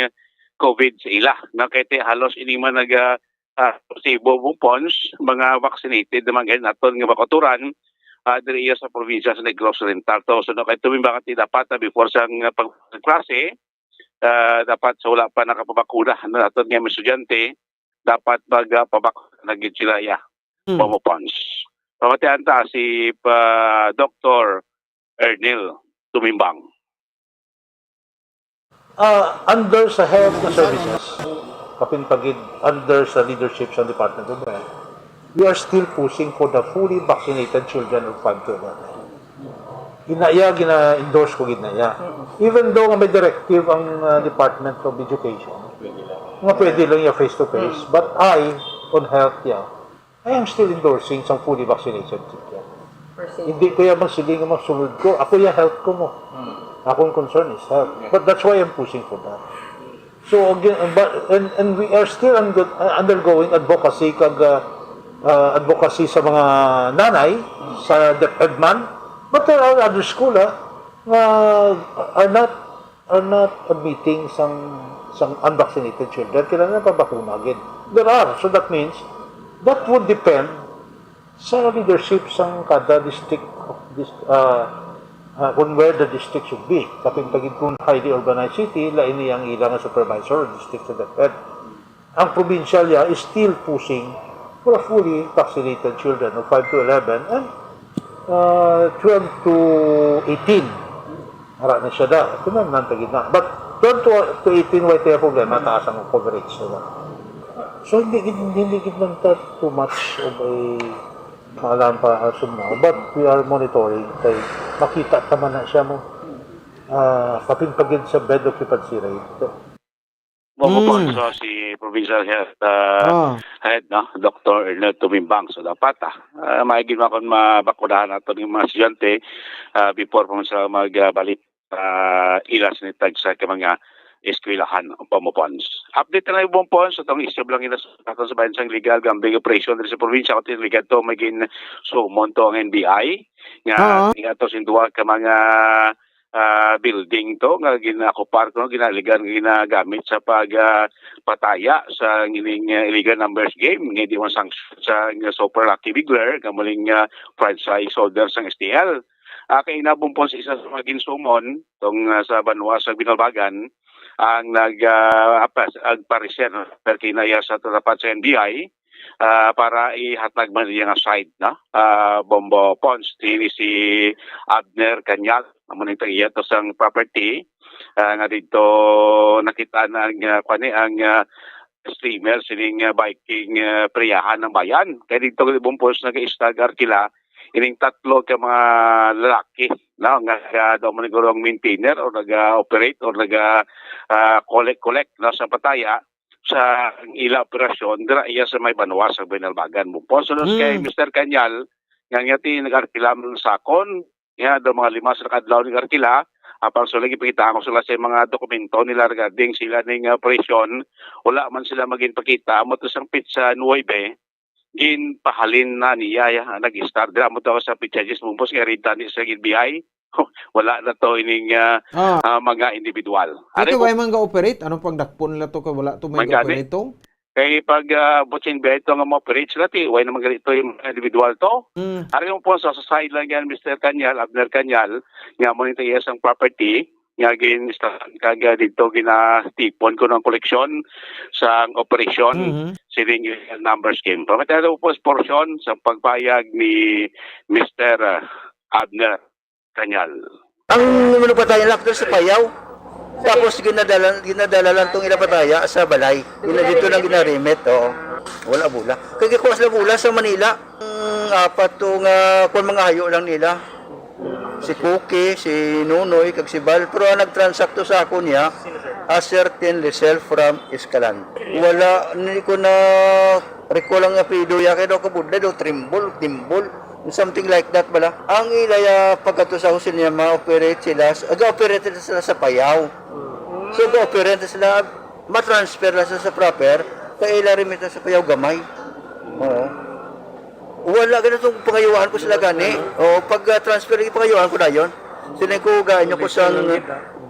COVID sa ila. Na kay ti halos ini man naga ah, positibo, Bong Pons, mga vaccinated naman gani naton nga makauturan, ah, diri iya sa probinsya sa Negros Oriental. To, so, no, kay Tumimbang ti dapat, ah, before sang, ah, pagklase, ah, dapat sa wala pa nakapabakuna, ano, naton nga mga estudyante, dapat mag, ah, pabakuna na gid sila, iya, Hmm. Bong Pons. Pamatian ta si pa Doktor Ernil Tumimbang. Ah, under sa health na services, kapin pa gid under sa leadership sa Department of Health, we are still pushing for the fully vaccinated children of five to eleven. Gina-, iya, gina-endorse ko gid na iya. Even though nga may directive ang, ah, Department of Education, nga pwede lang iya face to face, but I, on health, yeah, I am still endorsing sang fully vaccinated children. Hindi ko iya magsiling nga magsunod ko. Ako iya health ko mo. Akong concern is health. But that's why I'm pushing for that. So again, but, and, and we are still un-, uh, undergoing advocacy kag, uh, uh, advocacy sa mga nanay, sa DepEd man. But there are other school, ah, nga are not are not admitting sang, sang unvaccinated children, kinahanglan pabakuna gid. There are, so that means, that would depend sa leadership sang kada district of dis-, ah, ah, kung where the district should be. Kapin pa gid kung highly urbanized city, lain niya ang ila nga supervisor or district sa DepEd. Ang provincial ya is still pushing for a fully vaccinated children of five to eleven and, uh, twelve to eighteen. Ara na siya da. Ito na, nantag na. But twelve to, to eighteen, why tayo problema? Taas ang coverage nila. So, hindi, hindi, hindi gid man ta too much of a maalam pa as of now. But we are monitoring. Kay makita ta man na siya mo. Ah, kapin pa gid sa bed occupancy rate. Mo Mm. Ponso, si Provincial Health, ah, Ah. Head, no? Doktor Ernest Tumimbang. So, dapat, ah, ah, maigi man kung mabakunahan nato ng mga estudyante, ah, before pa man sila magbalik, ah, ila sa nitag sa ka mga eskwelahan, Bong Pons. Update na lang, Bong Pons, sa tong issue lang ina sa aton sa bayan sang illegal gambling operation diri sa probinsya. Kung illegal to, may gin-summon to ang N B I nga Oo. Nga to sing duha ka mga ah, building to nga ginaokupar ko, ginaligan, ginagamit sa pag, ah, pataya sa ining, ah, illegal numbers game nga di man sanction sa, nga Super Lucky Wiggler, nga muling, ah, franchise holder sang S T L. Ah, kay inabong po sa isa sa mga ginsumon tong, ah, sa banwa sa Binalbagan ang nag, ah, apas-, agpareser, pero kinaya sa tatapat sa N B I, ah, para ihatag man iya nga side, no? Ah, Bong Pons, dili si Abner Cañal, amo ning tagiya to sang property, ah, nga didto nakita na ang, ah, kuwan ni, ang, ah, streamer sining, ah, biking, ah, priyahan ng bayan. Kay didto, Bong Pons, nag-stag arkila ining tatlo ka mga lalaki, no, nga, nga daw man siguro ang maintainer or naga-operate or naga, ah, collect-collect, no, sa pataya sa ila operasyon dira iya sa may banwa sa Binalbagan, Bong Pons. Sulod kay Mm. Mister Cañal, nga niya ti nag-arkila man sakon, nga daw mga lima sa kadlaw nag-arkila, apang sila gipakita mo sila sa mga dokumento nila regarding sila ning, ah, operasyon, wala man sila magin pakita. Amo to sang pitsa nuwebe, ginpahalin na niya, ya, nag-start dira mo to sa pitsa diyes, Bong Pons, kay rita ni sa N B I. Wala na to ining, ah, Ah. ah, mga individual. Ito Ari mo ba yung mga operate? Anong pagdakpon nila to kay wala to may Mangani? Operate to? Kay pag, ah, butsin ba ito nga mo-operate sila, ti, way naman ganito yung mga individual to. Mm. Ari mo po sa, sa side lang yan, Mister Cañal, Abner Cañal, nga mo nito iya sang property, nga gin-, kag, ah, dito ginatipon ko ng koleksyon sa operasyon, Mhm. sining numbers game. Pagkatapos po portion sa pagpayag ni Mister, ah, Abner Cañal. Ang manupatayan lang sa payaw. Tapos ginadala, ginadala lang tong ila pataya sa balay. Gina-, dito lang ginarimit, oo. Wala bula. Kaya kuha sila bula sa Manila. Ang apat to nga, kung mga hayo lang nila. Si Cookie, si Nunoy, kag si Bal. Pero ang nagtransakto sa ako niya, a certain Lisel from Escalante. Wala, hindi ko na recall ang apelyido ya, kaya daw kabudlay daw, Trimble, Timbol, something like that bala. Ang ilaya pagkato sa Jose niya, ma-operate sila, aga-operate sila sa Payaw. So, ga-operate sila, ma-transfer na sa, sa proper, kay ila remit na sa Payaw gamay. Oo. Wala gani itong pangayuan ko sila gani. O, pag, ah, transfer, yung pangayuan ko dayon. Sila ko gaanyo ko sang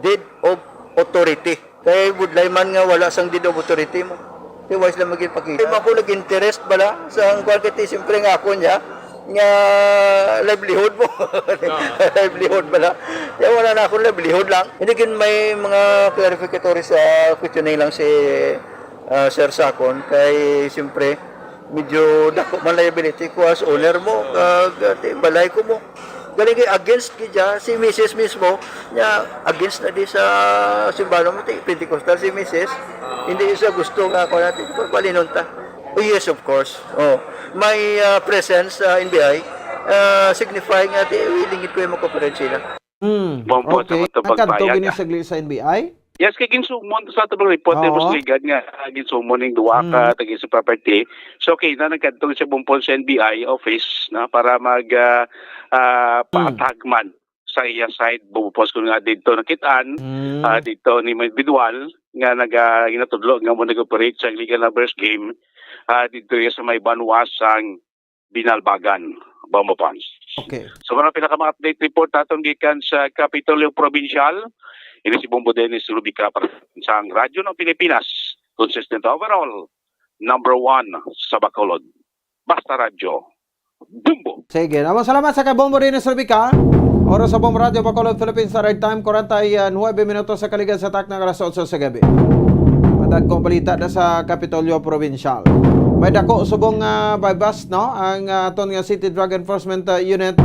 deed of authority. Kay budlay man nga wala sang deed of authority mo. Di wala sila magpakita. Di ba ako nag-interest bala sa ang kwan kay siyempre nga ako niya nga livelihood mo. Livelihood bala. Kaya wala na akong livelihood lang. Hindi gid may mga clarificatory sa questioning lang si ah, Sir Sakon kay siyempre medyo dako man liability ko as owner mo kag ah, ti balay ko mo. Galing kay against gid siya, si Misis mismo niya against na di sa simbahan mo ti Pentecostal si Misis. Hindi siya gusto nga ako natin pagpalinunta. Oh, yes, of course. Oh, my ah, presence sa N B I ah, signify nga ti willing gid ko yung mag-cooperate sila. Hmm. Bumbot Okay. naman to Nagkadto pagbayad, gini ah. Sa Gli- sa N B I? Yes, kay ginsumon to sa ato bang report ni Oo. Boss Ligan nga ah, ginsumon ning duha ka tagis sa property. So okay, na nagkadto sa Bumbon sa N B I office na para mag ah, ah, paatag man sa iya side. Bubupos ko nga dito nakitaan, Mm. ah, dito ni mga individual nga naga ginatudlo nga mo nag-operate sa illegal numbers game ah, dito iya sa may banwa sang Binalbagan, Bombo Ponds. Okay. So, mga pila ka mga update report naton gikan sa Kapitolyo Provincial. Ini si Bombo Dennis Rubica para sa Radyo ng Pilipinas, consistent overall, number one sa Bacolod. Basta Radyo, Bombo! Sige, naman salamat sa kay Bombo Dennis Rubica. Oras sa Bombo Radio Bacolod, Philippines Standard Time, kwarenta y nuebe minutos sa kaligad sa takna alas otso sa gabi. Madagkong balita na sa Kapitolyo Provincial. May dako subong nga buy-bust, no? Ang ah, aton nga City Drug Enforcement ah, Unit.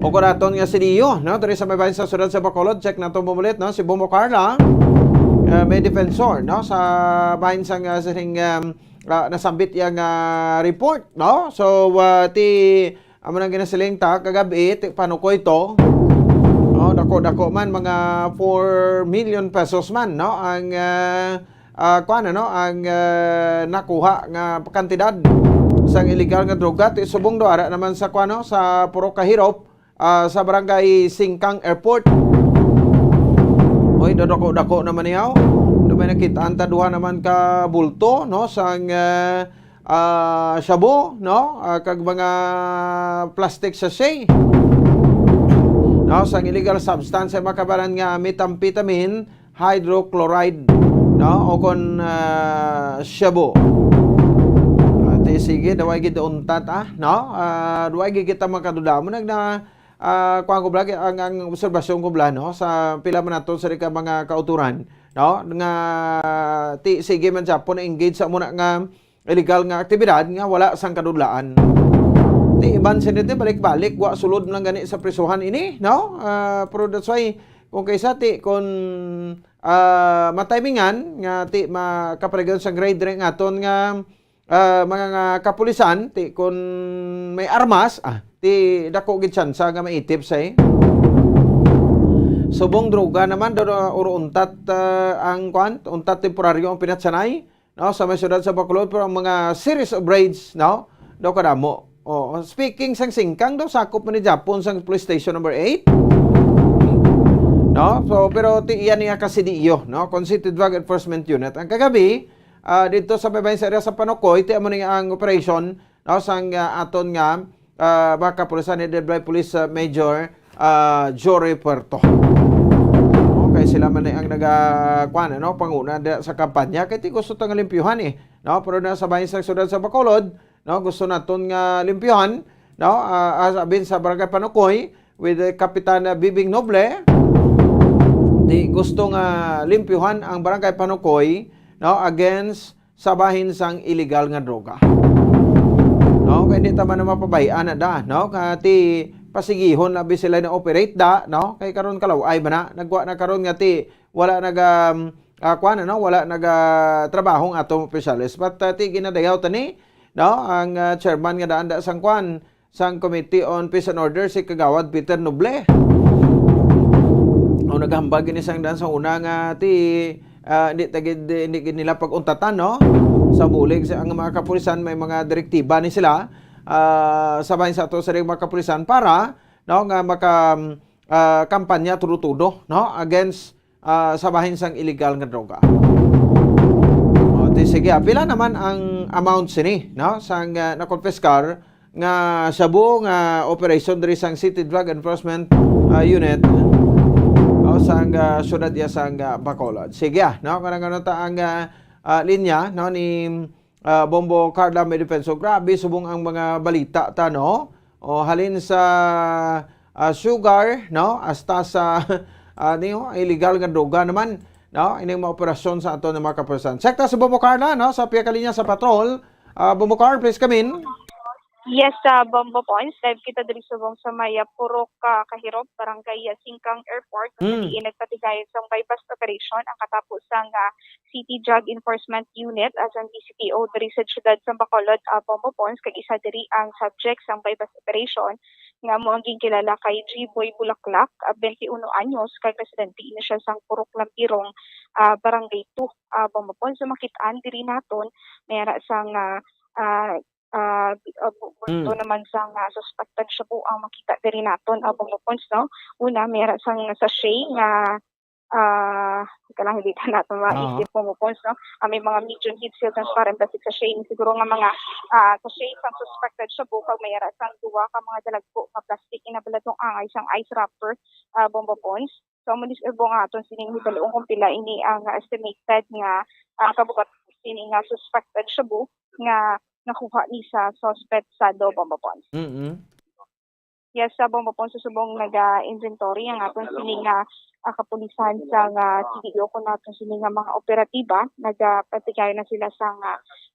O kung aton nga C D U, no? Diri sa may bahin sa siyudad sa Bacolod, check naton bumulit, no? Si Bombo Carla, ah, may defensor, no? Sa bahin sa nga sining um, ah, nasambit yang ah, report, no? So ah, ti amo nang ginasiling ta kagabi, ti panukoy to. No, dako-dako man, mga four million pesos man, no? Ang ah, ah, kuwan, ano, ang ah, nakuha nga kantidad sang illegal nga droga, ti subong do ara naman sa kuwan, no? Sa Purok Kahirop, ah, sa Barangay Singkang Airport. Oy, dadako-dako naman niya. May nakitaan ta duha naman ka bulto, no, sang ah, ah, shabu, no, ah, kag mga plastic sachet. No, sang illegal substance ay makabaran nga methamphetamine hydrochloride, no, o kon ah, shabu. Ate, sige, daway gid untat, ah, no? Ah, daway gid kita makaduda mo nag na ah, kuwan ko bala, ang, ang obserbasyon ko bala, no, sa pila man nato sa ka mga kauturan, no, nga ti sige man siya po na-engage sa muna nga illegal nga aktibidad nga wala sang kadudlaan. Ti iban sini ti balik-balik wa sulod man lang gani sa prisuhan ini, no? Ah, pero that's why kung kaysa ti kung ah, matimingan nga ti makapaligon sang grade rin nga aton nga ah, mga nga kapulisan, ti kun may armas, ah, ti dako gid tsansa nga maitip sa subong droga naman daw na uro untat ah, ang kwan, untat temporaryo ang pinatsanay, no, sa may siyudad sa Bacolod, pero ang mga series of raids, no, daw kadamo. Oh, speaking sang Singkang daw sakop man ni Japon sang police station number eight. No? So, pero ti iyan niya ka C D U, no? City Drug Enforcement Unit. Ang kagabi, ah, dito sa may bayan sa area sa Panukoy, ti amo ni ang operation, no, sang ah, aton nga ah, mga kapulisan ni Delbray Police ah, Major ah, Jory Puerto. Okay, sila man ni ang naga kuan, ano, panguna da, sa kampanya kay ti gusto ta nga limpyuhan eh, no? Pero na sa bahin sa siyudad sa Bacolod, no, gusto naton nga limpyuhan, no? Ah, as abin sa Barangay Panukoy with the Kapitan ah, Bibing Noble, di gusto nga limpyuhan ang Barangay Panukoy, no, against sa bahin sang illegal nga droga. No, kay di ta man na mapabayaan na da, no? Kati pasigihon na bi sila na operate da, no? Kay karon kalaw-ay ba na nagwa na karon nga ti wala naga ah, kuan, ano, wala naga trabaho ang atong opisyales. But ah, ti ginadayaw tani, no? Ang ah, chairman nga daan da sang kuan, sang Committee on Peace and Order, si Kagawad Peter Noble. O naghambag ini sang daan sa una nga ti ah, hindi ta gid hindi gid nila pag-untatan, no? Sa bulig sa ang mga kapulisan may mga direktiba ni sila ah, sa bahin sa ato sa mga kapulisan para, no, nga maka ah, kampanya tudo-tudo, no, against ah, sa bahin sang illegal nga droga. O, ti sige, ah, pila naman ang amount sini, no, sang ah, nakonpiskar nga shabu nga operation diri sang City Drug Enforcement ah, Unit. O, sang, ah, syudad iya sang, ah, Bacolod. Sige, ah, no, kanang ano ta ang, ah, ah, linya, no, ni, ah, Bombo Carla Medefenso. Grabe subong ang mga balita ta, no? O, halin sa, ah, sugar, no, hasta sa, ah, ni, oh, illegal nga droga naman, no, ining mga operasyon sa aton nga mga kapulisan. Check ta si Bombo Carla, no, sa pihak linya sa patrol. Ah, Bombo Carla, please come in. Yes, sa Bombo Points, live kita diri subong sa may, ah, Purok, ah, Kahirop, Barangay, ah, Singkang Airport, kung Hmm. diin nagpatigayon sang buy-bust operation ang katapo sang, ah, City Drug Enforcement Unit, ah, sang D C P O diri sa siyudad sa Bacolod, ah, Bombo Points, kag isa diri ang subject sang buy-bust operation nga amo ang ginkilala kay G-Boy Bulaklak, ah, twenty-one anyos, kag residente ini siya sang Purok Lampirong, ah, Barangay two, ah, Bombo Points. So, makit-an diri naton, may ara sang, ah, ah, ah, bi-, ah, bu-, bulto Hmm. naman sang, ah, suspected shabu ang makita diri naton, ah, Bombo Points, no? Una, may ara sang sachet nga, ah, teka lang, hindi pa nato Oo. maisip, Bombo Points, no? Ah, may mga medium heat seal transparent plastic sachet. Siguro nga mga, ah, sachet sang suspected shabu, kag may ara sang duwa ka mga dalagko nga plastic, inabalatong angay sang ice wrapper, ah, Bombo Points. So, amo ni, subong nga aton sining hibaluon kung pila ini ang, ah, estimated nga, ah, kabugat sini nga suspected shabu nga nakuha ni sa suspect sa Bombo Points. Mm-mm. Yes, sa Bombo Points, subong naga-inventory ang aton sini nga, ah, kapulisan sa nga C D O, kung aton sini nga mga operatiba, nagapatigayon na sila sa nga,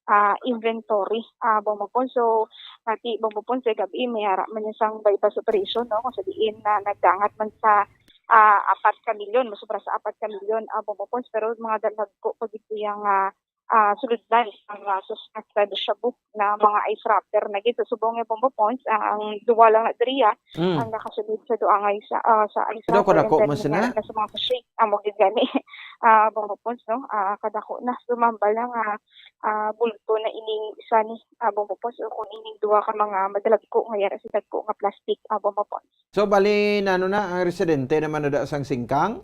ah, inventory, ah, Bombo Points. So, pati Bombo Points, sa gabi, may ara man niya sang buy-bust operation, no? Kung sa diin na nagdangat man sa, ah, apat ka milyon, masobra sa apat ka milyon, ah, Bombo Points, pero mga dalagko pa gid iya nga, ah, sulodlan ang, ah, suspected shabu na mga ice wrapper na gid. So, subong nga, Bombo Points, ang, ang duwa lang na diriya Mm. ang nakasulod sa duangay sa, ah, sa ice Pero wrapper, kadako and man then sina? May ara na sa mga sachet, amo gid gani, ah, Bombo Points, no? Ah, kadako na, sumambal na nga, ah, bulto na ining isa ni, ah, Bombo Points, o kung ining duwa ka mga madalagko nga yara sa dagko nga plastic, ah, Bombo Points. So, bali, nano na, ang residente naman na da sang Singkang?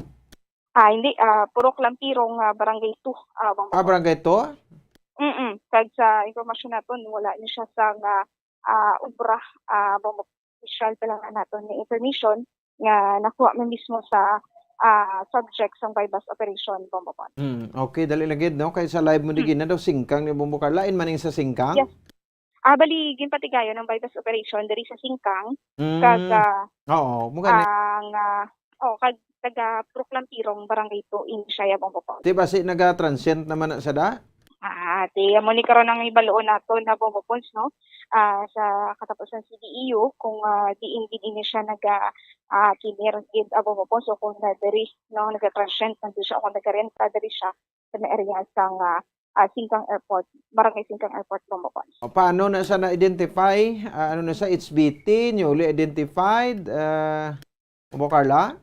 Ah, hindi, ah, Purok Lampirong, ah, Barangay two, ah, Bombo Ah, Points. Barangay two? Mm-mm. Kag sa impormasyon naton, wala ni siya sa nga, ah, obra, ah, Bombo Points. Official pa lang naton nga information nga nakuha man mismo sa, ah, subject sang buy-bust operation, Bombo Points. Mm, okay, dali lang gid, no? Kay sa live mo di Hmm. gina daw, Singkang ni Bombo Carla. Lain man ning sa Singkang? Yes. Ah, bali, ginpatigayon ang buy-bust operation diri sa Singkang. Mm. Kag, ah, Oo, mo gani. ang, ah, oh, kag taga Purok Lampirong, Barangay two, in siya, Bombo Points. Di ba si naga-transient naman na sa da? Ah, ti, amo ni karon ang hibaluon nato na, Bombo Points, no? Ah, sa katapusan C D E U, kung, ah, diin gid ini siya naga, ah, kinir gid, ah, Bombo Points, o kung na diri, no, naga-transient man siya, o kung nagarenta diri siya sa may area sang, ah, ah, Singkang Airport, Barangay Singkang Airport, Bombo Points. O, paano na siya na-identify? Ah, ano na siya? H B T, newly identified? Ah, Bombo Carla?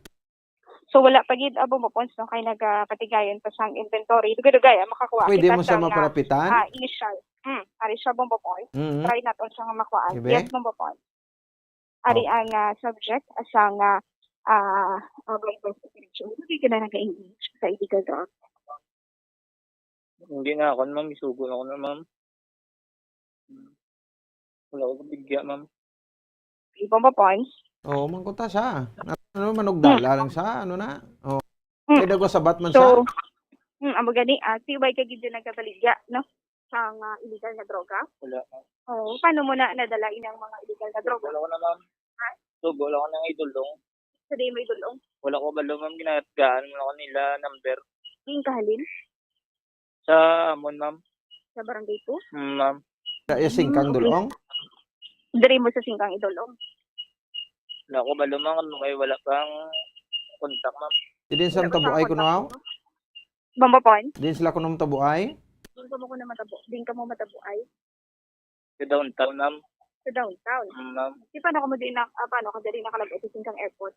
So, wala pa gid, ah, Bombo Points, no? Kay nagapatigayon pa sang inventory. Dugay-dugay, ah, makakuha Pwede kita mo siya sa, maparapitan? Ah, initial. Hmm, ari siya, Bombo Points. Mm-hmm. Try naton siya nga makuhaan. Ibe? Yes, Bombo Points. Ari Oh. ang, ah, subject, ah, sa nga, ah, ah, buy-bust operation. Hindi ka na nag-engage sa illegal drug. Hindi na ako, ma'am. Isugo na ako na, ma'am. Wala ko kabigya, ma'am. Bombo Points? Oo, mangkuta siya. Ano, manugdala Hmm. lang siya, ano na? Oh. Hmm. Kaya daw sabat man So, siya? Hmm, amo gani, ah, si Ubay ka gid yung nagkabaligya, no? Sa nga illegal na droga? Wala, ma'am. Oo, paano mo na nadala inang mga illegal na droga? Wala ko na, ma'am. Ha? Sugo lang ako ng idulong. Sa di mo idulong? Wala ko balo, ma'am. Ginatgaan mo ako nila number. Yung kahalin? Sa amon, ma'am. Sa barangay two? Mm, ma'am. Sa iya Singkang Mm, okay. Dulong? Diri mo sa Singkang Idulong? Wala ko balo, ma'am, kay wala pang kontak, ma'am. Di din sa Wala pa Tabuay sa kuno, kontak aw? Mo? Bombo Points? Di din sila kuno Tabuay? Di ka mo kuno matabo. Di ka mo matabuay. Sa downtown, ma'am. Sa downtown? Mm, ma'am. Di, paano ka mo di na, ah, paano ka diri nakalabot sa Singkang Airport?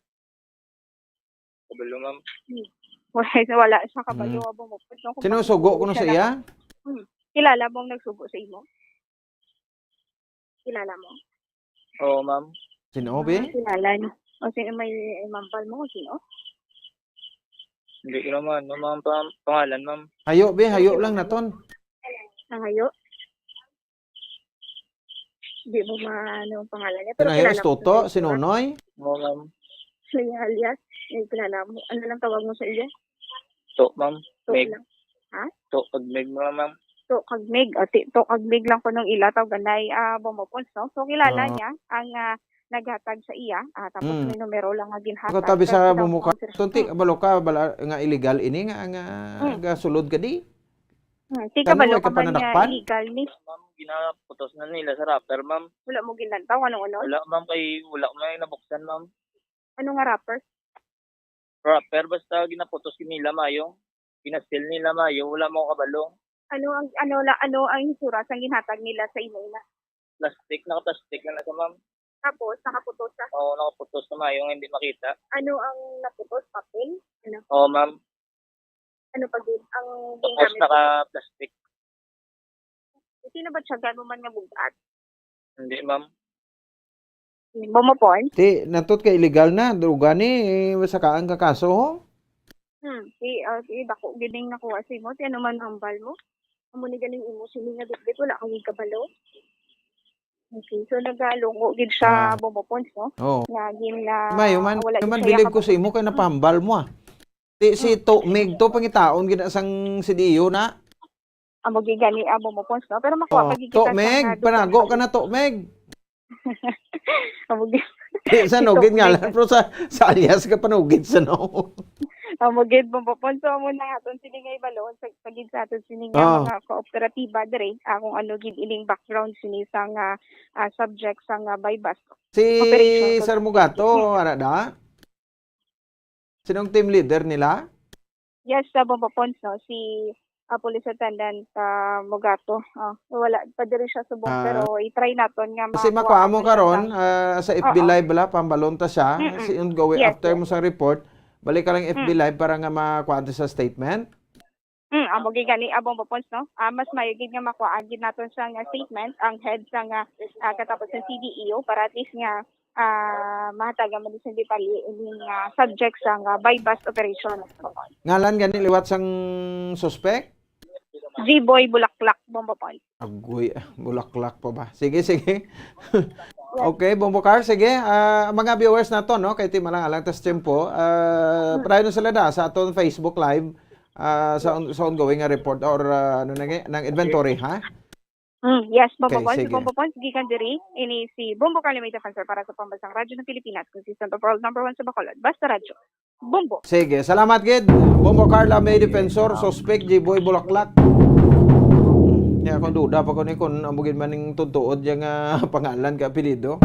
Kabalo, ma'am. Hmm. Wala, wala siya kabalo, Mm. Bombo Points, no? Kung Sino bakit sugo ko kuno siya sa iya? Naka-, hmm. Kilala mo ang nagsugo sa imo? Kilala mo? Oo, ma'am. Sino, be? Ah, kilala niyo. O, sino may, may mampal mo? Sino? Hindi ko naman, no, ma'am, pang-, pangalan, ma'am. Hayo, be, hayo Sino lang kilala mo? Naton. Ang hayo? Di mo ma-, ano ang pangalan niya, pero Sino, hayo, kilala ko Toto? Toto. Si Nonoy? Oo, ma'am. Si alias? Ay, kilala mo. Ano lang tawag mo sa iya? To, ma'am. To Meg. Lang. Ha? To, kag Meg, mga ma'am. To kag Meg. O, ti-, to kag Meg lang ko nung ila tawag ganay, ah, Bomopons, no? So, kilala Ah. niya ang, ah, naghatag sa iya. Ah, tapos Mm. may numero lang nga ginhatag. Ako tabi sa Tapos Bomopons, sir. Tunti, Mm. kabalo ka, bala, nga illegal ini nga, nga Mm. gasulod ka di? Hmm, ti Ano, kabalo way ka ka man nga kapanadakpan? Illegal ni. Ma'am, ginaputos na nila sa wrapper, ma'am. Wala mo ginlantaw, anong unod? Wala, ma'am, kay wala may nabuksan, ma'am. Ano nga wrapper? Wrapper, basta ginaputos nila, mayo. Ginasil nila, mayo. Wala mo kabalo. Ano ang, ano la-, ano ang itsura sang ginhatag nila sa imo, ina? Plastic, naka-plastic na na siya, ma'am. Tapos, nakaputos siya? Oo, nakaputos na, mayo, nga hindi makita. Ano ang naputos? Papel? Ano? Oo, ma'am. Ano pa gid ang Tapos gingamit? Naka-plastic. Sino ba siya? Gano man nga bugat? Hindi, ma'am. Bomopon? Ti, natot ka illegal na, droga ni, eh, sa kaan ka kaso, ho? Hmm, si, ah, si dako gid ning nakuha sa imo, ti ano man hambal mo? Amo ni ganing imo sini nga bitbit, wala kang kabalo. Okay, so nagalungo gid siya, Ah. Bomopons, no? Oo. Nga gin-, ah, May, human, wala gid human siya bilib ko sa imo kay napahambal mo, ah. Ti, si Hmm. To, Mig to, pangitaon gid na sang C D U na. Amo gid gani, ah, Bomopons, no? Pero makuha Oh, pa gid To, kita sa Meg, nga panago ka na, To, Meg. Amo gid. Di, sa Si nugid Tok nga Meg. lang, pero sa, sa alias ka panugid sa no. Amo gid, Bomopons. So, amo na aton sini nga ibalon sa, sa gid sa aton sini nga Ah. mga kooperatiba dire, ah, kung ano gid ining background sini sa nga, ah, subject sa nga buy-bust Si operation. Sir Mugato, ara da? Sinong team leader nila? Yes, sa Bombo Pons, no? Si, ah, Police Attendant, ah, Mugato. Ah, wala pa diri siya subong, Ah. pero i-try naton nga Kasi makuha makuha mo mo siya karon, sa ah, sa F B Oo. Live bala, pambalon ta siya. Mm-mm. Si ongoing Yes, after yes. mo sa report, balik ka lang F B Mm. Live para nga makuha ta sa statement. Mm, amo gid gani, ah, Bombo Pons, no? Ah, mas maayo gid nga makuha gid naton sa nga statement ang head sa nga, ah, katapos ng C D E O para at least nga, ah, mahatagan man sing detalye ining, ah, subject sa nga buy-bust operation. Ngalan gani liwat sang suspek? G-Boy Bulaklak, Bombo Pons. Agoy, ah, Bulaklak pa ba? Sige, sige. Okay, Bombo Car, sige. Ah, mga viewers nato, no? Kay ti malang-alang tas tiyempo. Ah, Hmm. padayon na sila da sa aton Facebook Live, ah, sa on-, sa ongoing nga report or, ah, ano na nga, ng inventory, ha? Mm, yes, Bombo Okay, Pons, sige. Bombo Pons, gikan diri, ini si Bombo Carla May Defensor para sa Pambansang Radyo ng Pilipinas, consistent of world number one sa Bacolod. Basta Radyo, Bombo. Sige, salamat gid. Bombo Carla May Defensor, suspect, G-Boy Bulaklak. Kaya kung duda pa ko ni kung amo gid man ning tutuod yang, ah, pangalan ka apelyido.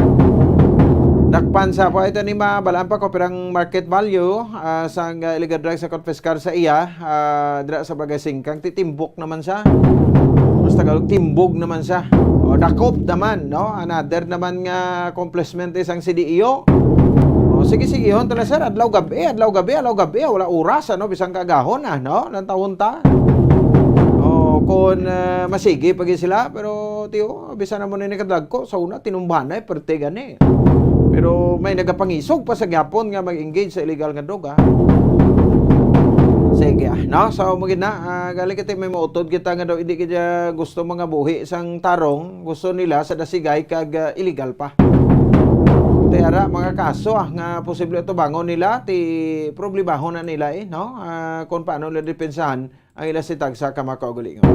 Dakpan sa pa ito ni mabalaan pa ko pirang market value, ah, sang, ah, illegal drugs sa confiscar sa iya, ah, dira sa Barangay Singkang, titimbok naman siya. Mas Tagalog, timbog naman siya. O, dakop naman, no? Another naman nga accomplishment isang C D E O. O, sige, sige, yun. Tala, sir, adlaw gabi, adlaw gabi, adlaw gabi. Wala oras, ano? Bisang kaagahon, ah, no? Nantawon ta. O, kung, ah, masigi pa gid sila, pero, tiyo, bisan na mo na ni kadagko, sa una, tinumbahan na, eh, perte gani. Pero may nagapangisog pa sa gyapon nga mag-engage sa illegal nga droga. Sige, ah, no? So, mo gid na, ah, galing kita may mautod kita nga daw, hindi kita gusto mga buhi sang tarong, gusto nila sa dasigay kag, ah, illegal pa. Ti ara, mga kaso, ah, nga posible atubangon nila, ti problemahon na nila, eh, no? Ah, kung paano nila depensahan ang ila si tagsa ka mga kaugalingon.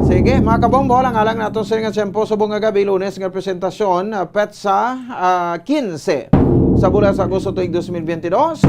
Sige, mga kabombo, lang alang nato sa nga tiyempo subong nga gabi, Lunes nga presentasyon, ah, petsa, ah, quince sa bulan sa Agosto tuig dos mil veintidós.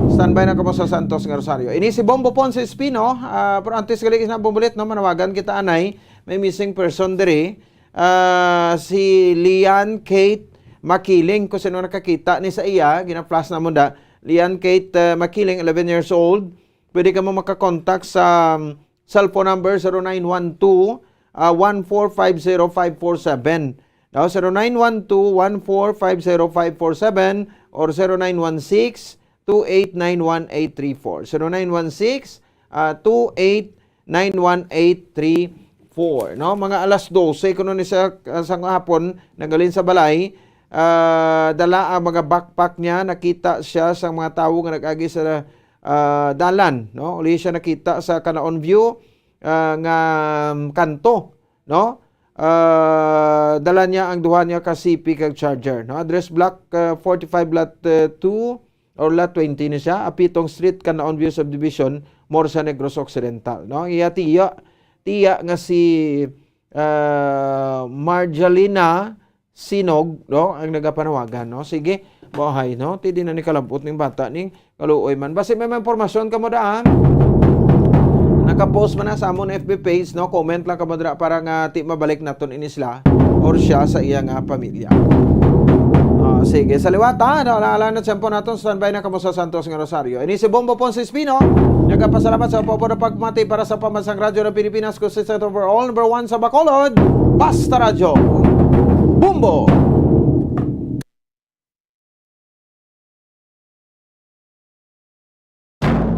Standby na kamo sa Santos nga Rosario. Ini si Bombo Ponce Espino, ah, pero antes gali na bumulit, no, manawagan kita anay, may missing person diri. Ah, si Lian Kate Makiling, kung sino nakakita ni sa iya, gina-flash na mo da. Lian Kate, ah, Makiling, eleven years old. Pwede ka mo makakontak sa, um, cellphone number zero nine one two, ah, one four five zero five four seven. Now, zero nine one two, one four five zero five four seven or zero nine one six, two eight nine one eight three four. Zero nine one six, ah, two eight nine one eight three four, no? Mga alas dose kuno ni sa, sa hapon, naghalin sa balay, ah, dala ang mga backpack niya, nakita siya sa mga tawo nga nag-agi sa, ah, dalan, no? Uli siya nakita sa Canaon View, ah, nga, um, kanto, no? Ah, dala niya ang duha niya ka C P kag charger, no? Address Block, ah, forty-five, Lot, ah, two, or Lot twenty ni siya, Apitong Street, Canaon View Subdivision, Morsa, Negros Occidental, no? Ang iya tiya, tiya nga si, ah, Marjalina Sinog, no, ang nagapanawagan, no? Sige, buhay, no? Ti di na ni kalabot ning bata ning kaluoy man. Basi may mga impormasyon kamo daan. Naka-post man na sa amon F B page, no? Comment lang kamo dira para nga ti mabalik naton ini sila or siya sa iya nga pamilya. Ah, sige, sa liwat, ha? Wala, wala na tiyempo naton. Standby na kamo sa Santos nga Rosario. Ini si Bombo Ponce Espino. Nagapasalamat sa pagpapamati para sa Pambansang Radyo ng Pilipinas, consistent overall, number one sa Bacolod. Basta Radyo. Bombo!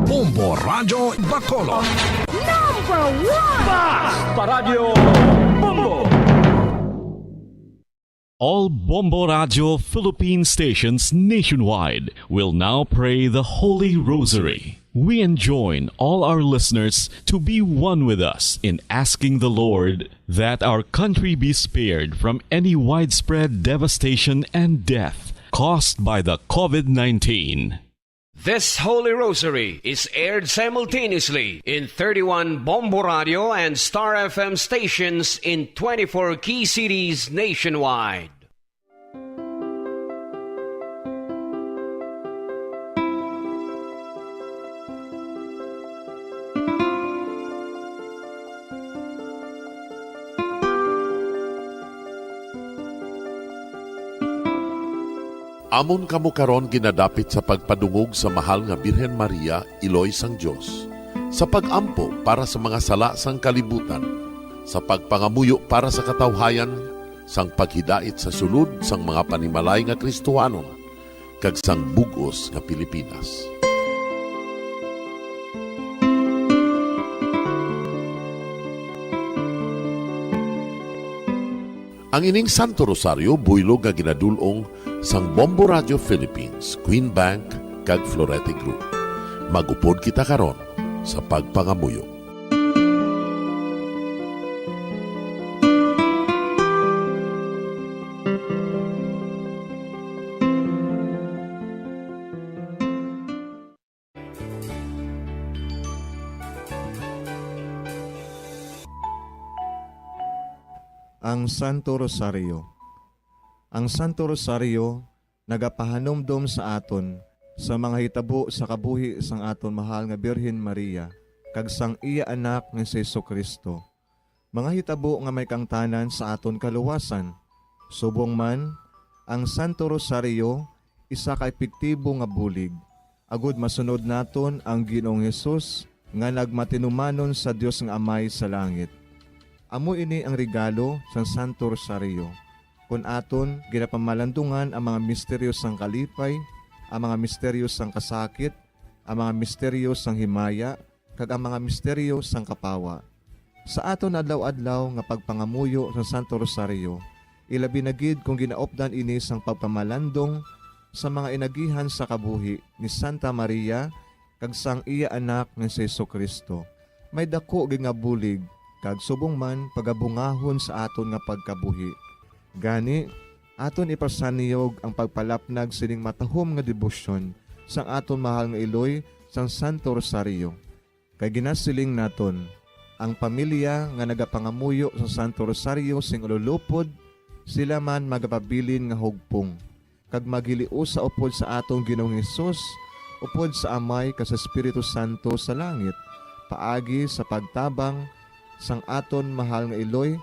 Bombo Radyo Bacolod. Number one! Basta Radyo Bombo! All Bombo Radyo Philippine stations nationwide will now pray the Holy Rosary. We enjoin all our listeners to be one with us in asking the Lord that our country be spared from any widespread devastation and death caused by the COVID nineteen. This Holy Rosary is aired simultaneously in thirty-one Bombo Radio and Star F M stations in twenty-four key cities nationwide. Amon kamo karon ginadapit sa pagpadungog sa Mahal nga Birhen Maria, Iloy sang Dios, sa pag-ampo para sa mga sala sang kalibutan, sa pagpangamuyo para sa katawhayan, sang paghidait sa sulod sang mga panimalay nga Kristohanon, kag sang bug-os nga Pilipinas. Ang ining Santo Rosario buylog nga ginadul-ong sang Bombo Radio Philippines, Queen Bank, kag Florete Group. Mag-upod kita karon sa pagpangamuyo. Ang Santo Rosario. Ang Santo Rosario nagapahanumdom sa aton sa mga hitabo sa kabuhi sang aton mahal nga Birhen Maria kag sang iya Anak nga si Jesu-Cristo, mga hitabo nga may kaangtanan sa aton kaluwasan. Subong man, ang Santo Rosario isa ka epektibo nga bulig agod masunod naton ang Ginoong Hesus nga nagmatinumanon sa Dios nga Amay sa langit. Amo ini ang regalo sang Santo Rosario, kon aton ginapamalandungan ang mga misteryo sang kalipay, ang mga misteryo sang kasakit, ang mga misteryo sang himaya, kag ang mga misteryo sang kapawa. Sa aton adlaw-adlaw nga pagpangamuyo sa Santo Rosario, ilabi na gid kon ginaupdan ini sang pagpamalandong sa mga inagihan sa kabuhi ni Santa Maria kag sang iya Anak nga si Jesu-Cristo, may daku gid nga bulig kag subong man pagabungahon sa aton nga pagkabuhi. Gani, aton ipasanyog ang pagpalapnag sining matahom nga debosyon sang aton mahal nga iloy sang Santo Rosario. Kay ginasiling naton, ang pamilya nga nagapangamuyo sa Santo Rosario sing ululupod, sila man magapabilin nga hugpong, kag maghiliusa upod sa aton Ginoong Hesus, upod sa Amay kag sa Espiritu Santo sa langit, paagi sa pagtabang sang aton mahal nga iloy,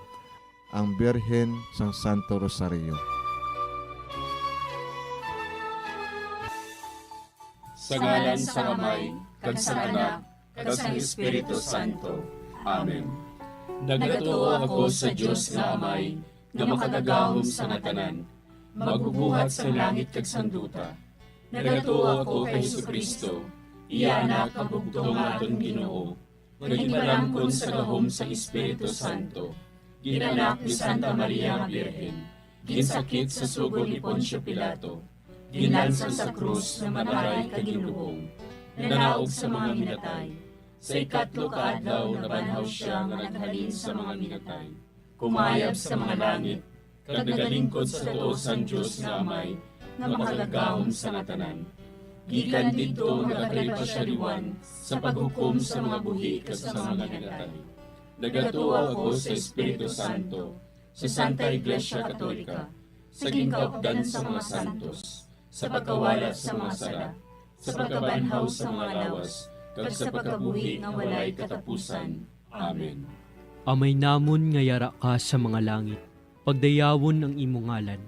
ang Birhen sang Santo Rosario. Sa ngalan sang Amay, kag sang Anak, kag sang Espiritu Santo. Amen. Nagatuo ako sa Dios nga Amay, nga makagagahom sa nga tanan, magbubuhat sang langit kag sang duta. Nagatuo ako kay Jesu-Cristo, iya Anak nga bugtong nga aton Ginoo, nga ginpalangkon sa gahom sang Espiritu Santo, ginanak ni Santa Maria nga Birhen, ginsakit sa sugo ni Poncio Pilato, ginlansang sa krus nga mataray kag ginlubong, nanaog sa mga minatay. Sa ikatlo ka adlaw nabanhaw sia nga naghalin sa mga minatay, kumayab sa mga langit, kag nagalingkod sa tuo sang Dios nga Amay, nga makagagahom sa nga tanan. Gikan didto nagakalipasyariwan sa paghukom sa mga buhi kag sa mga ginatay. Nagatuo ako sa Espiritu Santo, sa Santa Iglesia Katolika, sa ginkaupdan sa mga santos, sa pagkawala sa mga sala, sa pagkabanhaw sa mga lawas, kag sa pagkabuhi nga walay katapusan. Amen. Amay namon nga yara ka sa mga langit, pagdayawon ang imo ngalan.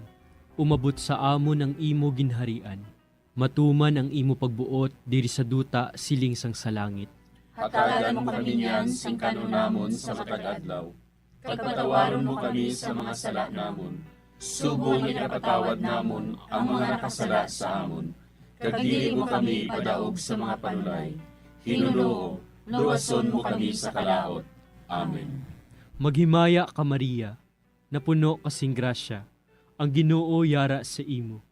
Umabot sa amon ang imo ginharian. Matuman ang imo pagbuot diri sa duta siling sang sa langit. Hatagan mo kami niyan sing kan-on namon sa matag adlaw, kag patawaron mo kami sa mga sala namon, subong nga ginapatawad namon ang mga nakasala sa amon, kag dili mo kami ipadaog sa mga panulay. Ginoo, luwason mo kami sa kalaut. Amen. Maghimaya ka, Maria, napuno ka sing grasya, ang Ginoo yara sa imo.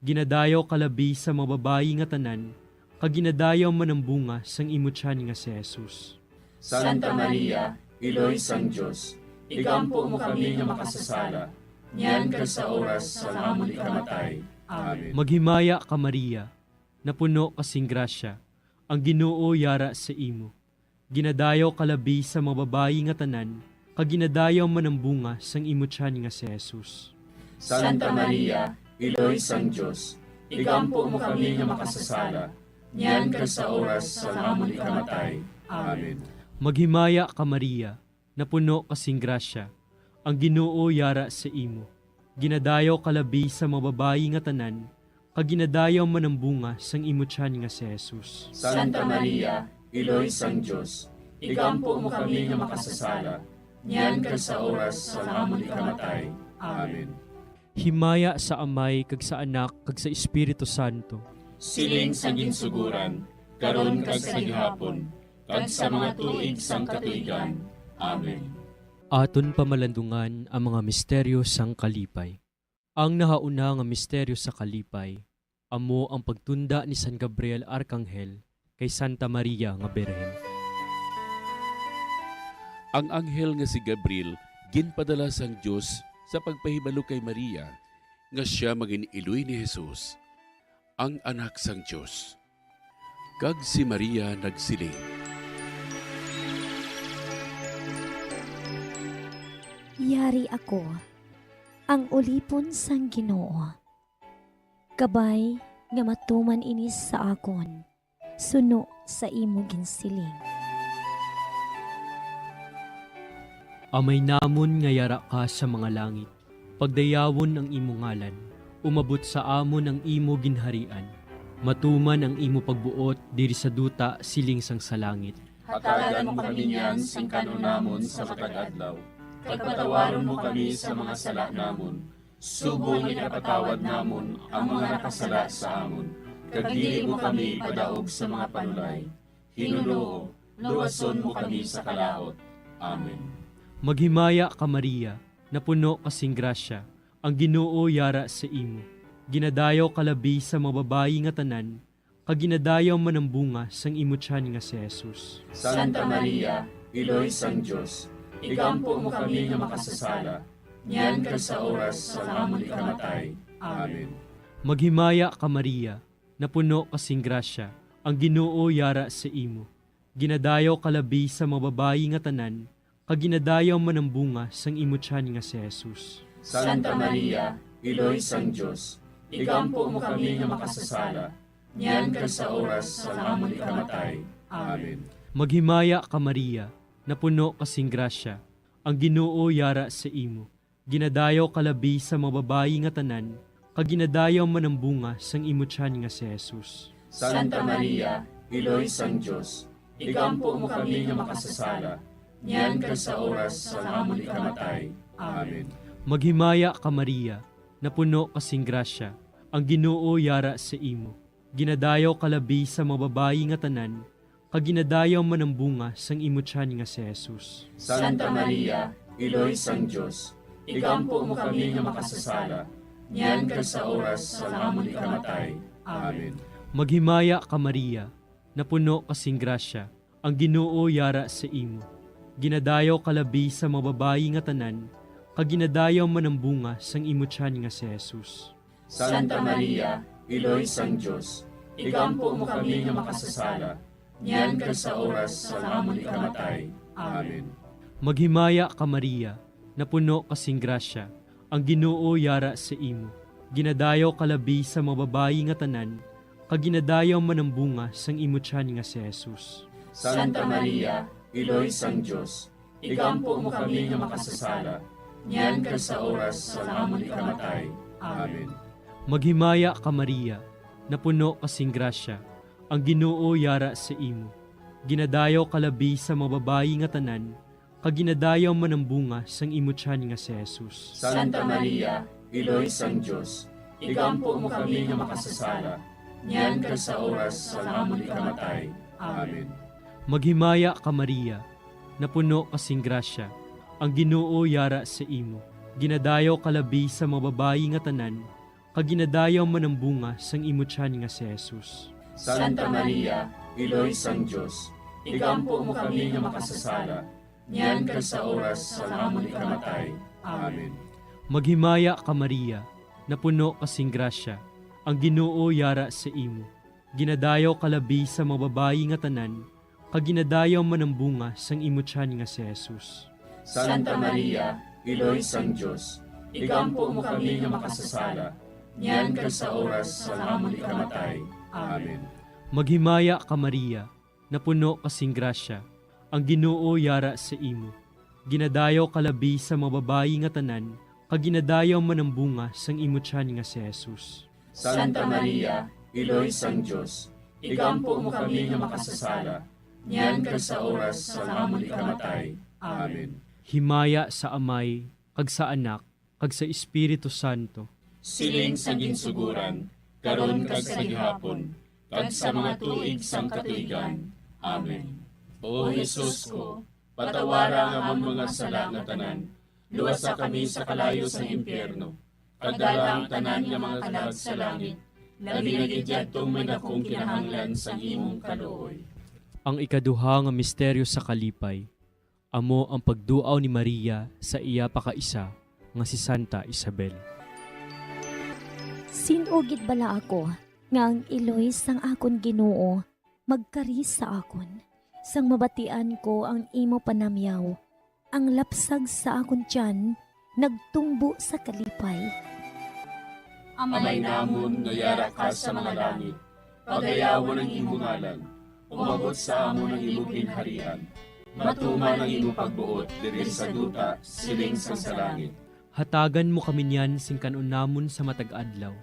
Ginadayaw ka labi sa mga babayi nga tanan, kag ginadayaw man ang bunga sang imo tiyan nga si Jesus. Santa Maria, Iloy sang Dios, igampo mo kami nga makasasala, niyan kag sa oras sang amon ikamatay. Amen. Maghimaya ka, Maria, napuno ka sing grasya, ang Ginoo yara sa imo. Ginadayaw ka labi sa mga babayi nga tanan, kag ginadayaw man ang bunga sang imo tiyan nga si Jesus. Santa Maria, Iloy sang Dios, igampo mo kami nga makasasala, niyan kag sa oras sang amon ikamatay. Amen. Maghimaya ka, Maria, napuno ka sing grasya, ang Ginoo yara sa imo. Ginadayaw ka labi sa mga babayi nga tanan, kag ginadayaw man ang bunga sang imo tiyan nga si Jesus. Santa Maria, Iloy sang Dios, igampo mo kami nga makasasala, niyan kag sa oras sang amon ikamatay. Amen. Himaya sa Amay, kag sa Anak, kag sa Espiritu Santo. Siling sa ginsuguran, karon kag sa gihapon, kag sa mga tuig sang katuigan. Amen. Aton pamalandungan ang mga misteryo sang kalipay. Ang nahauna nga misteryo sa kalipay amo ang pagtunda ni San Gabriel Arkanghel kay Santa Maria nga Birhen. Ang anghel nga si Gabriel ginpadala sang Dios sa pagpahibalo kay Maria nga sia mangin-iloy ni Jesus, ang Anak sang Dios. Kag si Maria nagsiling, "Yari ako, ang ulipon sang Ginoo. Kabay nga matuman ini sa akon, suno sa imo ginsiling." Amay namon nga yara ka sa mga langit, pagdayawon ang imo ngalan, umabot sa amon ang imo ginharian, matuman ang imo pagbuot diri sa duta siling sang sa langit. Hatagan mo kami niyan sing kan-on namon sa matag adlaw, kag patawaron mo kami sa mga sala namon, subong nga ginapatawad namon ang mga nakasala sa amon, kag dili mo kami ipadaog sa mga panulay. Ginoo, luwason mo kami sa kalaut. Amen. Maghimaya ka, Maria, napuno ka sing grasya, ang Ginoo yara sa imo. Ginadayaw ka labi sa mga babayi nga tanan, kag ginadayaw man ang bunga sang imo tiyan nga si Jesus. Santa Maria, Iloy sang Dios, igampo mo kami nga makasasala, niyan kag sa oras sang amon ikamatay. Amen. Maghimaya ka, Maria, napuno ka sing grasya, ang Ginoo yara sa imo. Ginadayaw ka labi sa mga babayi nga tanan, kag ginadayaw man ang bunga sang imo tiyan nga si Jesus. Santa Maria, Iloy sang Dios, igampo mo kami nga makasasala, niyan kag sa oras sang amon ikamatay. Amen. Maghimaya ka, Maria, napuno ka sing grasya, ang Ginoo yara sa imo. Ginadayaw ka labi sa mga babayi nga tanan, kag ginadayaw man ang bunga sang imo tiyan nga si Jesus. Santa Maria, Iloy sang Dios, igampo mo kami nga makasasala, niyan kag sa oras sang amon ikamatay. Amen. Maghimaya ka, Maria, napuno ka sing grasya, ang Ginoo yara sa imo. Ginadayaw ka labi sa mga babayi nga tanan, kag ginadayaw man ang bunga sang imo tiyan nga si Jesus. Santa Maria, Iloy sang Dios, igampo mo kami nga makasasala, niyan kag sa oras sang amon ikamatay. Amen. Maghimaya ka, Maria, napuno ka sing grasya, ang Ginoo yara sa imo. Ginadayaw ka labi sa mga babayi nga tanan, kag ginadayaw man ang bunga sang imo tiyan nga si Jesus. Santa Maria, Iloy sang Dios, igampo mo kami nga makasasala, niyan kag sa oras sang amon ikamatay. Amen. Maghimaya ka, Maria, napuno ka sing grasya, ang Ginoo yara sa imo. Ginadayaw ka labi sa mga babayi nga tanan, kag ginadayaw man ang bunga sang imo tiyan nga si Jesus. Santa Maria, Iloy sang Dios, igampo mo kami nga makasasala, niyan kag sa oras sang amon ikamatay. Amen. Maghimaya ka, Maria, napuno ka sing grasya, ang Ginoo yara sa imo. Ginadayaw ka labi sa mga babayi nga tanan, kag ginadayaw man ang bunga sang imo tiyan nga si Jesus. Santa Maria, Iloy sang Dios, igampo mo kami nga makasasala, niyan kag sa oras sang amon ikamatay. Amen. Maghimaya ka, Maria, napuno ka sing grasya, ang Ginoo yara sa imo. Ginadayaw ka labi sa mga babayi nga tanan, kag ginadayaw man ang bunga sang imo tiyan nga si Jesus. Santa Maria, Iloy sang Dios, igampo mo kami nga makasasala, niyan kag sa oras sang amon ikamatay. Amen. Maghimaya ka, Maria, napuno ka sing grasya, ang Ginoo yara sa imo. Ginadayaw ka labi sa mga babayi nga tanan, kag ginadayaw man ang bunga sang imo tiyan nga si Jesus. Santa Maria, Iloy sang Dios, igampo mo kami nga makasasala, niyan kag sa oras sang amon ikamatay. Amen. Maghimaya ka, Maria, napuno ka sing grasya, ang Ginoo yara sa imo. Ginadayaw ka labi sa mga babayi nga tanan, kag ginadayaw man ang bunga sang imo tiyan nga si Jesus. Santa Maria, Iloy sang Dios, igampo mo kami nga makasasala, niyan kag sa oras sang amon ikamatay. Amen. Himaya sa Amay, kag sa Anak, kag sa Espiritu Santo. Siling sa ginsuguran, karon kag sa gihapon, kag sa mga tuig sang katuigan. Amen. O Jesus ko, patawara ang amon mga sala nga tanan, luwasa kami sa kalayo sang impyerno, kag dala ang tanan nga mga kalag sa langit, labi na gid yadtong may dakong kinahanglan sang imong kaluoy. Ang ikaduha nga misteryo sa kalipay, amo ang pagduaw ni Maria sa iya pakaisa nga si Santa Isabel. Sin-o gid bala ako nga ang iloy sang akon Ginoo magkari sa akon? Sang mabatian ko ang imo panamyaw, ang lapsag sa akon tiyan nagtumbo sa kalipay. Amay namon nga yara ka sa mga langit, pagayawon ang imo ngalan. Umabot sa amon ang imo ginharian. Matuman ang imo pagbuot diri sa duta, siling sang sa langit. Hatagan mo kami niyan sing kan-on namon sa matag adlaw,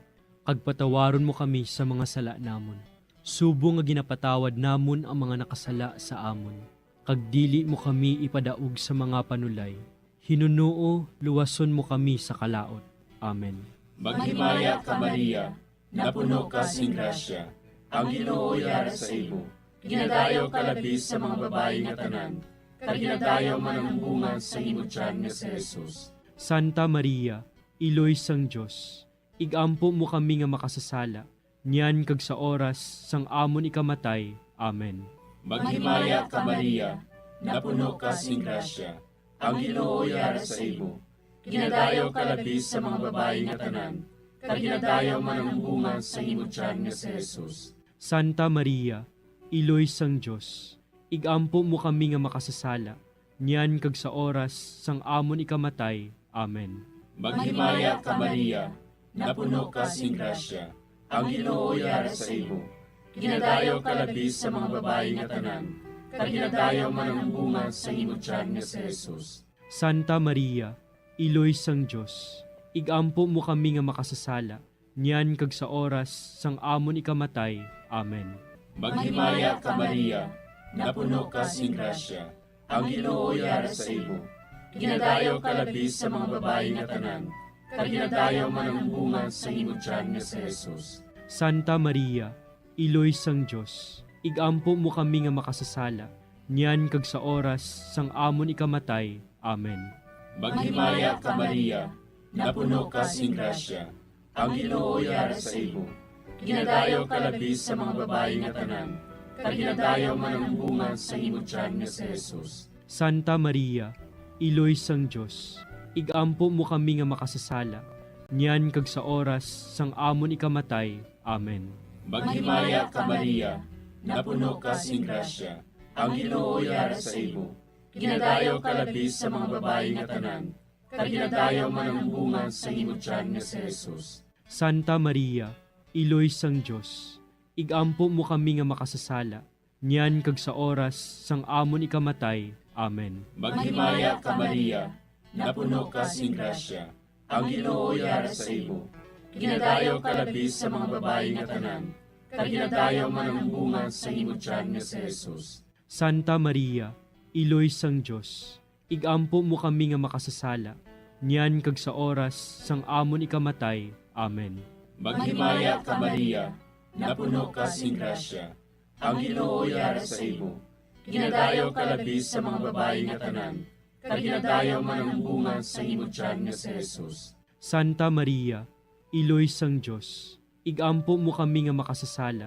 kag patawaron mo kami sa mga sala namon, subong nga ginapatawad namon ang mga nakasala sa amon. Kag dili mo kami ipadaog sa mga panulay, hinunoo luwason mo kami sa kalaut. Amen. Maghimaya ka, Maria, napuno ka sing grasya, ang Ginoo yara sa imo. Ginadayaw ka labi sa mga babayi nga tanan, kag ginadayaw man ang bunga sa imo tiyan nga si Jesus. Santa Maria, Iloy sang Dios, igampo mo kami nga makasasala, niyan kag sa oras sang amon ikamatay. Amen. Maghimaya ka, Maria, napuno ka sing grasya, ang Ginoo yara sa imo. Ginadayaw ka labi sa mga babayi nga tanan, kag ginadayaw man ang bunga sa imo tiyan nga si Jesus. Santa Maria, Iloy sang Dios, igampo mo kami nga makasasala, niyan kag sa oras sang amon ikamatay. Amen. Maghimaya ka, Maria, napuno ka sing grasya, ang Ginoo yara sa imo. Ginadayaw ka labi sa mga babayi nga tanan, kag ginadayaw man ang bunga sa imo tiyan nga si Jesus. Santa Maria, Iloy sang Dios, igampo mo kami nga makasasala, niyan kag sa oras sang amon ikamatay. Amen. Maghimaya ka, Maria, napuno ka sing grasya, ang Ginoo yara sa imo. Ginadayaw ka labi sa mga babayi nga tanan, kag ginadayaw man ang bunga sa imo tiyan nga si Jesus. Santa Maria, Iloy sang Dios, igampo mo kami nga makasasala, niyan kag sa oras sang amon ikamatay. Amen. Maghimaya ka, Maria, napuno ka sing grasya, ang Ginoo yara sa imo. Ginadayaw ka labi sa mga babayi nga tanan, kag ginadayaw man ang bunga sa imo tiyan nga si Jesus. Santa Maria, Iloy sang Dios, igampo mo kami nga makasasala, niyan kag sa oras sang amon ikamatay. Amen. Maghimaya ka, Maria, napuno ka sing grasya, ang Ginoo yara sa imo. Ginadayaw ka labi sa mga babayi nga tanan, kag ginadayaw man ang bunga sang imo tiyan nga si Jesus. Santa Maria, Iloy sang Dios, ig-ampo mo kami nga makasasala, niyan kag sa oras sang amon ikamatay. Amen. Maghimaya ka, Maria, napuno ka sing grasya, ang Ginoo yara sa imo. Ginadayaw ka labi sa mga babayi nga tanan, kag ginadayaw man ang bunga sang imo tiyan nga si Jesus. Santa Maria, Iloy sang Dios, ig-ampo mo kami nga makasasala, niyan kag sa oras sang amon ikamatay. Amen. Maghimaya ka, Maria, napuno ka sing grasya, ang Ginoo yara sa imo. Ginadayaw ka labi sa mga babayi nga tanan, kag ginadayaw man ang bunga sang imo tiyan nga si Jesus. Santa Maria, Iloy sang Dios, ig-ampo mo kami nga makasasala,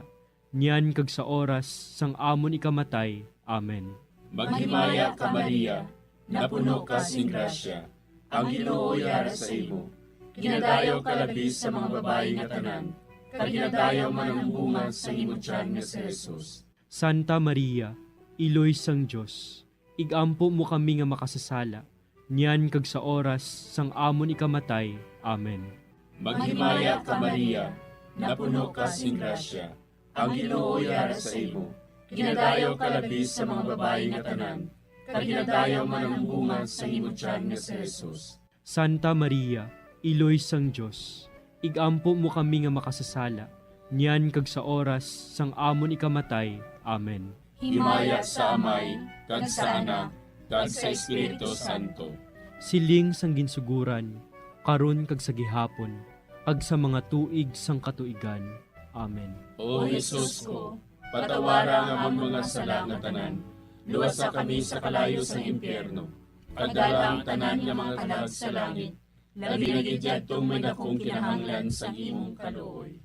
niyan kag sa oras sang amon ikamatay. Amen. Maghimaya ka, Maria, napuno ka sing grasya, ang Ginoo yara sa imo. Ginadayaw ka labi sa mga babayi nga tanan, kag ginadayaw man ang bunga sang imo tiyan nga si Jesus. Santa Maria, Iloy sang Dios, ig-ampo mo kami nga makasasala, niyan kag sa oras sang amon ikamatay. Amen. Maghimaya ka, Maria, napuno ka sing grasya, ang Ginoo yara sa imo. Ginadayaw ka labi sa mga babayi nga tanan, kag ginadayaw man ang bunga sang imo tiyan nga si Jesus. Santa Maria, Iloy sang Dios, ig-ampo mo kami nga makasasala, niyan kag sa oras sang amon ikamatay. Amen. Himaya sa Amay, kag sa Anak, kag sa Espiritu Santo. Siling sang ginsuguran, karon kag sa gihapon, kag sa mga tuig sang katuigan. Amen. O Jesus ko, patawara ang amon mga sala nga tanan, luwasa kami sa kalayo sang impyerno, kag dala ang tanan nga mga kalag sa langit, labi na gid yadtong may dakong kinahanglan sang imong kaluoy.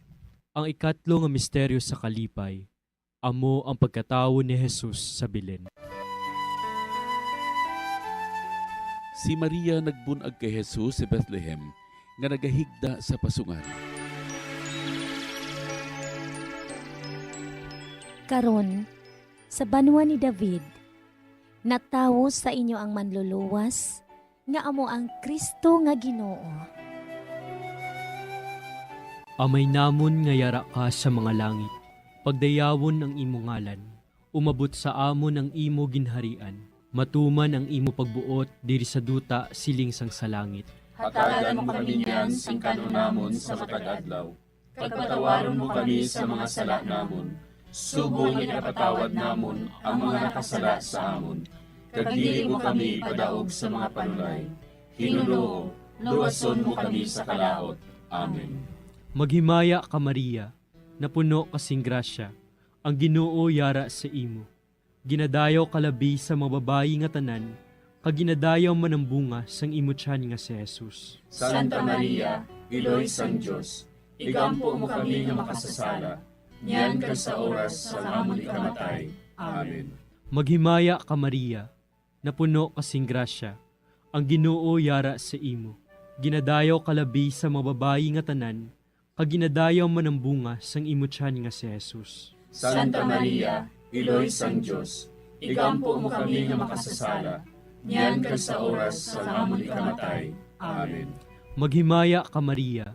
Ang ikatlo nga misteryo sa kalipay, amo ang pagkatawo ni Jesus sa Belen. Si Maria nagbun-ag kay Jesus sa Bethlehem, nga nagahigda sa pasungan. Karon, sa banwa ni David, natawo sa inyo ang Manluluwas, nga amo ang Cristo nga Ginoo. Amay namon nga yara ka sa mga langit, pagdayawon ang imo ngalan. Umabot sa amon ang imo ginharian. Matuman ang imo pagbuot diri sa duta siling sang sa langit. Hatagan mo kami niyan sing kan-on namon sa matag adlaw, kag patawaron mo kami sa mga sala namon, subong nga ginapatawad namon ang mga nakasala sa amon, kag dili mo kami ipadaog sa mga panulay. Ginoo, luwason mo kami sa kalaut. Amen. Maghimaya ka, Maria, napuno ka sing grasya, ang Ginoo yara sa imo. Ginadayaw ka labi sa mga babayi nga tanan, kag ginadayaw man ang bunga sang imo tiyan nga si Jesus. Santa Maria, Iloy sang Dios, igampo mo kami nga makasasala, niyan kag sa oras sang amon ikamatay. Amen. Maghimaya ka, Maria, napuno ka sing grasya, ang Ginoo yara sa imo. Ginadayaw ka labi sa mga babayi nga tanan, kag ginadayaw man ang bunga sang imo tiyan nga si Jesus. Santa Maria, Iloy sang Dios, igampo mo kami nga makasasala, niyan kag sa oras sang amon ikamatay. Amen. Maghimaya ka, Maria,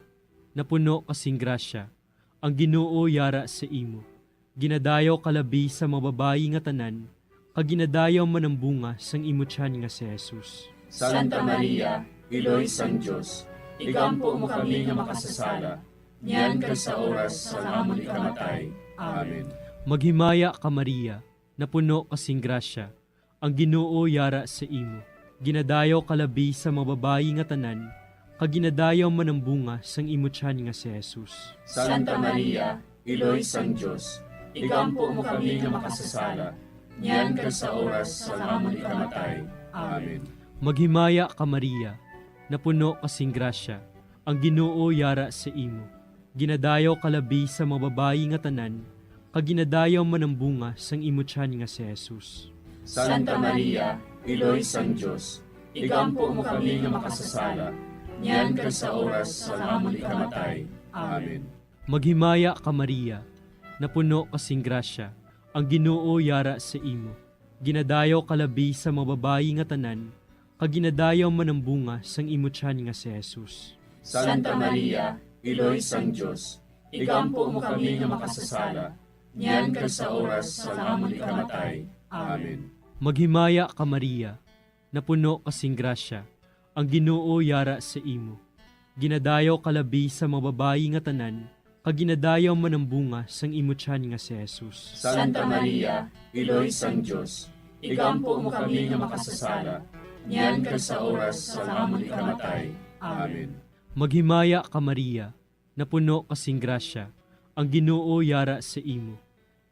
napuno ka sing grasya, ang Ginoo yara sa imo. Ginadayaw ka labi sa mga babayi nga tanan, kag ginadayaw man ang bunga sang imo tiyan nga si Jesus. Santa Maria, Iloy sang Dios, igampo mo kami nga makasasala, niyan kag sa oras sang amon ikamatay. Amen. Maghimaya ka, Maria, napuno ka sing grasya, ang Ginoo yara sa imo. Ginadayaw ka labi sa mga babayi nga tanan, kag ginadayaw man ang bunga sang imo tiyan nga si Jesus. Santa Maria, Iloy sang Dios, igampo mo kami nga makasasala, niyan kag sa oras sang amon ikamatay. Amen. Maghimaya ka, Maria, napuno ka sing grasya, ang Ginoo yara sa imo. Ginadayaw ka labi sa mga babayi nga tanan, kag ginadayaw man ang bunga sang imo tiyan nga si Jesus. Santa Maria, Iloy sang Dios, igampo mo kami nga makasasala, niyan kag sa oras sang amon ikamatay. Amen. Maghimaya ka, Maria, napuno ka sing grasya, ang Ginoo yara sa imo. Ginadayaw ka labi sa mga babayi nga tanan, kag ginadayaw man ang bunga sang imo tiyan nga si Jesus. Santa Maria, Iloy sang Dios, igampo mo kami nga makasasala, niyan kag sa oras sang amon ikamatay. Amen. Maghimaya ka, Maria, napuno ka sing grasya, ang Ginoo yara sa imo. Ginadayaw ka labi sa mga babayi nga tanan, kag ginadayaw man ang bunga sang imo tiyan nga si Jesus. Santa Maria, Iloy sang Dios, igampo mo kami nga makasasala, niyan kag sa oras sang amon ikamatay. Amen. Maghimaya ka, Maria, napuno ka sing grasya, ang Ginoo yara sa imo.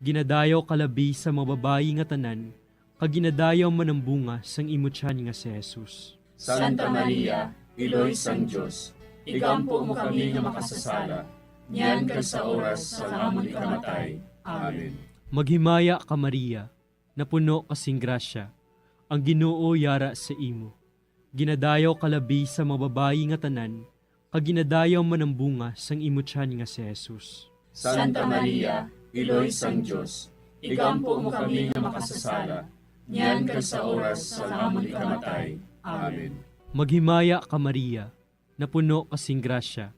Ginadayaw ka labi sa mga babayi nga tanan, kag ginadayaw man ang bunga sang imo tiyan nga si Jesus. Santa Maria, Iloy sang Dios, igampo mo kami nga makasasala, niyan kag sa oras sang amon ikamatay. Amen. Maghimaya ka, Maria, napuno ka sing grasya, ang Ginoo yara sa imo. Ginadayaw ka labi sa mga babayi nga tanan, kag ginadayaw man ang bunga sang imo tiyan nga si Jesus. Santa Maria, Iloy sang Dios, igampo mo kami nga makasasala, niyan kag sa oras sang amon ikamatay. Amen. Maghimaya ka, Maria, napuno ka sing grasya,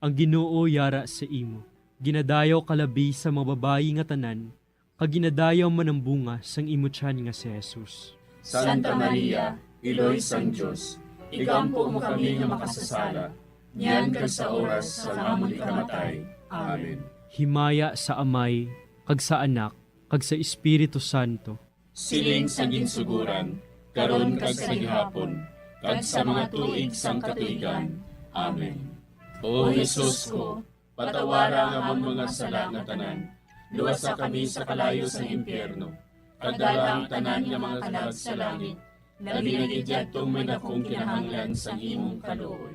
ang Ginoo yara sa imo. Ginadayaw ka labi sa mga babayi nga tanan, kag ginadayaw man ang bunga sang imo tiyan nga si Jesus. Santa Maria, Iloy sang Dios, igampo mo kami nga makasasala, niyan kag sa oras sang amon ikamatay. Amen. Himaya sa Amay, kag sa Anak, kag sa Espiritu Santo. Siling sa ginsuguran, karon kag sa gihapon, kag sa mga tuig sang katuigan. Amen. O Jesus ko, patawara ang amon mga sala nga tanan, luwasa kami sa kalayo sang impyerno, kag dala ang tanan nga mga kalag sa langit, labi na gid yadtong may dakong kinahanglan sang imong kaluoy.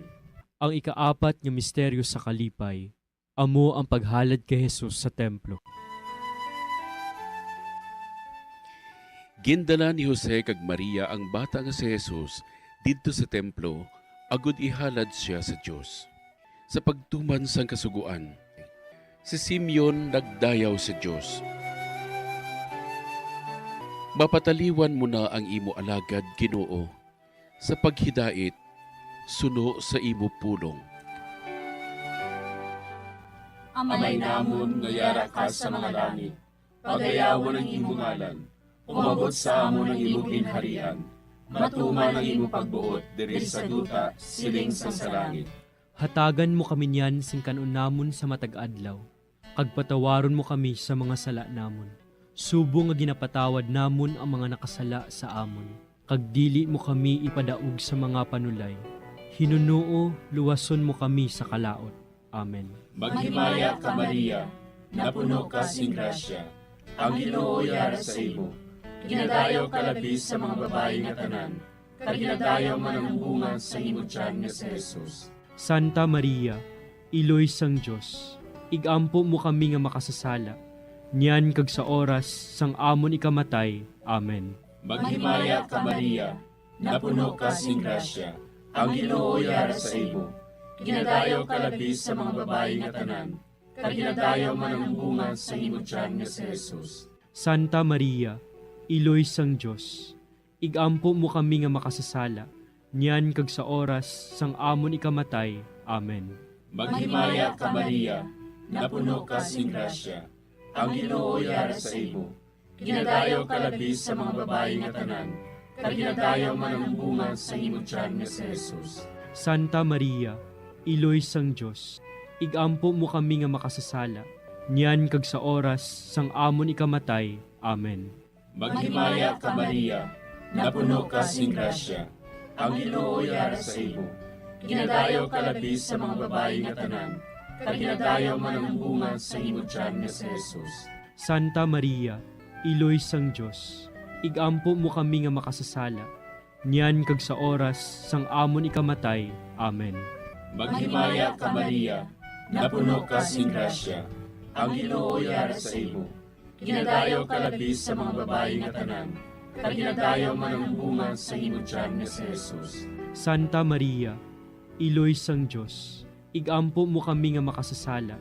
Ang ikaapat nga misteryo sa kalipay, amo ang paghalad kay Jesus sa templo. Gindala ni Jose kag Maria ang bata nga si Jesus didto sa templo, agod ihalad sia sa Dios. Sa pagtuman sang Kasugoan, si Simeon nagdayaw sa Dios: "Mapataliwan mo na ang imo alagad, Ginoo, sa paghidait suno sa imo pulong." Amay namon nga yara ka sa mga langit, pagayawon ang imo ngalan. Umabot sa amon ang imo ginharian. Matuman ang imo pagbuot diri sa duta, siling sang sa langit. Hatagan mo kami niyan sing kan-on namon sa matag adlaw, kag patawaron mo kami sa mga sala namon, subong nga ginapatawad namon ang mga nakasala sa amon. Kag dili mo kami ipadaog sa mga panulay. Hinunoo, luwason mo kami sa kalaut. Amen. Maghimaya ka, Maria, napuno ka sing grasya, ang Ginoo yara sa imo. Ginadayaw ka labi sa mga babayi nga tanan, kag ginadayaw man ang bunga sa imo tiyan nga si Jesus. Santa Maria, Iloy sang Dios, igampo mo kami nga makasasala, niyan kag sa oras sang amon ikamatay. Amen. Maghimaya ka, Maria, napuno ka sing grasya, ang Ginoo yara sa imo. Ginadayaw ka labi sa mga babayi nga tanan, kag ginadayaw man ang bunga sa imo tiyan nga si Jesus. Santa Maria, Iloy sang Dios, igampo mo kami nga makasasala, niyan kag sa oras sang amon ikamatay. Amen. Maghimaya ka, Maria, napuno ka sing grasya, ang Ginoo yara sa imo. Ginadayaw ka labi sa mga babayi nga tanan, kag ginadayaw man ang bunga sa imo tiyan nga si Jesus. Santa Maria, Iloy sang Dios, igampo mo kami nga makasasala, niyan kag sa oras sang amon ikamatay. Amen. Maghimaya ka, Maria, napuno ka sing grasya, ang Ginoo yara sa imo. Ginadayaw ka labi sa mga babayi nga tanan, kag ginadayaw man ang bunga sa imo tiyan nga si Jesus. Santa Maria, Iloy sang Dios, igampo mo kami nga makasasala, niyan kag sa oras sang amon ikamatay. Amen. Maghimaya ka, Maria, napuno ka sing grasya, ang Ginoo yara sa imo. Ginadayaw ka labi sa mga babayi nga tanan, kag ginadayaw man ang bunga sa imo tiyan nga si Jesus. Santa Maria, Iloy sang Dios, igampo mo kami nga makasasala,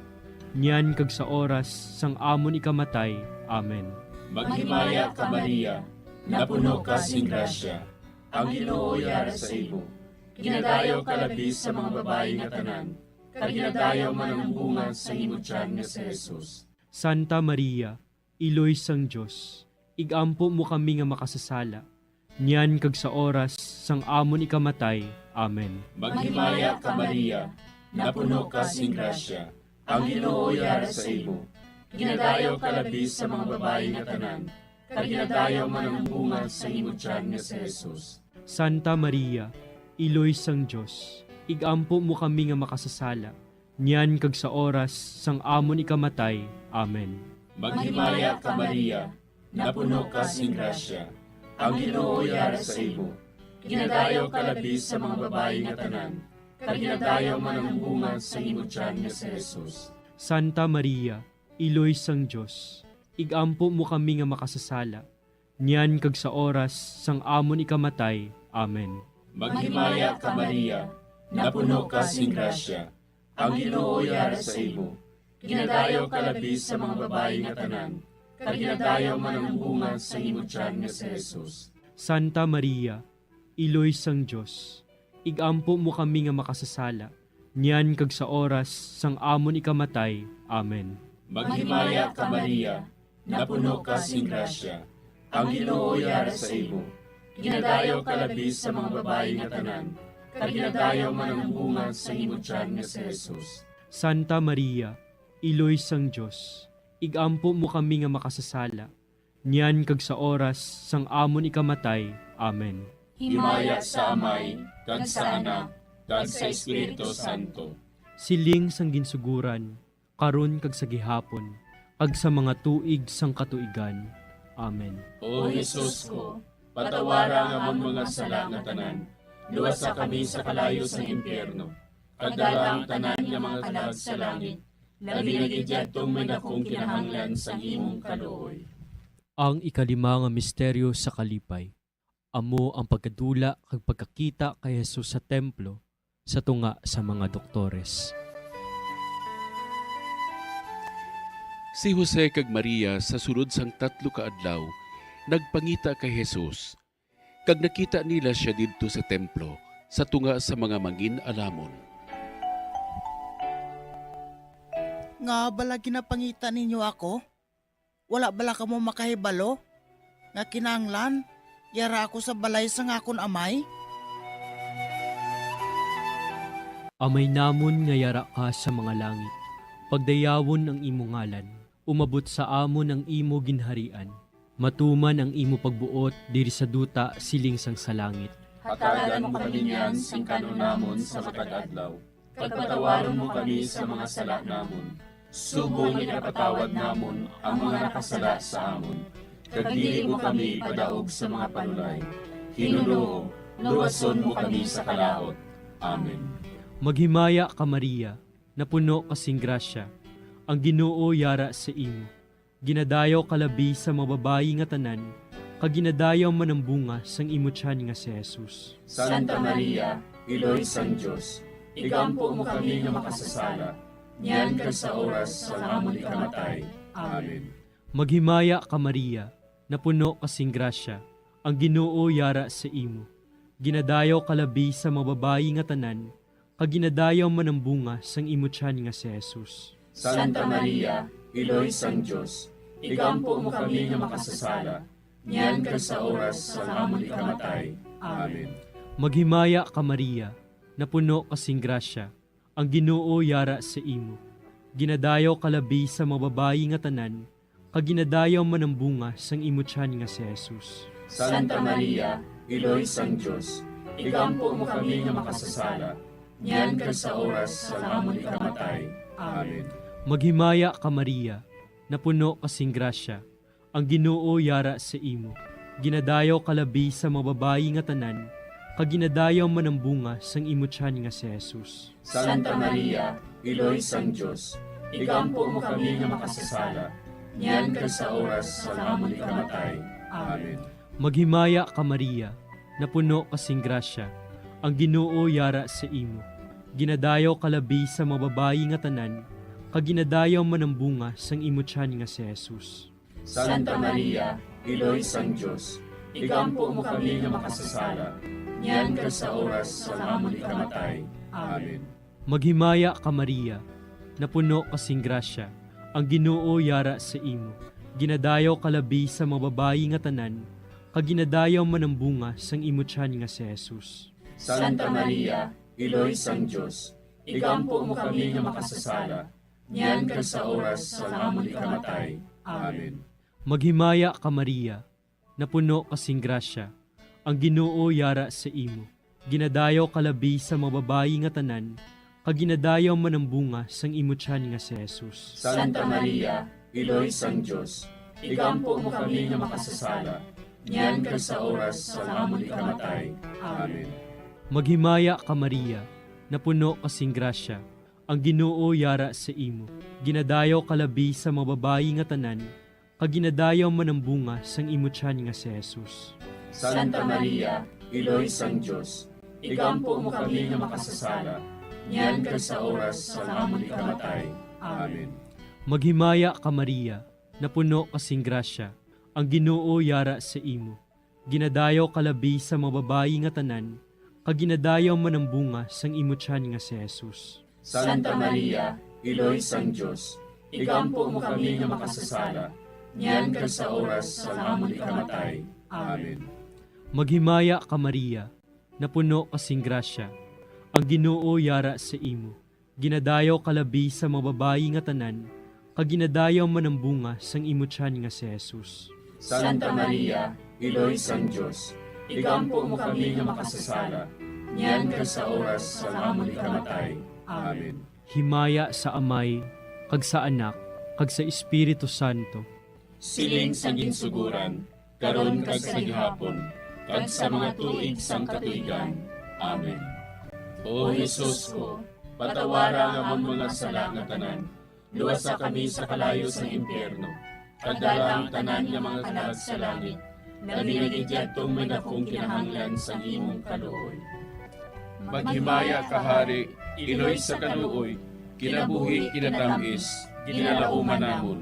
niyan kag sa oras sang amon ikamatay. Amen. Maghimaya ka, Maria, napuno ka sing grasya, ang Ginoo yara sa imo. Ginadayaw ka labi sa mga babayi nga tanan, kag ginadayaw man ang bunga sa imo tiyan nga si Jesus. Santa Maria, Iloy sang Dios, igampo mo kami nga makasasala, niyan kag sa oras sang amon ikamatay. Amen. Maghimaya ka, Maria, napuno ka sing grasya, ang Ginoo yara sa imo. Ginadayaw ka labi sa mga babayi nga tanan, kag ginadayaw man ang bunga sa imo tiyan nga si Jesus. Santa Maria, Iloy sang Dios, igampo mo kami nga makasasala, niyan kag sa oras sang amon ikamatay. Amen. Maghimaya ka, Maria, napuno ka sing grasya, ang Ginoo yara sa imo. Ginadayaw ka labi sa mga babayi nga tanan, kag ginadayaw man ang bunga sa imo tiyan nga si Jesus. Santa Maria, Iloy sang Dios, igampo mo kami nga makasasala, niyan kag sa oras sang amon ikamatay. Amen. Maghimaya ka, Maria, napuno ka sing grasya, ang Ginoo yara sa imo. Ginadayaw ka labi sa mga babayi nga tanan, kag ginadayaw man ang bunga sa imo tiyan nga si Jesus. Santa Maria, Iloy sang Dios, igampo mo kami nga makasasala, niyan kag sa oras sang amon ikamatay. Amen. Maghimaya ka, Maria, napuno ka sing grasya, ang Ginoo yara sa imo. Ginadayaw ka labi sa mga babayi nga tanan, kag ginadayaw man ang bunga sa imo tiyan nga si Jesus. Santa Maria, Iloy sang Dios, igampo mo kami nga makasasala, niyan kag sa oras sang amon ikamatay. Amen. Himaya sa Amay, kag sa Anak, kag sa Espiritu Santo. Siling sang ginsuguran, karon kag sa gihapon, kag sa mga tuig sang katuigan. Amen. O Jesus ko, patawara ang amon mga sala nga tanan, luwasa kami sa kalayo sang impyerno, kag dala ang tanan nga mga kalag sa langit, labi na gid yadtong may dakong kinahanglan sang imong kaluoy. Ang ikalima nga misteryo sa kalipay, amo ang pagkadula kag pagkakita kay Jesus sa templo sa tunga sa mga doktores. Si Jose kag Maria sa sulod sang tatlo ka adlaw nagpangita kay Jesus, kag nakita nila sia didto sa templo sa tunga sa mga mangin-alamon. Ngaa bala ginapangita ninyo ako? Wala bala kamo makahibalo nga kinahanglan yara ako sa balay sang akon Amay? Amay namon nga yara ka sa mga langit, pagdayawon ang imo ngalan. Umabot sa amon ang imo ginharian. Matuman ang imo pagbuot diri sa duta siling sang sa langit. Hatagan mo kami niyan sing kan-on namon sa matag adlaw, kag patawaron mo kami sa mga sala namon, subong nga ginapatawad namon ang mga nakasala sa amon, kag dili mo kami ipadaog sa mga panulay. Ginoo, luwason mo kami sa kalaut. Amen. Maghimaya ka, Maria, napuno ka sing grasya, ang Ginoo yara sa imo. Ginadayaw ka labi sa mga babayi nga tanan, kag ginadayaw man ang bunga sang imo tiyan nga si Jesus. Santa Maria, Iloy sang Dios, igampo mo kami nga makasasala, niyan kag sa oras sang amon ikamatay. Amen. Maghimaya ka, Maria, napuno ka sing grasya, ang Ginoo yara sa imo. Ginadayaw ka labi sa mga babayi nga tanan, kag ginadayaw man ang bunga sang imo tiyan nga si Jesus. Santa Maria, Iloy sang Dios, igampo mo kami nga makasasala, niyan kag sa oras sang amon ikamatay. Amen. Maghimaya ka, Maria, napuno ka sing grasya, ang Ginoo yara sa imo. Ginadayaw ka labi sa mga babayi nga tanan, kag ginadayaw man ang bunga sang imo tiyan nga si Jesus. Santa Maria, Iloy sang Dios, igampo mo kami nga makasasala, niyan kag sa oras sang amon ikamatay. Amen. Maghimaya ka, Maria, napuno ka sing grasya, ang Ginoo yara sa imo. Ginadayaw ka labi sa mga babayi nga tanan, kag ginadayaw man ang bunga sang imo tiyan nga si Jesus. Santa Maria, Iloy sang Dios, igampo mo kami nga makasasala, niyan kag sa oras sang amon ikamatay. Amen. Maghimaya ka, Maria, napuno ka sing grasya, ang Ginoo yara sa imo. Ginadayaw ka labi sa mga babayi nga tanan, kag ginadayaw man ang bunga sang imo tiyan nga si Jesus. Santa Maria, Iloy sang Dios, igampo mo kami nga makasasala, niyan kag sa oras sang amon ikamatay. Amen. Maghimaya ka, Maria, napuno ka sing grasya, ang Ginoo yara sa imo. Ginadayaw ka labi sa mga babayi nga tanan, kag ginadayaw man ang bunga sang imo tiyan nga si Jesus. Santa Maria, Iloy sang Dios, igampo mo kami nga makasasala, niyan kag sa oras sang amon ikamatay. Amen. Maghimaya ka, Maria, napuno ka sing grasya, ang Ginoo yara sa imo. Ginadayaw ka labi sa mga babayi nga tanan, kag ginadayaw man ang bunga sang imo tiyan nga si Jesus. Santa Maria, Iloy sang Dios, igampo mo kami nga makasasala, niyan kag sa oras sang amon ikamatay. Amen. Maghimaya ka, Maria, napuno ka sing grasya, ang Ginoo yara sa imo. Ginadayaw ka labi sa mga babayi nga tanan, kag ginadayaw man ang bunga sang imo tiyan nga si Jesus. Santa Maria, Iloy sang Dios, igampo mo kami nga makasasala, niyan kag sa oras sang amon ikamatay. Amen. Maghimaya ka, Maria, napuno ka sing grasya, ang Ginoo yara sa imo. Ginadayaw ka labi sa mga babayi nga tanan, kag ginadayaw man ang bunga sang imo tiyan nga si Jesus. Santa Maria, Iloy sang Dios, igampo mo kami nga makasasala, niyan kag sa oras sang amon ikamatay. Amen. Maghimaya ka, Maria, napuno ka sing grasya, ang Ginoo yara sa imo. Ginadayaw ka labi sa mga babayi nga tanan, kag ginadayaw man ang bunga sang imo tiyan nga si Jesus. Santa Maria, Iloy sang Dios, igampo mo kami nga makasasala, niyan kag sa oras sang amon ikamatay. Amen. Himaya sa Amay, kag sa Anak, kag sa Espiritu Santo. Siling sa ginsugoran, karon kag sa gihapon, kag sa mga tuig sang katuigan. Amen. O Jesus ko, patawara ang amon mga sala nga tanan, luwasa kami sa kalayo sang impyerno, kag dala ang tanan nga mga kalag sa langit, labi na gid yadtong may dakong kinahanglan sang imong kaluoy. Maghimaya ka, Hari, Iloy sa kaluoy, kinabuhi, kinatamis, ginalauman namon.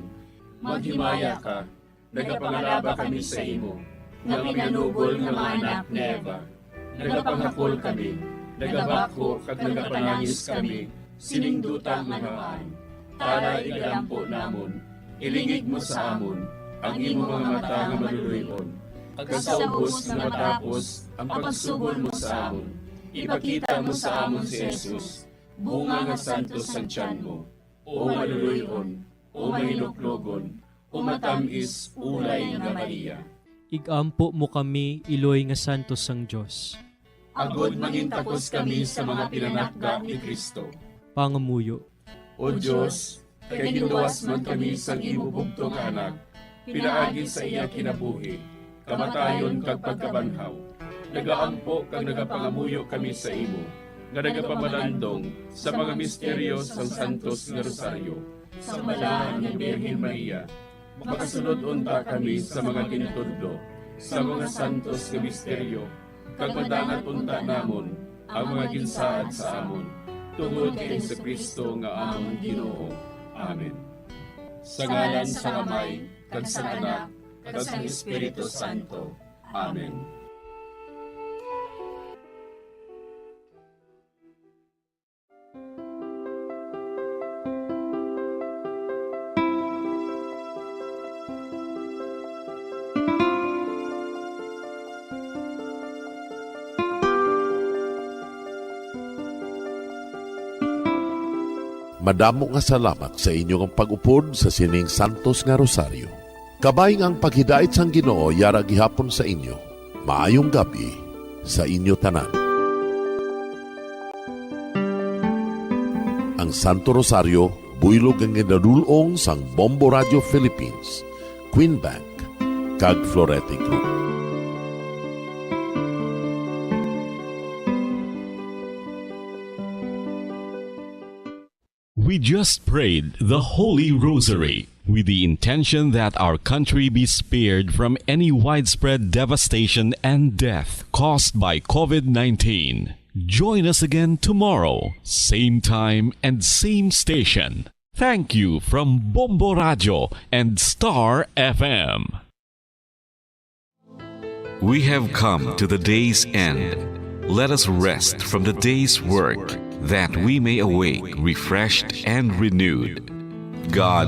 Maghimaya ka, nagapangalaba kami sa imo, nga pinanugol nga mga anak ni Eva. Nagapangakol kami, nagabakho kag nagapanangis kami sining duta nga namaan. Tara, igalampo namon, ilingig mo sa amon ang imo mga mata nga maluloy-on, kag sa ubos nga matapos ang pagsugol mo sa amon, ipakita mo sa amon si Jesus, bunga nga santos sang tiyan mo. O maluloy-on, o mahinuklogon, o matamis ulay nga Maria. Igampo mo kami, Iloy nga santos sang Dios. Agod mangintakos kami sa mga pinanakda ni Cristo. Pangamuyo. O Dios, kay ginluwas man kami sang imo bugtong nga Anak, pinaagi sa iya kinabuhi, kamatayon, kag pagkabanhaw, nagaampo kag nagapangamuyo kami sa imo, nga nagapamalandong sa mga misteryo sang Santos nga Rosaryo. Sa Balaan nga Birhen Maria, makasulod unta kami sa mga gintudlo sa mga santos nga misteryo, kag madangat unta namon ang mga ginsaad sa amon, tungod kay Jesu-Cristo nga amon Ginoo. Amen. Sa ngalan sang Amay, kag sang Anak, kag sang Espiritu Santo. Amen. Madamo nga salamat sa inyo nga pag-upod sa sining santos nga rosaryo. Kabay nga ang paghidait sang Ginoo yara gihapon sa inyo. Maayong gab-i sa inyo tanan. Ang Santo Rosario buylog nga ginadul-ong sang Bombo Radio Philippines, Queen Bank, kag Florete Group. We just prayed the Holy Rosary with the intention that our country be spared from any widespread devastation and death caused by COVID nineteen. Join us again tomorrow, same time and same station. Thank you from Bombo Radio and Star F M. We have come to the day's end. Let us rest from the day's work, that we may awake refreshed and renewed. God,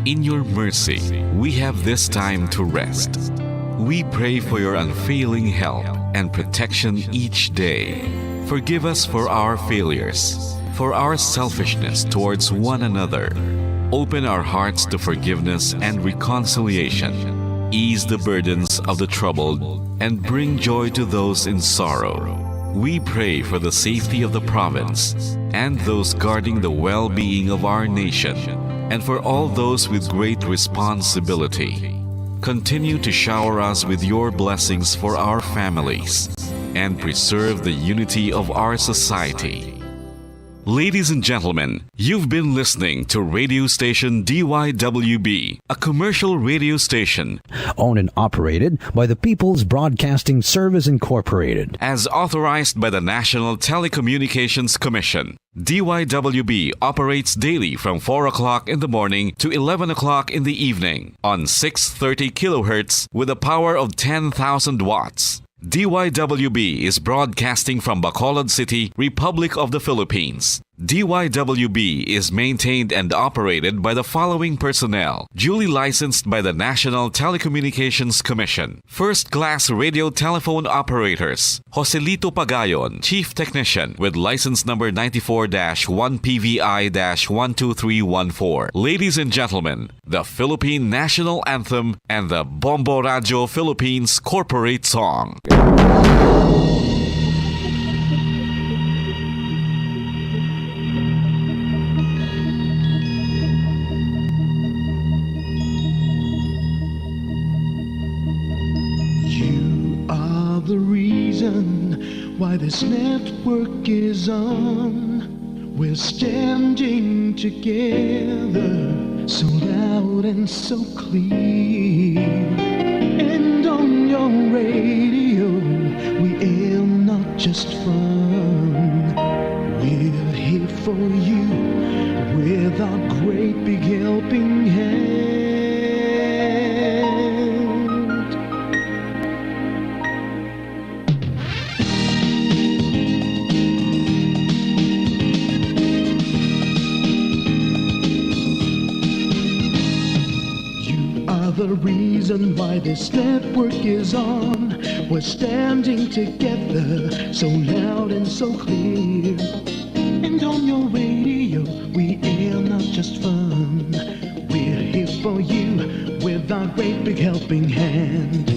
in your mercy, we have this time to rest. We pray for your unfailing help and protection each day. Forgive us for our failures, for our selfishness towards one another. Open our hearts to forgiveness and reconciliation. Ease the burdens of the troubled and bring joy to those in sorrow. We pray for the safety of the province and those guarding the well-being of our nation, and for all those with great responsibility. Continue to shower us with your blessings for our families and preserve the unity of our society. Ladies and gentlemen, you've been listening to radio station D Y W B, a commercial radio station owned and operated by the People's Broadcasting Service Incorporated. As authorized by the National Telecommunications Commission, D Y W B operates daily from four o'clock in the morning to eleven o'clock in the evening on six thirty kilohertz with a power of ten thousand watts. D Y W B is broadcasting from Bacolod City, Republic of the Philippines. D Y W B is maintained and operated by the following personnel, duly licensed by the National Telecommunications Commission. First class radio telephone operators, Joselito Pagayon, chief technician, with license number ninety-four dash one P V I dash one two three one four. Ladies and gentlemen, the Philippine National Anthem and the Bombo Radio Philippines Corporate Song. You are the reason why this network is on. We're standing together, so loud and so clear. And on your radio, we aim not just fun. We're here for you with our great big helping hand. You are the reason why this network is on. We're standing together, so loud and so clear. And on your radio, we air not just fun. We're here for you with our great big helping hand.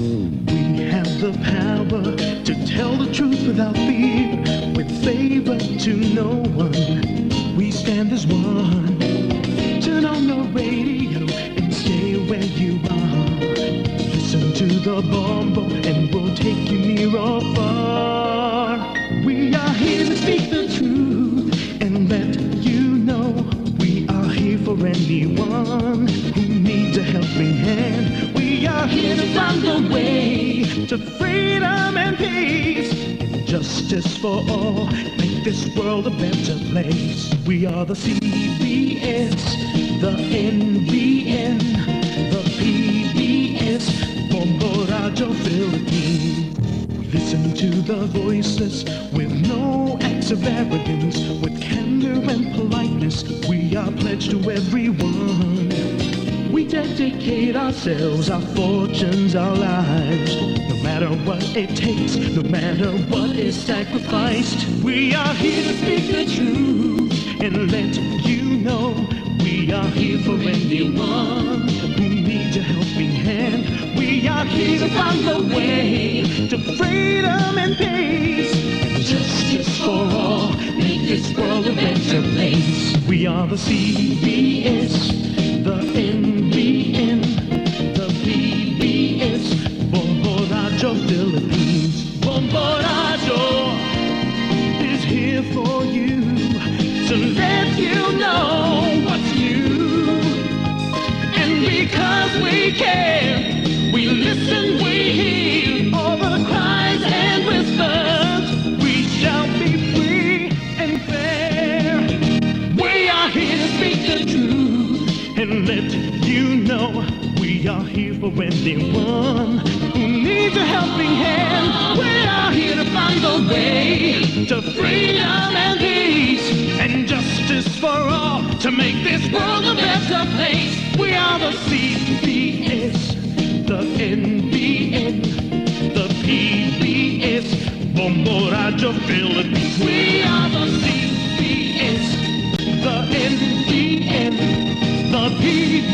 We have the power to tell the truth without fear, with favor to no one. We stand as one. Turn on your radio and stay where you are. Listen to the Bombo and we'll take you near or far. We are here to speak the truth and let you know we are here for anyone who needs a helping hand. We are here to find a way to freedom and peace and justice for all. Make this world a better place. We are the C B S, the N B N, the P B S, Bombo Radio Philippines. Listen to the voiceless with no acts of arrogance, with candor and politeness. We are pledged to everyone. We dedicate ourselves, our fortunes, our lives. No matter what it takes, no matter what is sacrificed, we are here to speak the truth and let you know we are here for anyone who needs a helping hand. We are here to find a way to freedom and peace and justice for all. Make this world a better place. We are the C B S, the N B N, the P B S, Bombo Radio Philippines. Bombo Radio is here for you to let you know what's new. And because we care, we listen, we hear all the cries and whispers. We shall be free and fair. We are here to speak the truth. To freedom and peace and justice for all, to make this world a better place. We are the C B S, the N B N, the P B S, Bombo Radyo Philippines. We are the C B S, the N B N, the P B S.